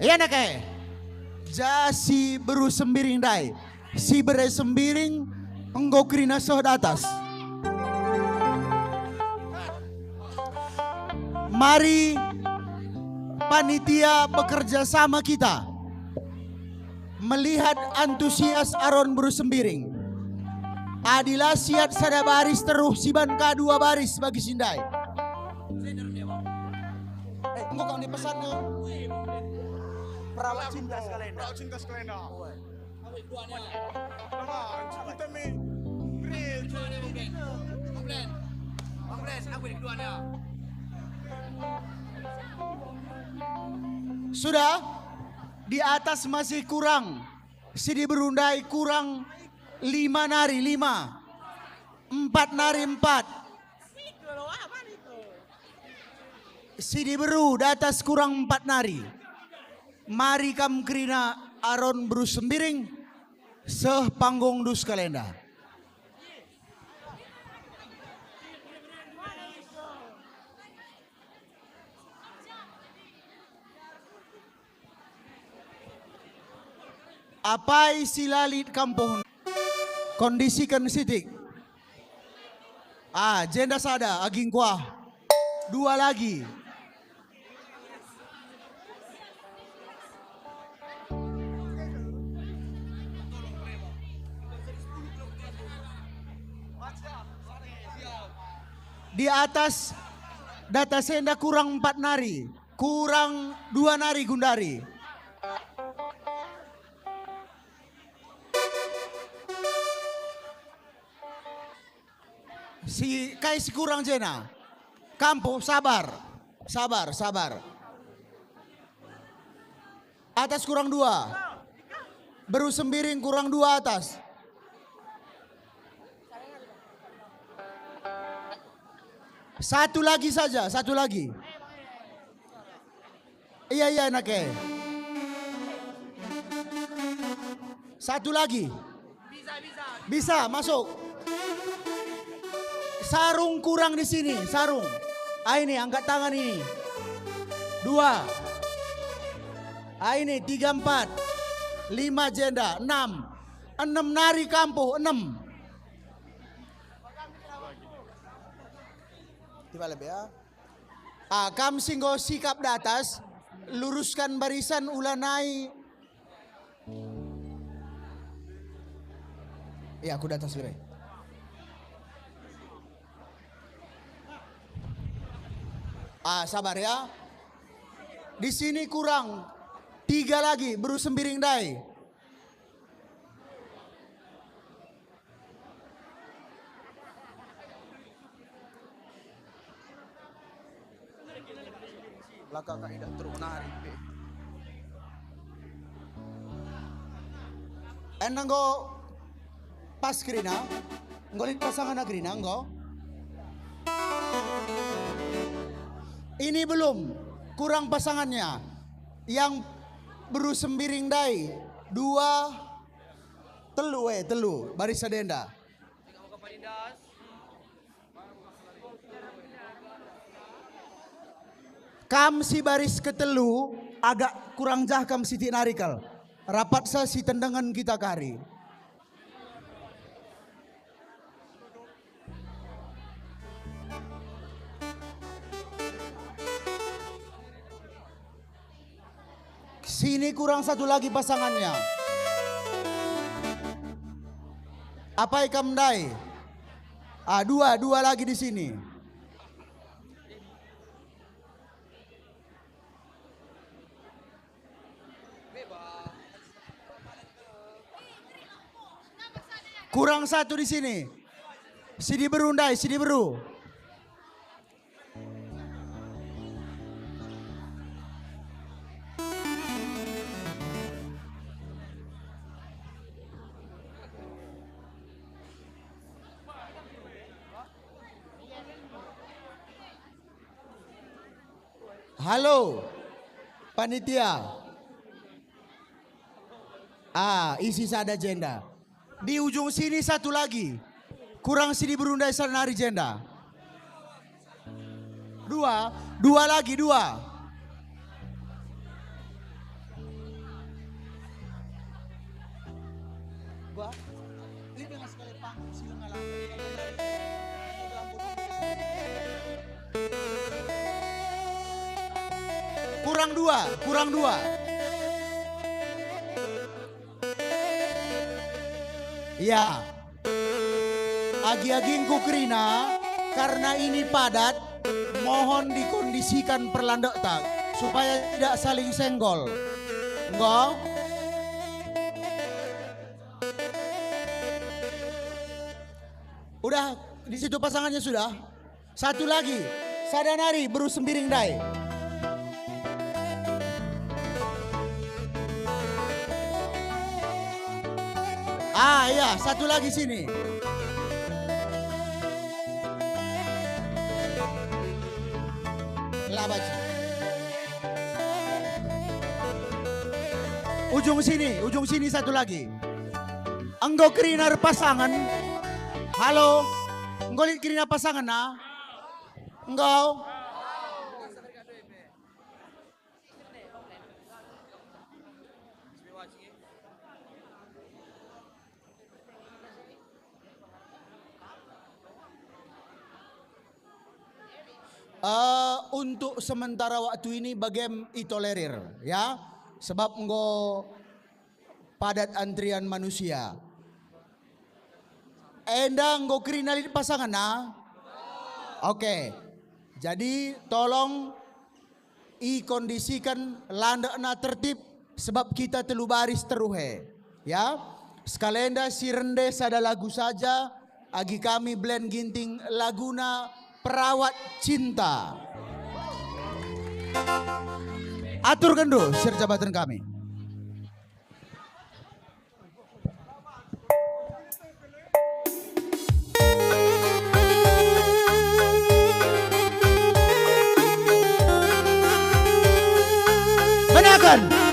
Ia nake, ja si beru Sembiring ndai. Si bere Sembiring enggo kerina seh datas. Mari panitia bekerja sama kita melihat antusias Aron beru Sembiring. Adi la siat sada baris teruh, siban ka dua baris bagi si ndai. Eh, enggo kang dipesan, no? Perawat cinta sekalian. Perawat cinta sekalian. Sudah? Di atas masih kurang. Si diberu ndai kurang lima nari, lima. Empat nari, empat. Si diberu di atas kurang empat nari. Mari kam kerina Aron beru Sembiring, seh panggungndu sekalenda. Apai si la lit kampuh, kondisiken sitik. Ah, jenda sada agi engkuah. Dua lagi. Di atas datas enda kurang empat nari, kurang dua nari gundari. Si kai si kurang jena? Kampuh, sabar. Sabar, sabar. Atas kurang dua. Beru Sembiring kurang dua atas. Satu lagi saja, satu lagi. Iya, iya, nake. Satu lagi. Bisa, masuk. Sarung kurang di sini, sarung. Ah, ini, angkat tangan ini. Dua. Ah, ini, tiga, empat. Lima jenda, enam. Enem nari kampuh, enem. Tiba lebe ya. Ah, kam si enggo sikap datas, luruskan barisan, ulanai. Ya, aku datas bere. Ah, sabar ya. Di sini kurang tiga lagi, beru Sembiring ndai. Laka ka idah teruk nari pe. Enda enggo pas kerina, enggo lit pasangan kerina enggo. Ini belum, kurang pasangannya. Yang beru Sembiring ndai, dua, telu, eh, telu, baris sada enda. Kam si baris ketelu, agak kurang jah kam sitik nari kal. Rapatsa si tendengen kita kari. Sini kurang satu lagi pasangannya. Apai kam ndai? Ah, dua, dua lagi di sini. Kurang satu di sini. Si diberu ndai, si diberu. Halo, panitia. Ah, isi sada jenda. Di ujung sini satu lagi. Kurang si diberu ndai sada nari jenda. Dua, dua lagi, dua. Gua, ini dengan sekali panggung, silang alam. Kurang dua, kurang dua. Ya. Agi-agingku kerina, karena ini padat, mohon dikondisikan perlandekta supaya tidak saling senggol. Enggo? Udah di situ pasangannya sudah? Satu lagi, sada nari beru Sembiring ndai. Ah, iya, satu lagi sini. Laba. Ujung sini, ujung sini satu lagi. Enggo kerina erpasangen. Halo. Enggo lit kerina pasangen, ah? Enggo. Eh, untuk sementara waktu ini bagem itolerir, ya. Sebab enggo padat antrian manusia. Enda enggo kerina lit pasangenna? Oke. Jadi tolong ikondisiken landekna tertib, sebab kita telu baris teruhe, ya. Sekalenda si rende sada lagu saja, agi kami Band Ginting laguna Perawat Cinta. Aturkenndu si erjabaten kami. Benaken.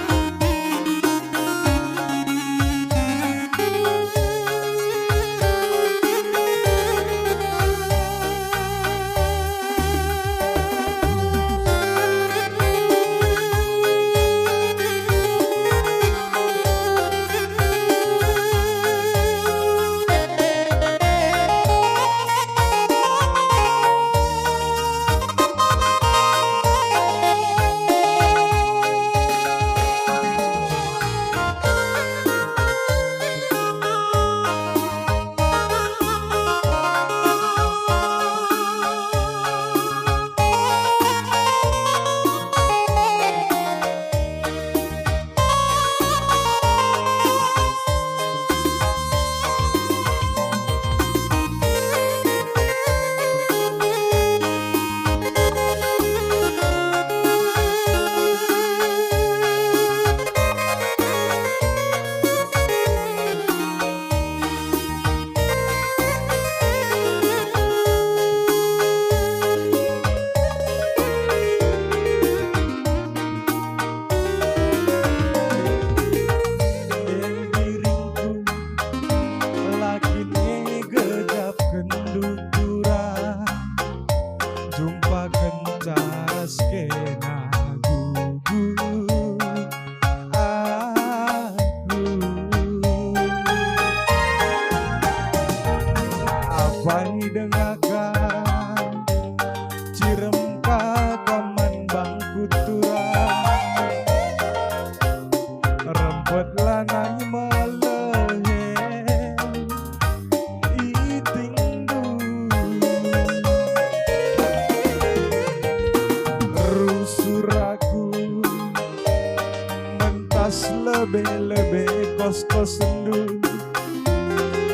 Lebe-lebe kos-kosndu,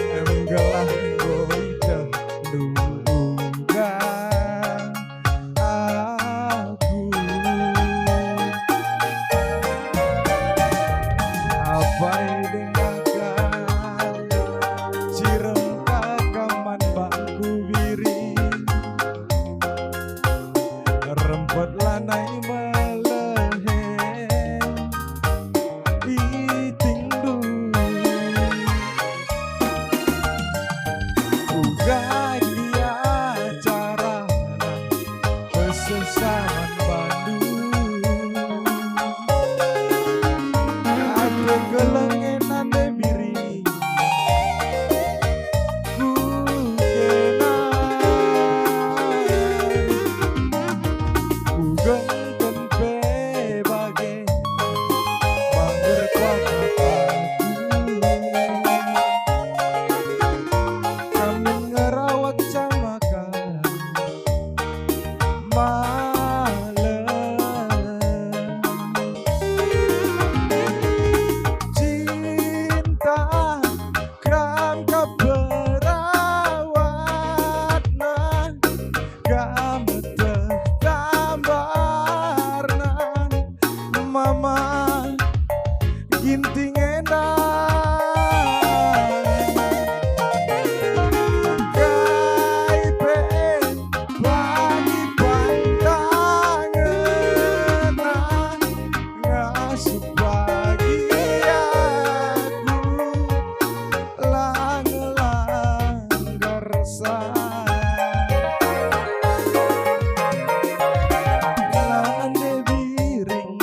em gelah enggo ietehndu uga aku. Apai dengakan cirem kakaman bangku biring, rempet lanai melehe itingndu. Uga gia carana pesesaman bandu. Ate keleng e nande biring ku kena. Kugengken pe bage bangger kuakap aku. Kam min ngerawat camaka malem. Cinta kam kap perawatna, kam teh tambarna, mama Ginting enda. Kai pe bagi pantangenna, ngasup bagi aku la ngelanggar sa. Lande biring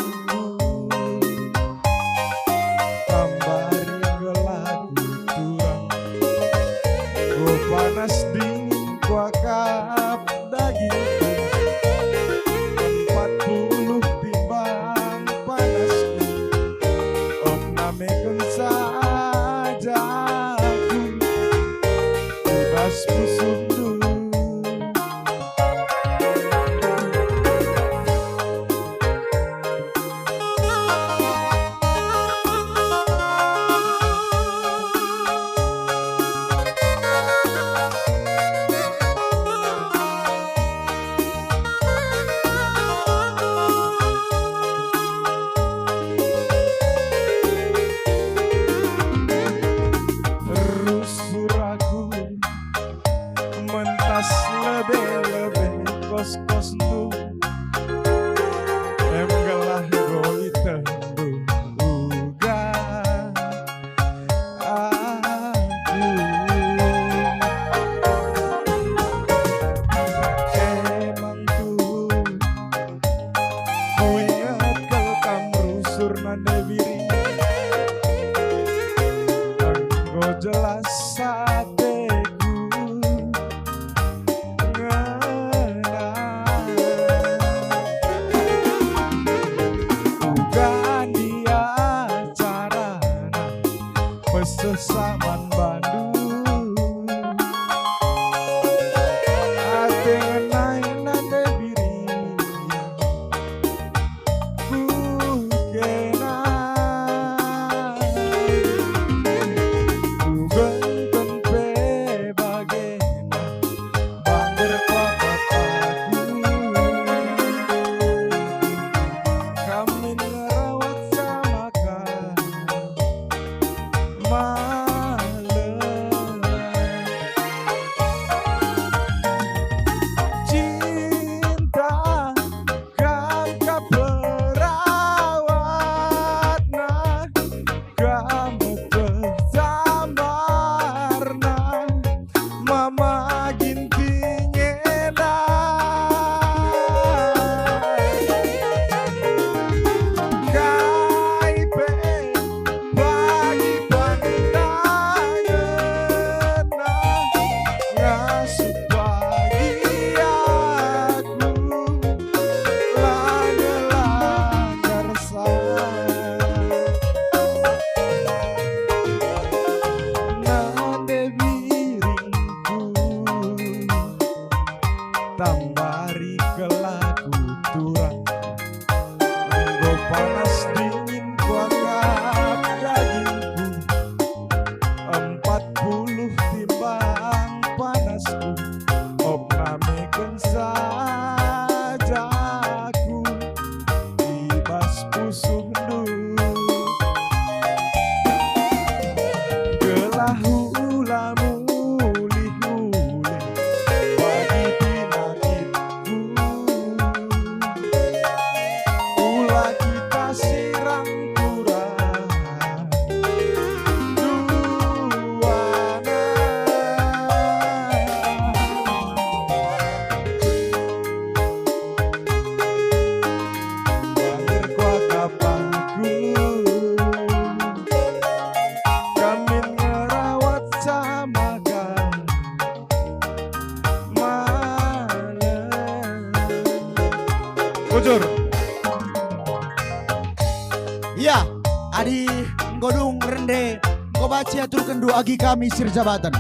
Ya, adi enggo dung rende, enggo banci aturkenndu agi kami si erjabaten.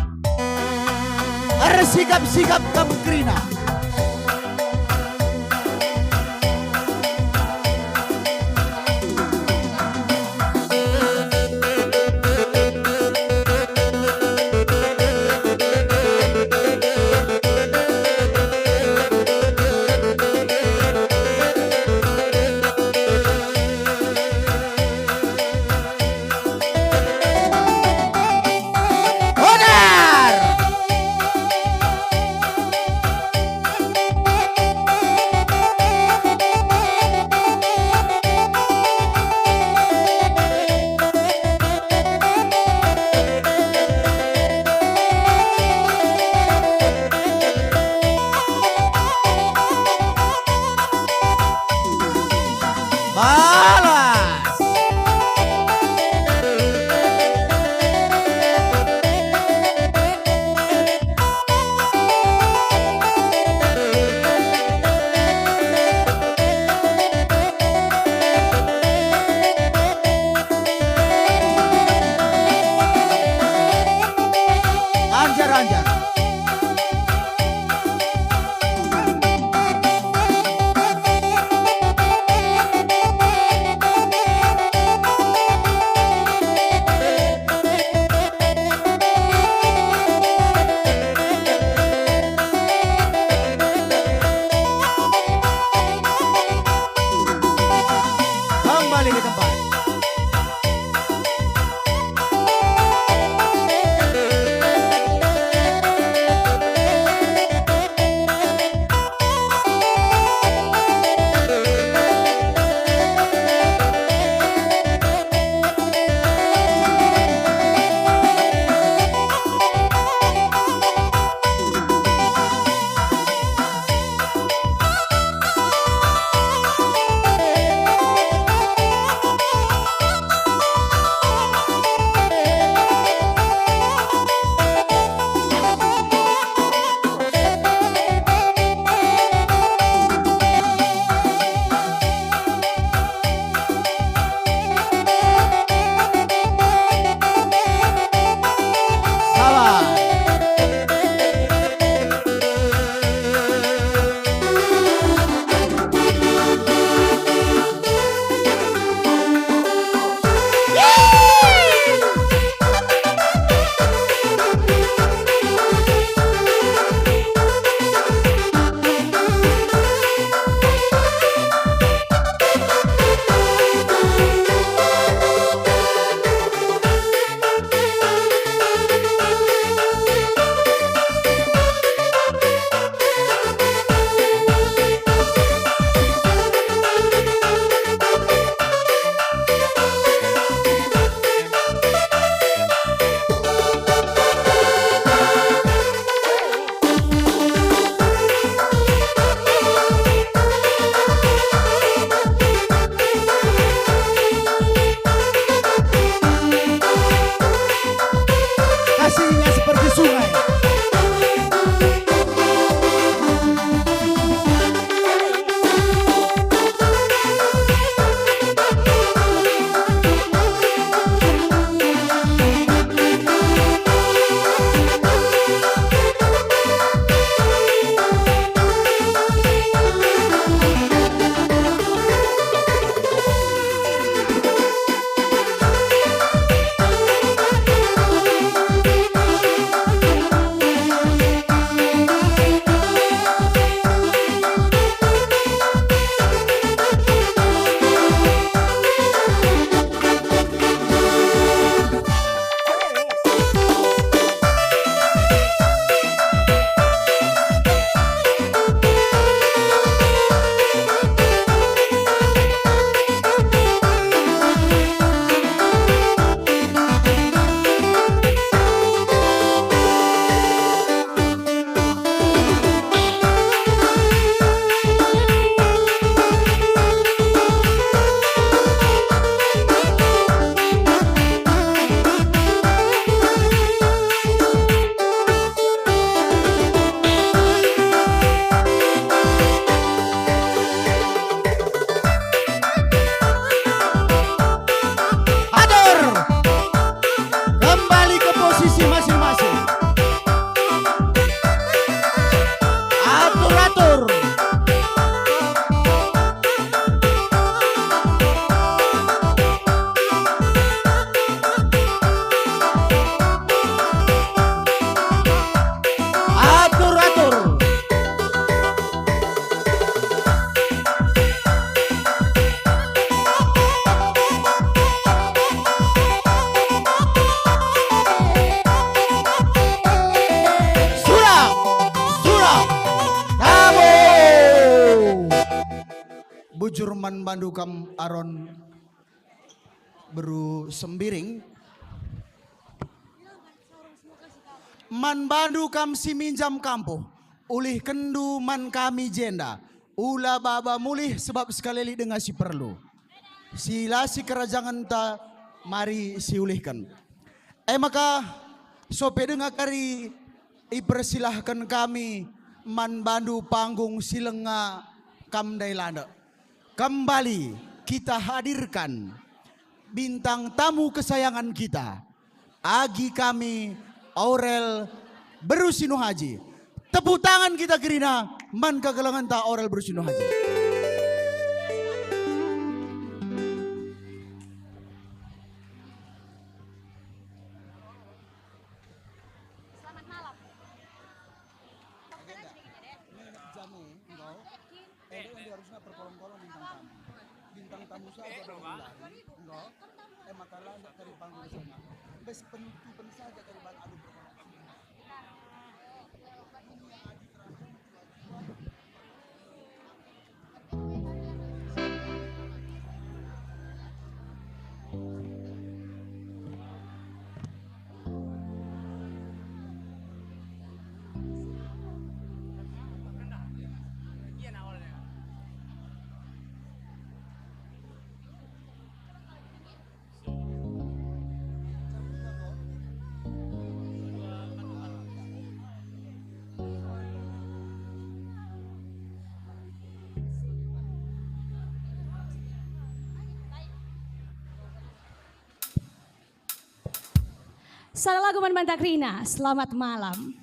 Ersikap-sikap kam kerina. Onar! Balas. Anjar, anjar. Kembali ke tempat. Man bandu kam Aron beru Sembiring. Man bandu kam si minjam kampuh, ulihkenndu man kami jenda. Ula baba mulih, sebab sekali lit denga si perlu. Si la sikerajangenta mari siulihken. E maka, sope denga kari ipersilahken kami man bandu panggung si lenga kam ndai landek. Kembali kita hadirkan bintang tamu kesayangan kita, agi kami Aurel Beru Sinuhaji. Tepuk tangan kita kerina man kekelengenta Aurel Beru Sinuhaji. Selamat malam. Ini jam nih, enggak? Eh, dia harusnya berkolong-kolong bintang tamu. Bintang tamu saja berlari, enggak? Eh, maka lanjut dari panggung sana. Bes penutupan saja dari bang adu berkolong-kolong. Sada lagu man banta kerina, Selamat Malam.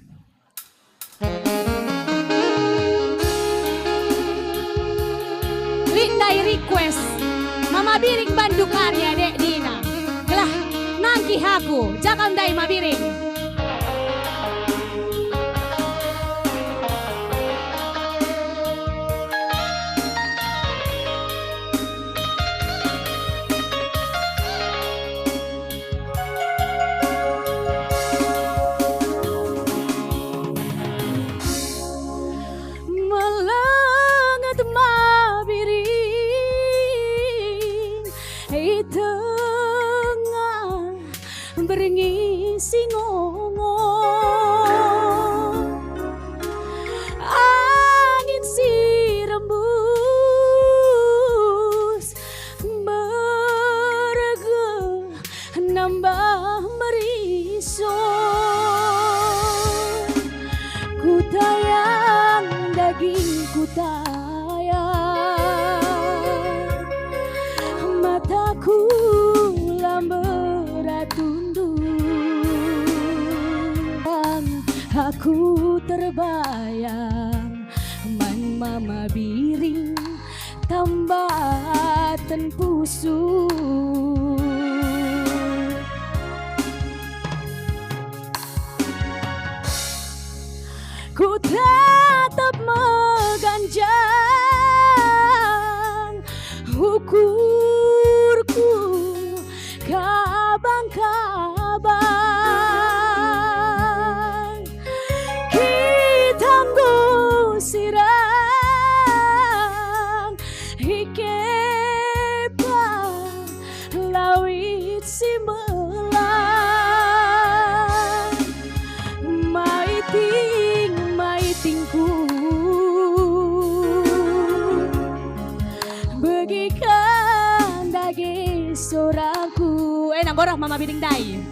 Lit ndai request, Mama Biring bandu kari ade Dina. Gelah nangkih aku, jakal ndai Ma Biring. Melenget Ma Biring i tengah berngi si ngongo. Angin si rembus mergeh nambah meriso. Kutayang daging kutayang, mataku la mberatundu. Aku terbayang man Mama Biring tambaten pusuh. Ku tetap meganjang ukurku kabang-kabang. Kita nggo sirang i kepa lawit si mbelang. Maiting, maitingku, begiken dage sorangku. Eh, nanggo roh Mama Biring ndai.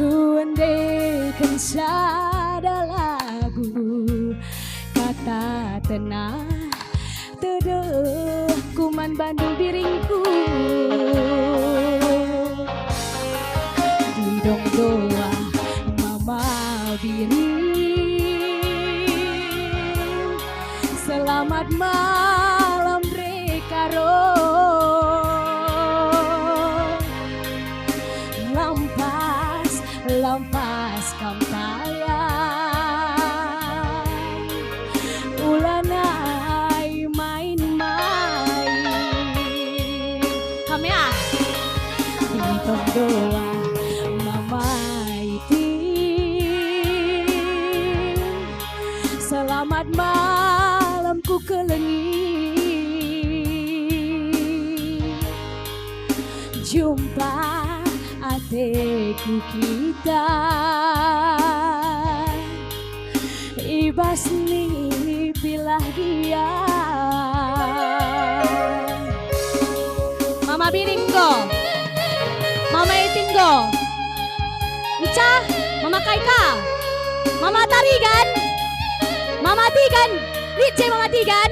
Kuendeken sada lagu, kata tenah tedehku man bandu biringku. Didong doa Mama Biring, selamat malam Rekaro. Lampas, lampas kam tayang, ula nai main-main. Kam ya. Bintong doa Mama Iting, selamat malam ku kelengi. Jumpa ateku kita i bas ni pilah gia. Mama Biring go. Mama Eting go. Encah, Mama Kaika. Mama Tarigan. Mama Tigan. Lit je Mama Tigan.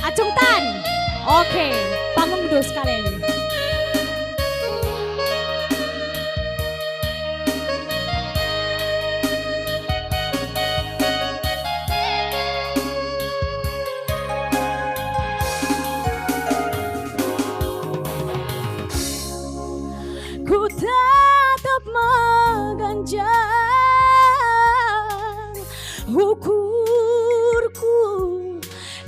Acung Tan. Oke, panggung dus kali. Ku tetap menggenjang ukurku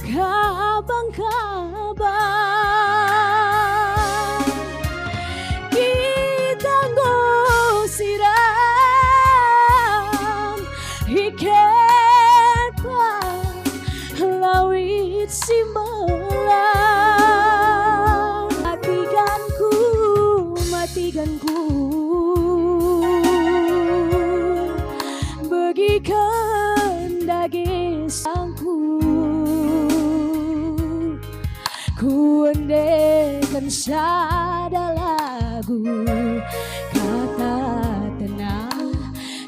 kabang-kabang. Kita enggo siram i kepah lawit si mbelang. Matiganku, matiganku, begiken dage sangku. Kuendeken sada lagu, kata tenang,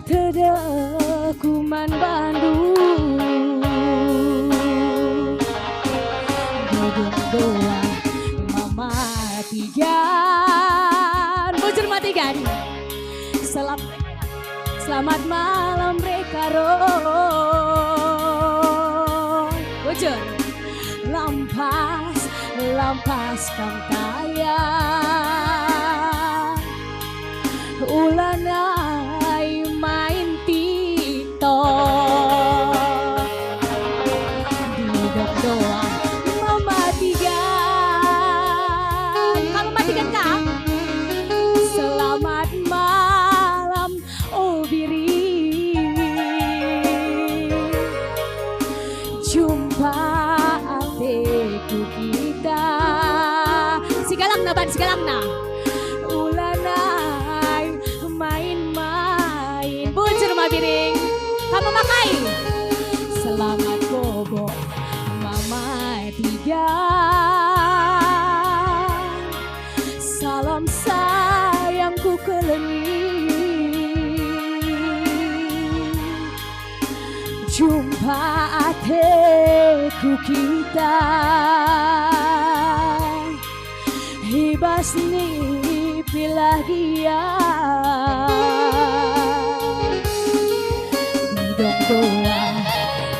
tedehku man bandu. Dudung doa Mama Tigan. Bujur Mama Tigan. Selam-, selamat malam Rekaro. Bujur. Lampas, lampas kam tayang. Ulanai main TikTok. Didok doang Mama Tigan. Kamu matikan kah? Selamat malam, oh Biring. Jumpa ateku kita. Sigalangna ban, sigalangna. Ulanai main-main. Bujur Mama Biring. Kamu makai. Selamat bobo Mama Tiga. Salam sayang ku kelengi. Jumpa ateku kita i bas ni pilah gia. Didok doa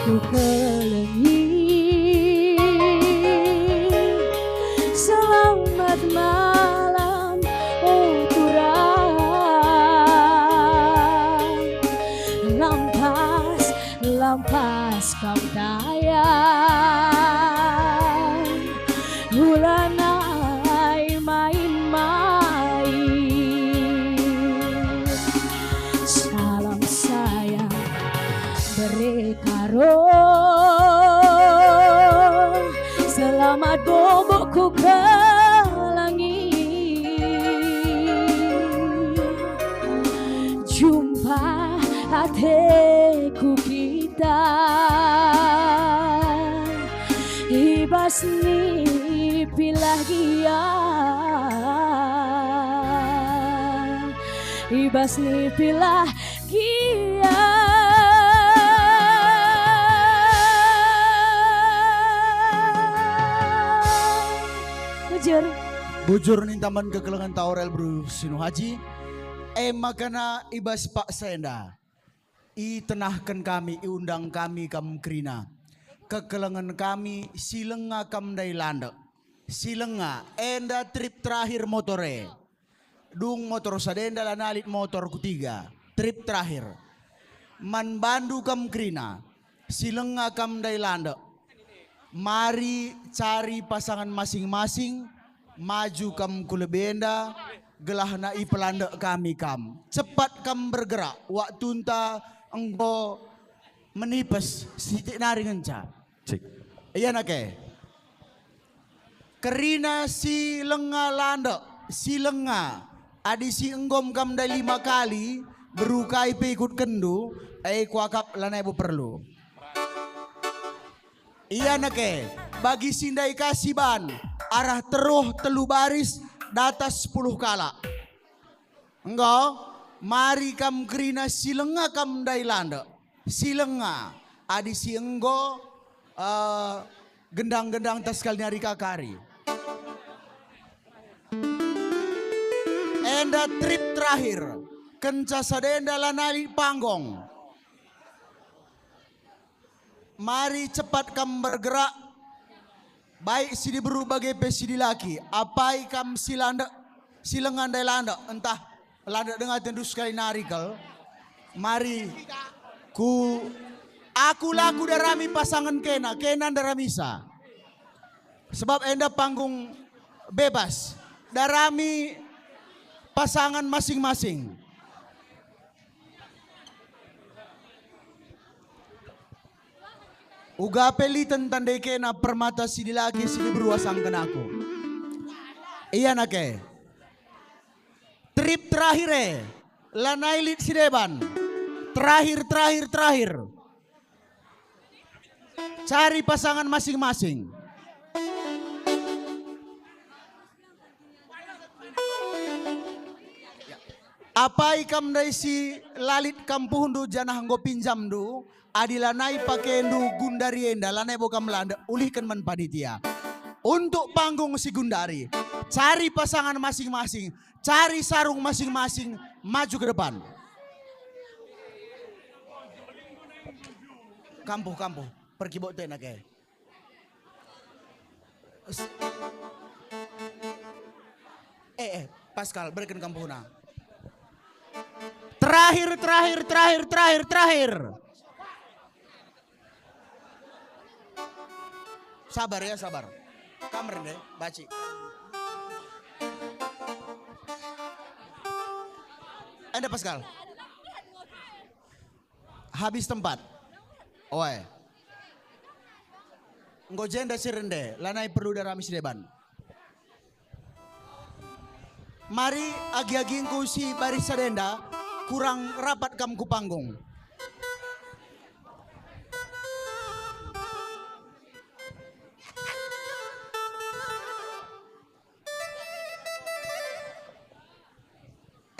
ku kelengi. Selamat malam, oh turang. Lampas, lampas kam tayang. Ulanai main-main. Salam sayang bere karo. Selamat bobo ku kelengi. Jumpa ateku kita i bas ni pilah gia. I bas ni pilah gia. Bujur. Bujur ninta man kekelengen ta Orel Bru Sinuhaji. E maka na i bas paksa enda. Itenahken kami, iundang kami kam kerina. Kekelengen kami si lenga kam ndai landek. Si lenga enda trip terakhir motor e. Dung motor sada enda lanai lit motor kutiga. Trip terakhir. Man bandu kam kerina. Si lenga kam ndai landek. Mari cari pasangan masing-masing, maju kam ku lebe enda, gelahna ipelandek kami kam. Cepat kam bergerak, waktunta enggo menipes, sitik nari ngenca. Cik. Ia nake. Kerina si lenga landek. si lenga, adi si enggom kam ndai lima kali, beru kai pe ikutkenndu, e kuakap lanai bo perlu. Ia neke, bagi si ndai ka si ban, arah teruh telu baris, datas sepuluh kalak. Enggo, mari kam kerina si lenga kam ndai landek. Si lenga, adi si enggo, eh, gendang-gendang tas kali nari kakari. Enda trip terakhir, kenca sada enda lanai lit panggung. Mari cepat kam bergerak, baik si diberu bage pe si dilaki. Apai kam si landek, si lenga ndai landek, ntah landek denga tendu sekali nari kal. Mari ku aku laku darami pasangan kena, kena ndaramisa. Sebab enda panggung bebas, darami pasangan masing-masing. Uga pe liten tandai kena permata si dilaki si diberu asangken aku. Ia nake. Trip terakhir e, lanai lit si deban. Terakhir, terakhir, terakhir. Cari pasangan masing-masing. Apai kam ndai si la lit kampuhndu janah enggo pinjamndu, adi lanai pakendu gundari enda, lanai bo kam landek, ulihken man panitia. Untuk panggung si gundari, cari pasangan masing-masing, cari sarung masing-masing, maju ke depan. Kampuh, kampuh, perkibok tena ke. S-, eh, eh, Pascal, berikan kampuhna. Terakhir, terakhir, terakhir, terakhir, terakhir. Sabar ya, sabar. Kamer deh, baci. Enda Pascal. Habis tempat. Oe. Enggo jenda si rende, lanai perlu darami si deban. Mari agi-agingku si baris sada enda, kurang rapat kam ku panggung.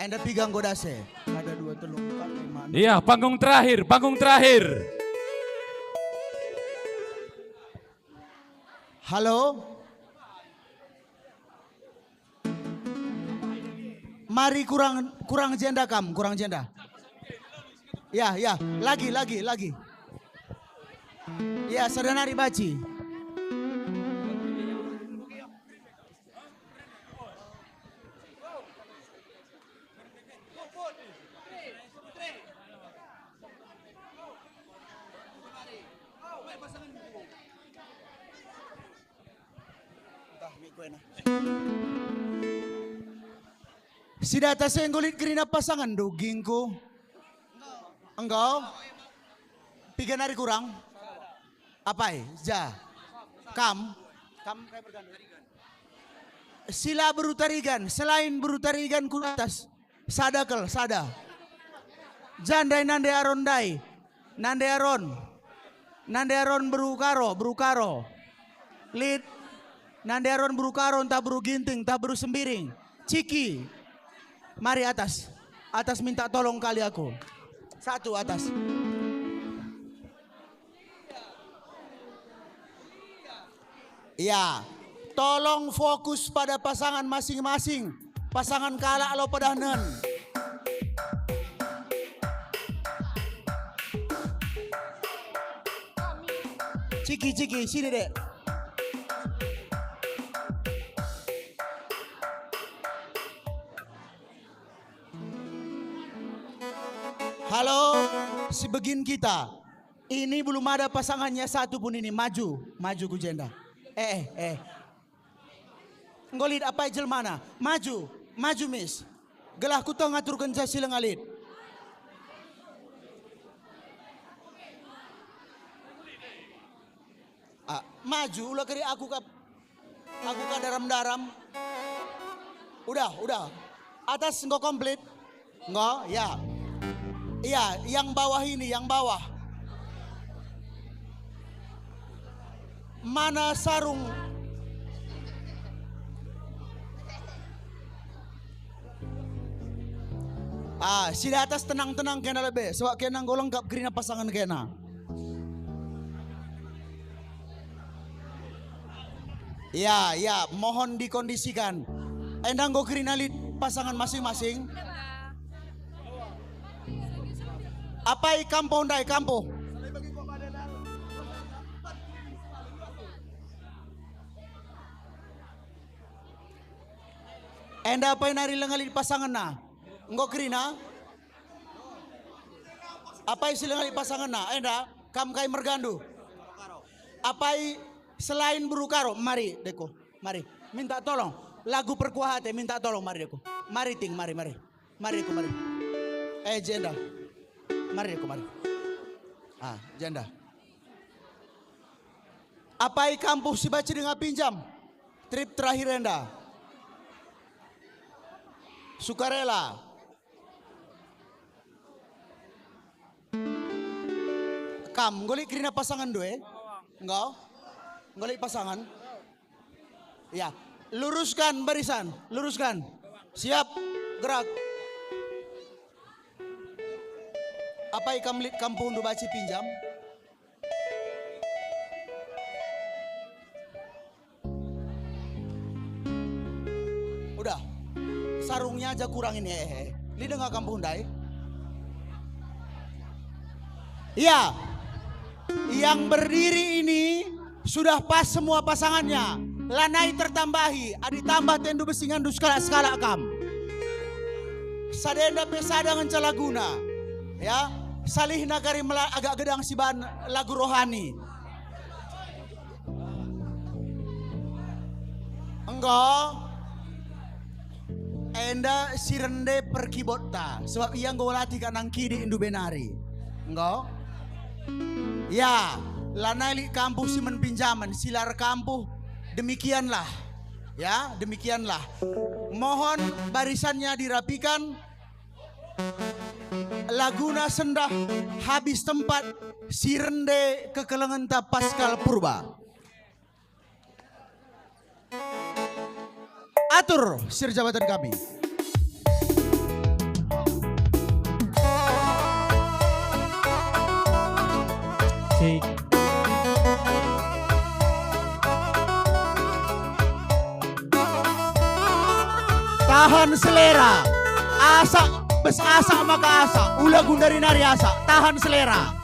Enda piga enggo dase? Ada dua, telu, empat, lima, enam. Iya, panggung terakhir, panggung terakhir. Halo? Mari kurang, kurang jenda kam, kurang jenda. Ya, ya, lagi, lagi, lagi. Ya, sada nari baci. Si datas enggo lit kerina pasangenndu, gingku? Enggo? Piga nari kurang? Apai? Ja. Kam? Kam kai pergandu? Si la beru Tarigan, selain beru Tarigan ku atas. Sada kal, sada. Ja ndai nande Aron ndai. Nande Aron. Nande Aron beru Karo, beru Karo. Lit. Nande Aron beru Karo, ntah beru Ginting, ntah beru Sembiring. Ciki. Mari atas. Atas minta tolong kali aku. Satu atas. Ya, tolong fokus pada pasangan masing-masing. Pasangan kalak lo pedahnen. Ciki, Ciki, sini, Dek. Halo, si begin kita. Ini belum ada pasangannya satu pun ini. Maju, maju ku jenda. Eh, eh, eh. Enggo lit apai jelmana? Maju, maju, Miss. Gelah kutoh ngaturkenca si lenga lit. Ah, maju, ula keri aku kap. Aku ka daram-daram. Udah, udah. Atas enggo komplit? Enggo, ya. Iya, yang bawah ini, yang bawah. Mana sarung? Ah, si di atas tenang-tenang kena lebe, sebab kena enggo lengkap kerina pasangen kena. Ya, ya, mohon dikondisikan. Enda enggo kerina lit pasangan masing-masing. Apai kampuh ndai, kampuh? Enda apai nari lenga lit pasangenna? Enggo kerina? Apai si lenga lit pasangenna? Enda, kam kai mergandu? Apai selain Beru Karo? Mari, deko. Mari. Minta tolong. Lagu perkuah ate, minta tolong, mari, deko. Mari, Ting, mari, mari. Mari, deko, mari. Eh, jenda. Mari, deko, mari. Ah, jenda. Apai kampuh si banci denga pinjam? Trip terakhir enda. Sukarela. Kam, enggo lit kerina pasangenndu, eh? Enggo? Enggo lit pasangan? Ya. Luruskan barisan, luruskan. Siap, gerak. Apai kam lit kampuhndu banci pinjam? Udah. Sarungnya aja kurang ini, eh, eh. Lit denga kampuh ndai? Iya. Yang berdiri ini sudah pas semua pasangannya. Lanai tertambahi, adi tambah tendu besi nganndu sekalak-sekalak kam. Sada enda pe sada ngenca laguna. Ya, salihna kari mela-, agak gedang siban lagu rohani. Enggo. Enda si rende perkibot ta, sebab ia enggo latih ka nangkidi ndube nari. Enggo. Ya, lanai lit kampuh si men pinjamen, silar kampuh. Demikianlah. Ya, demikianlah. Mohon barisannya dirapikan. Laguna sendah habis tempat, si rende kekelengenta Paskal Purba. Atur sir jabatan kami. Cek. Tahan selera. Asak, bes asak maka asak. Ula gundari nari asak. Tahan selera.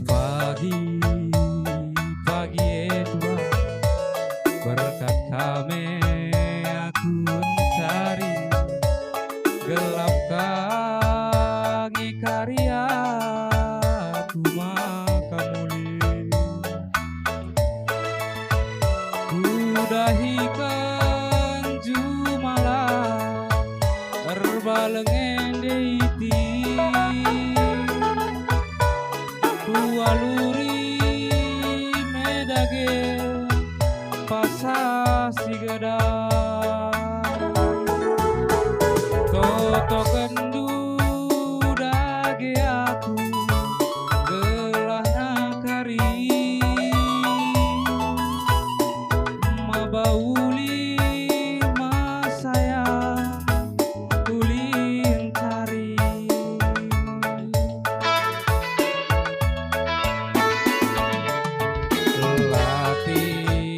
Pagi, pagi e Tuhan, berkat Kam e aku ncari, gelap ka nge kari aku maka mulih. Kudahiken jumala erbaleng ende iti. Kualuri me dage pasa si gedang. Totokenndu dage aku gelah nakari. Maba ulih masa yang ulih ncari. Latih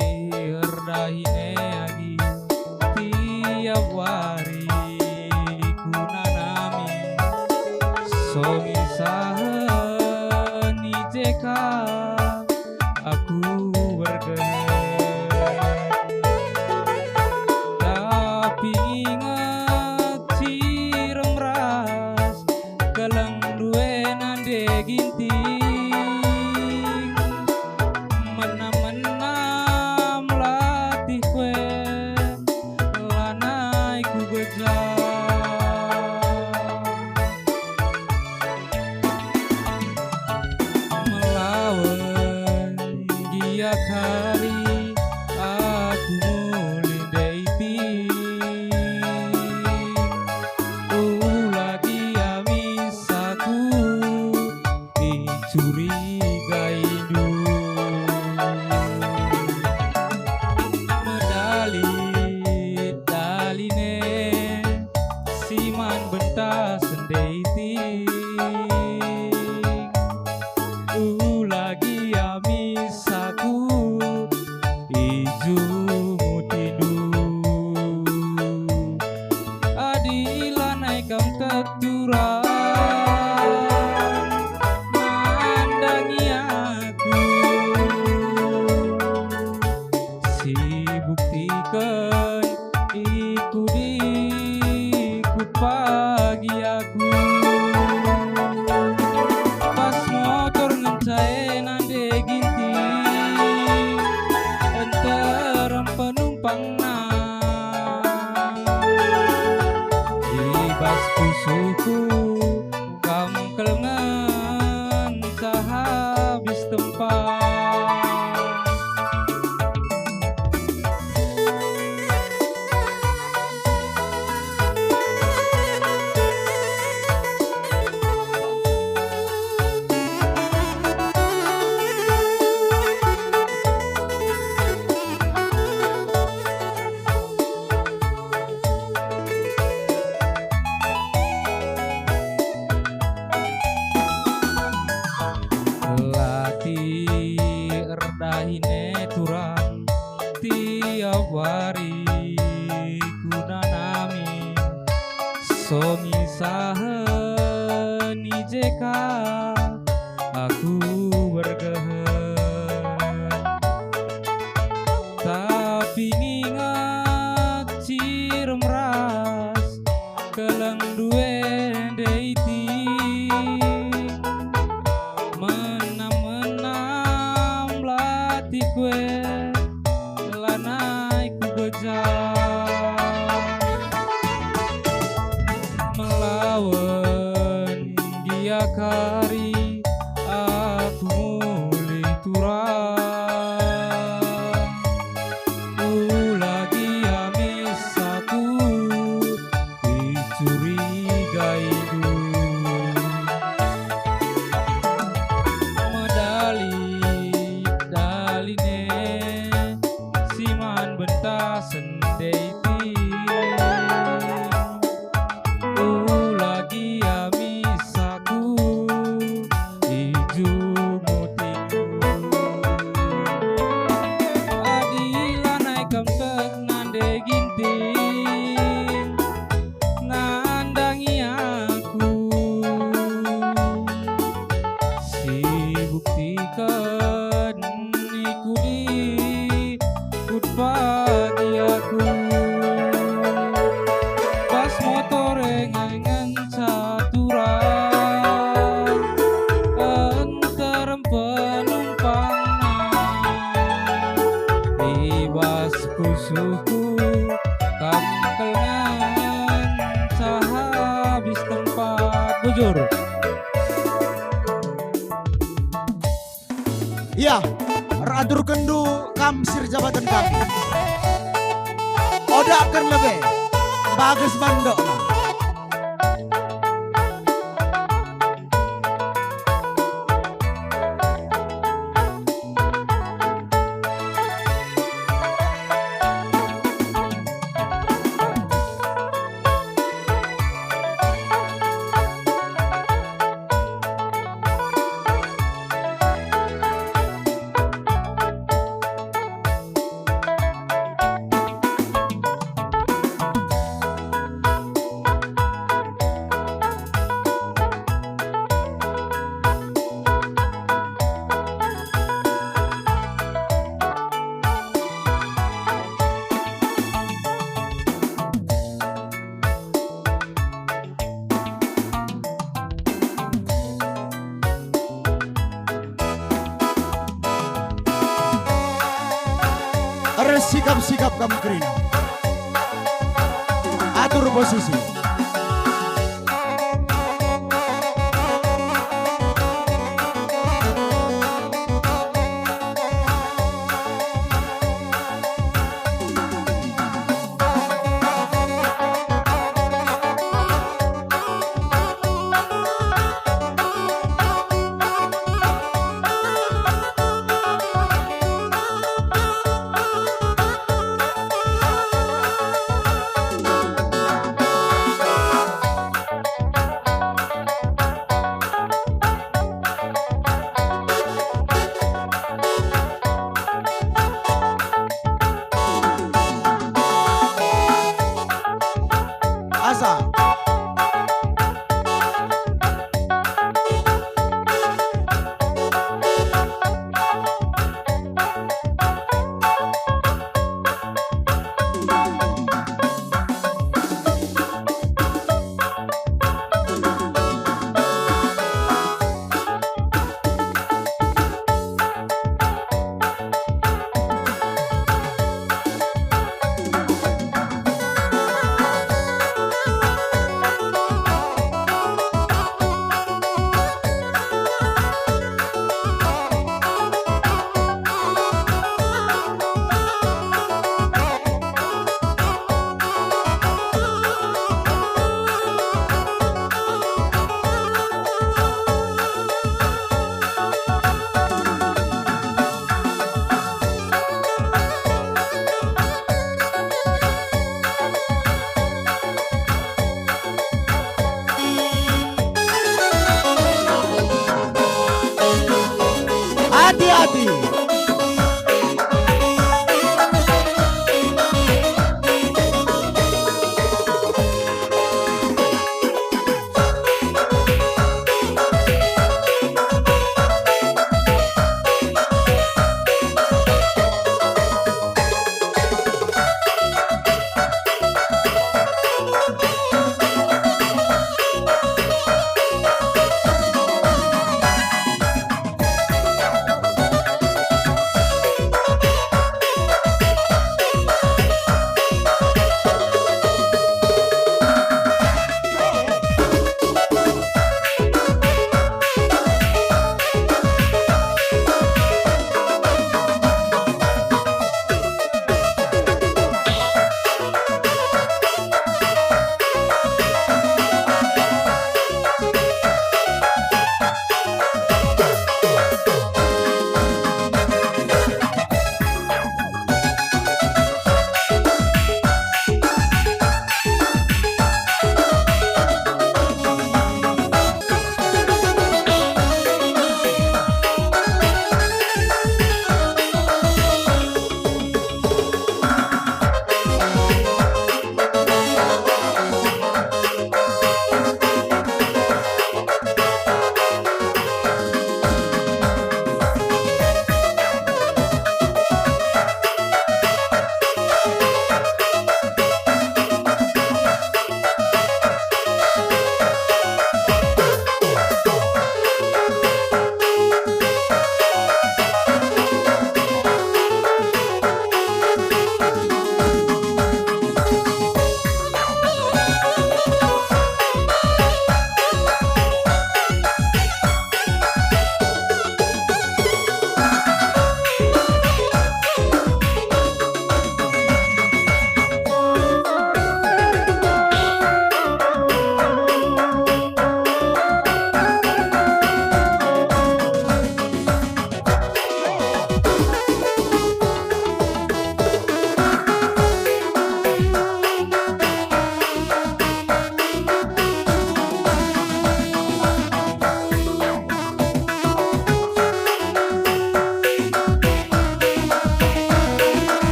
turang tiap wari kunanami. So misahen i je ka aku bergehen. Tapi ninget cirem ras keleng due ndai ti. Menam-menam latih kue lanai kugeja. Melawen gia kari aku mulih turang. Ula gia mis aku icurigaindu. Medali, dali ne, si man bentasen ndai ti. Ula gia mis aku ijumutiku. Adi lanai kam tek nande ginting, nandangi aku. Si buktiken ikut-ikut pagi aku. Pas motor e ngenca turang, nterem penumpangna. I bas pusuhku kam kal ngenca habis tempat. Bujur. Ia, eraturkenndu kam si erjabaten kami. Odakken lebe, bages man dokna. Ersikap-sikap kam kerina. Atur posisi.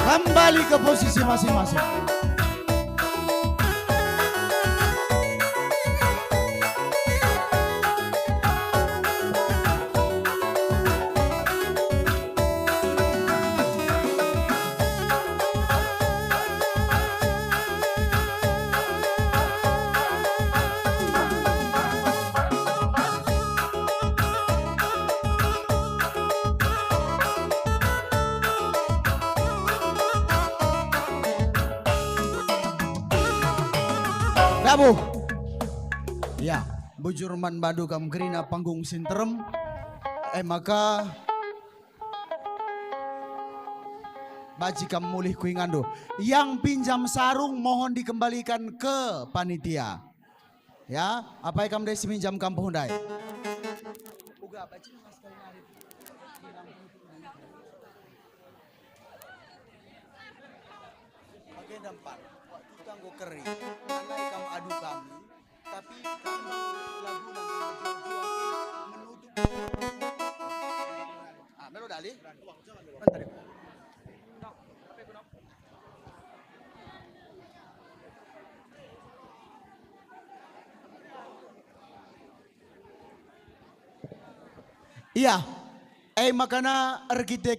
Kembali ke posisi masing-masing. Dabo. Ya, bujur man bandu kam kerina panggung si nterem. E maka, banci kam mulih ku ingandu. Yang pinjam sarung mohon dikembalikan ke panitia. Ya, apai kam ndai si minjam kam puh ndai? Uga, banci mas kali nari. Bagenda empat, waktu kita enggo keri, nanai kam adu kami, tapi kami lagu nanti menutup. Ah, melo dali. Bentar ya. Iya, e makana erkiteken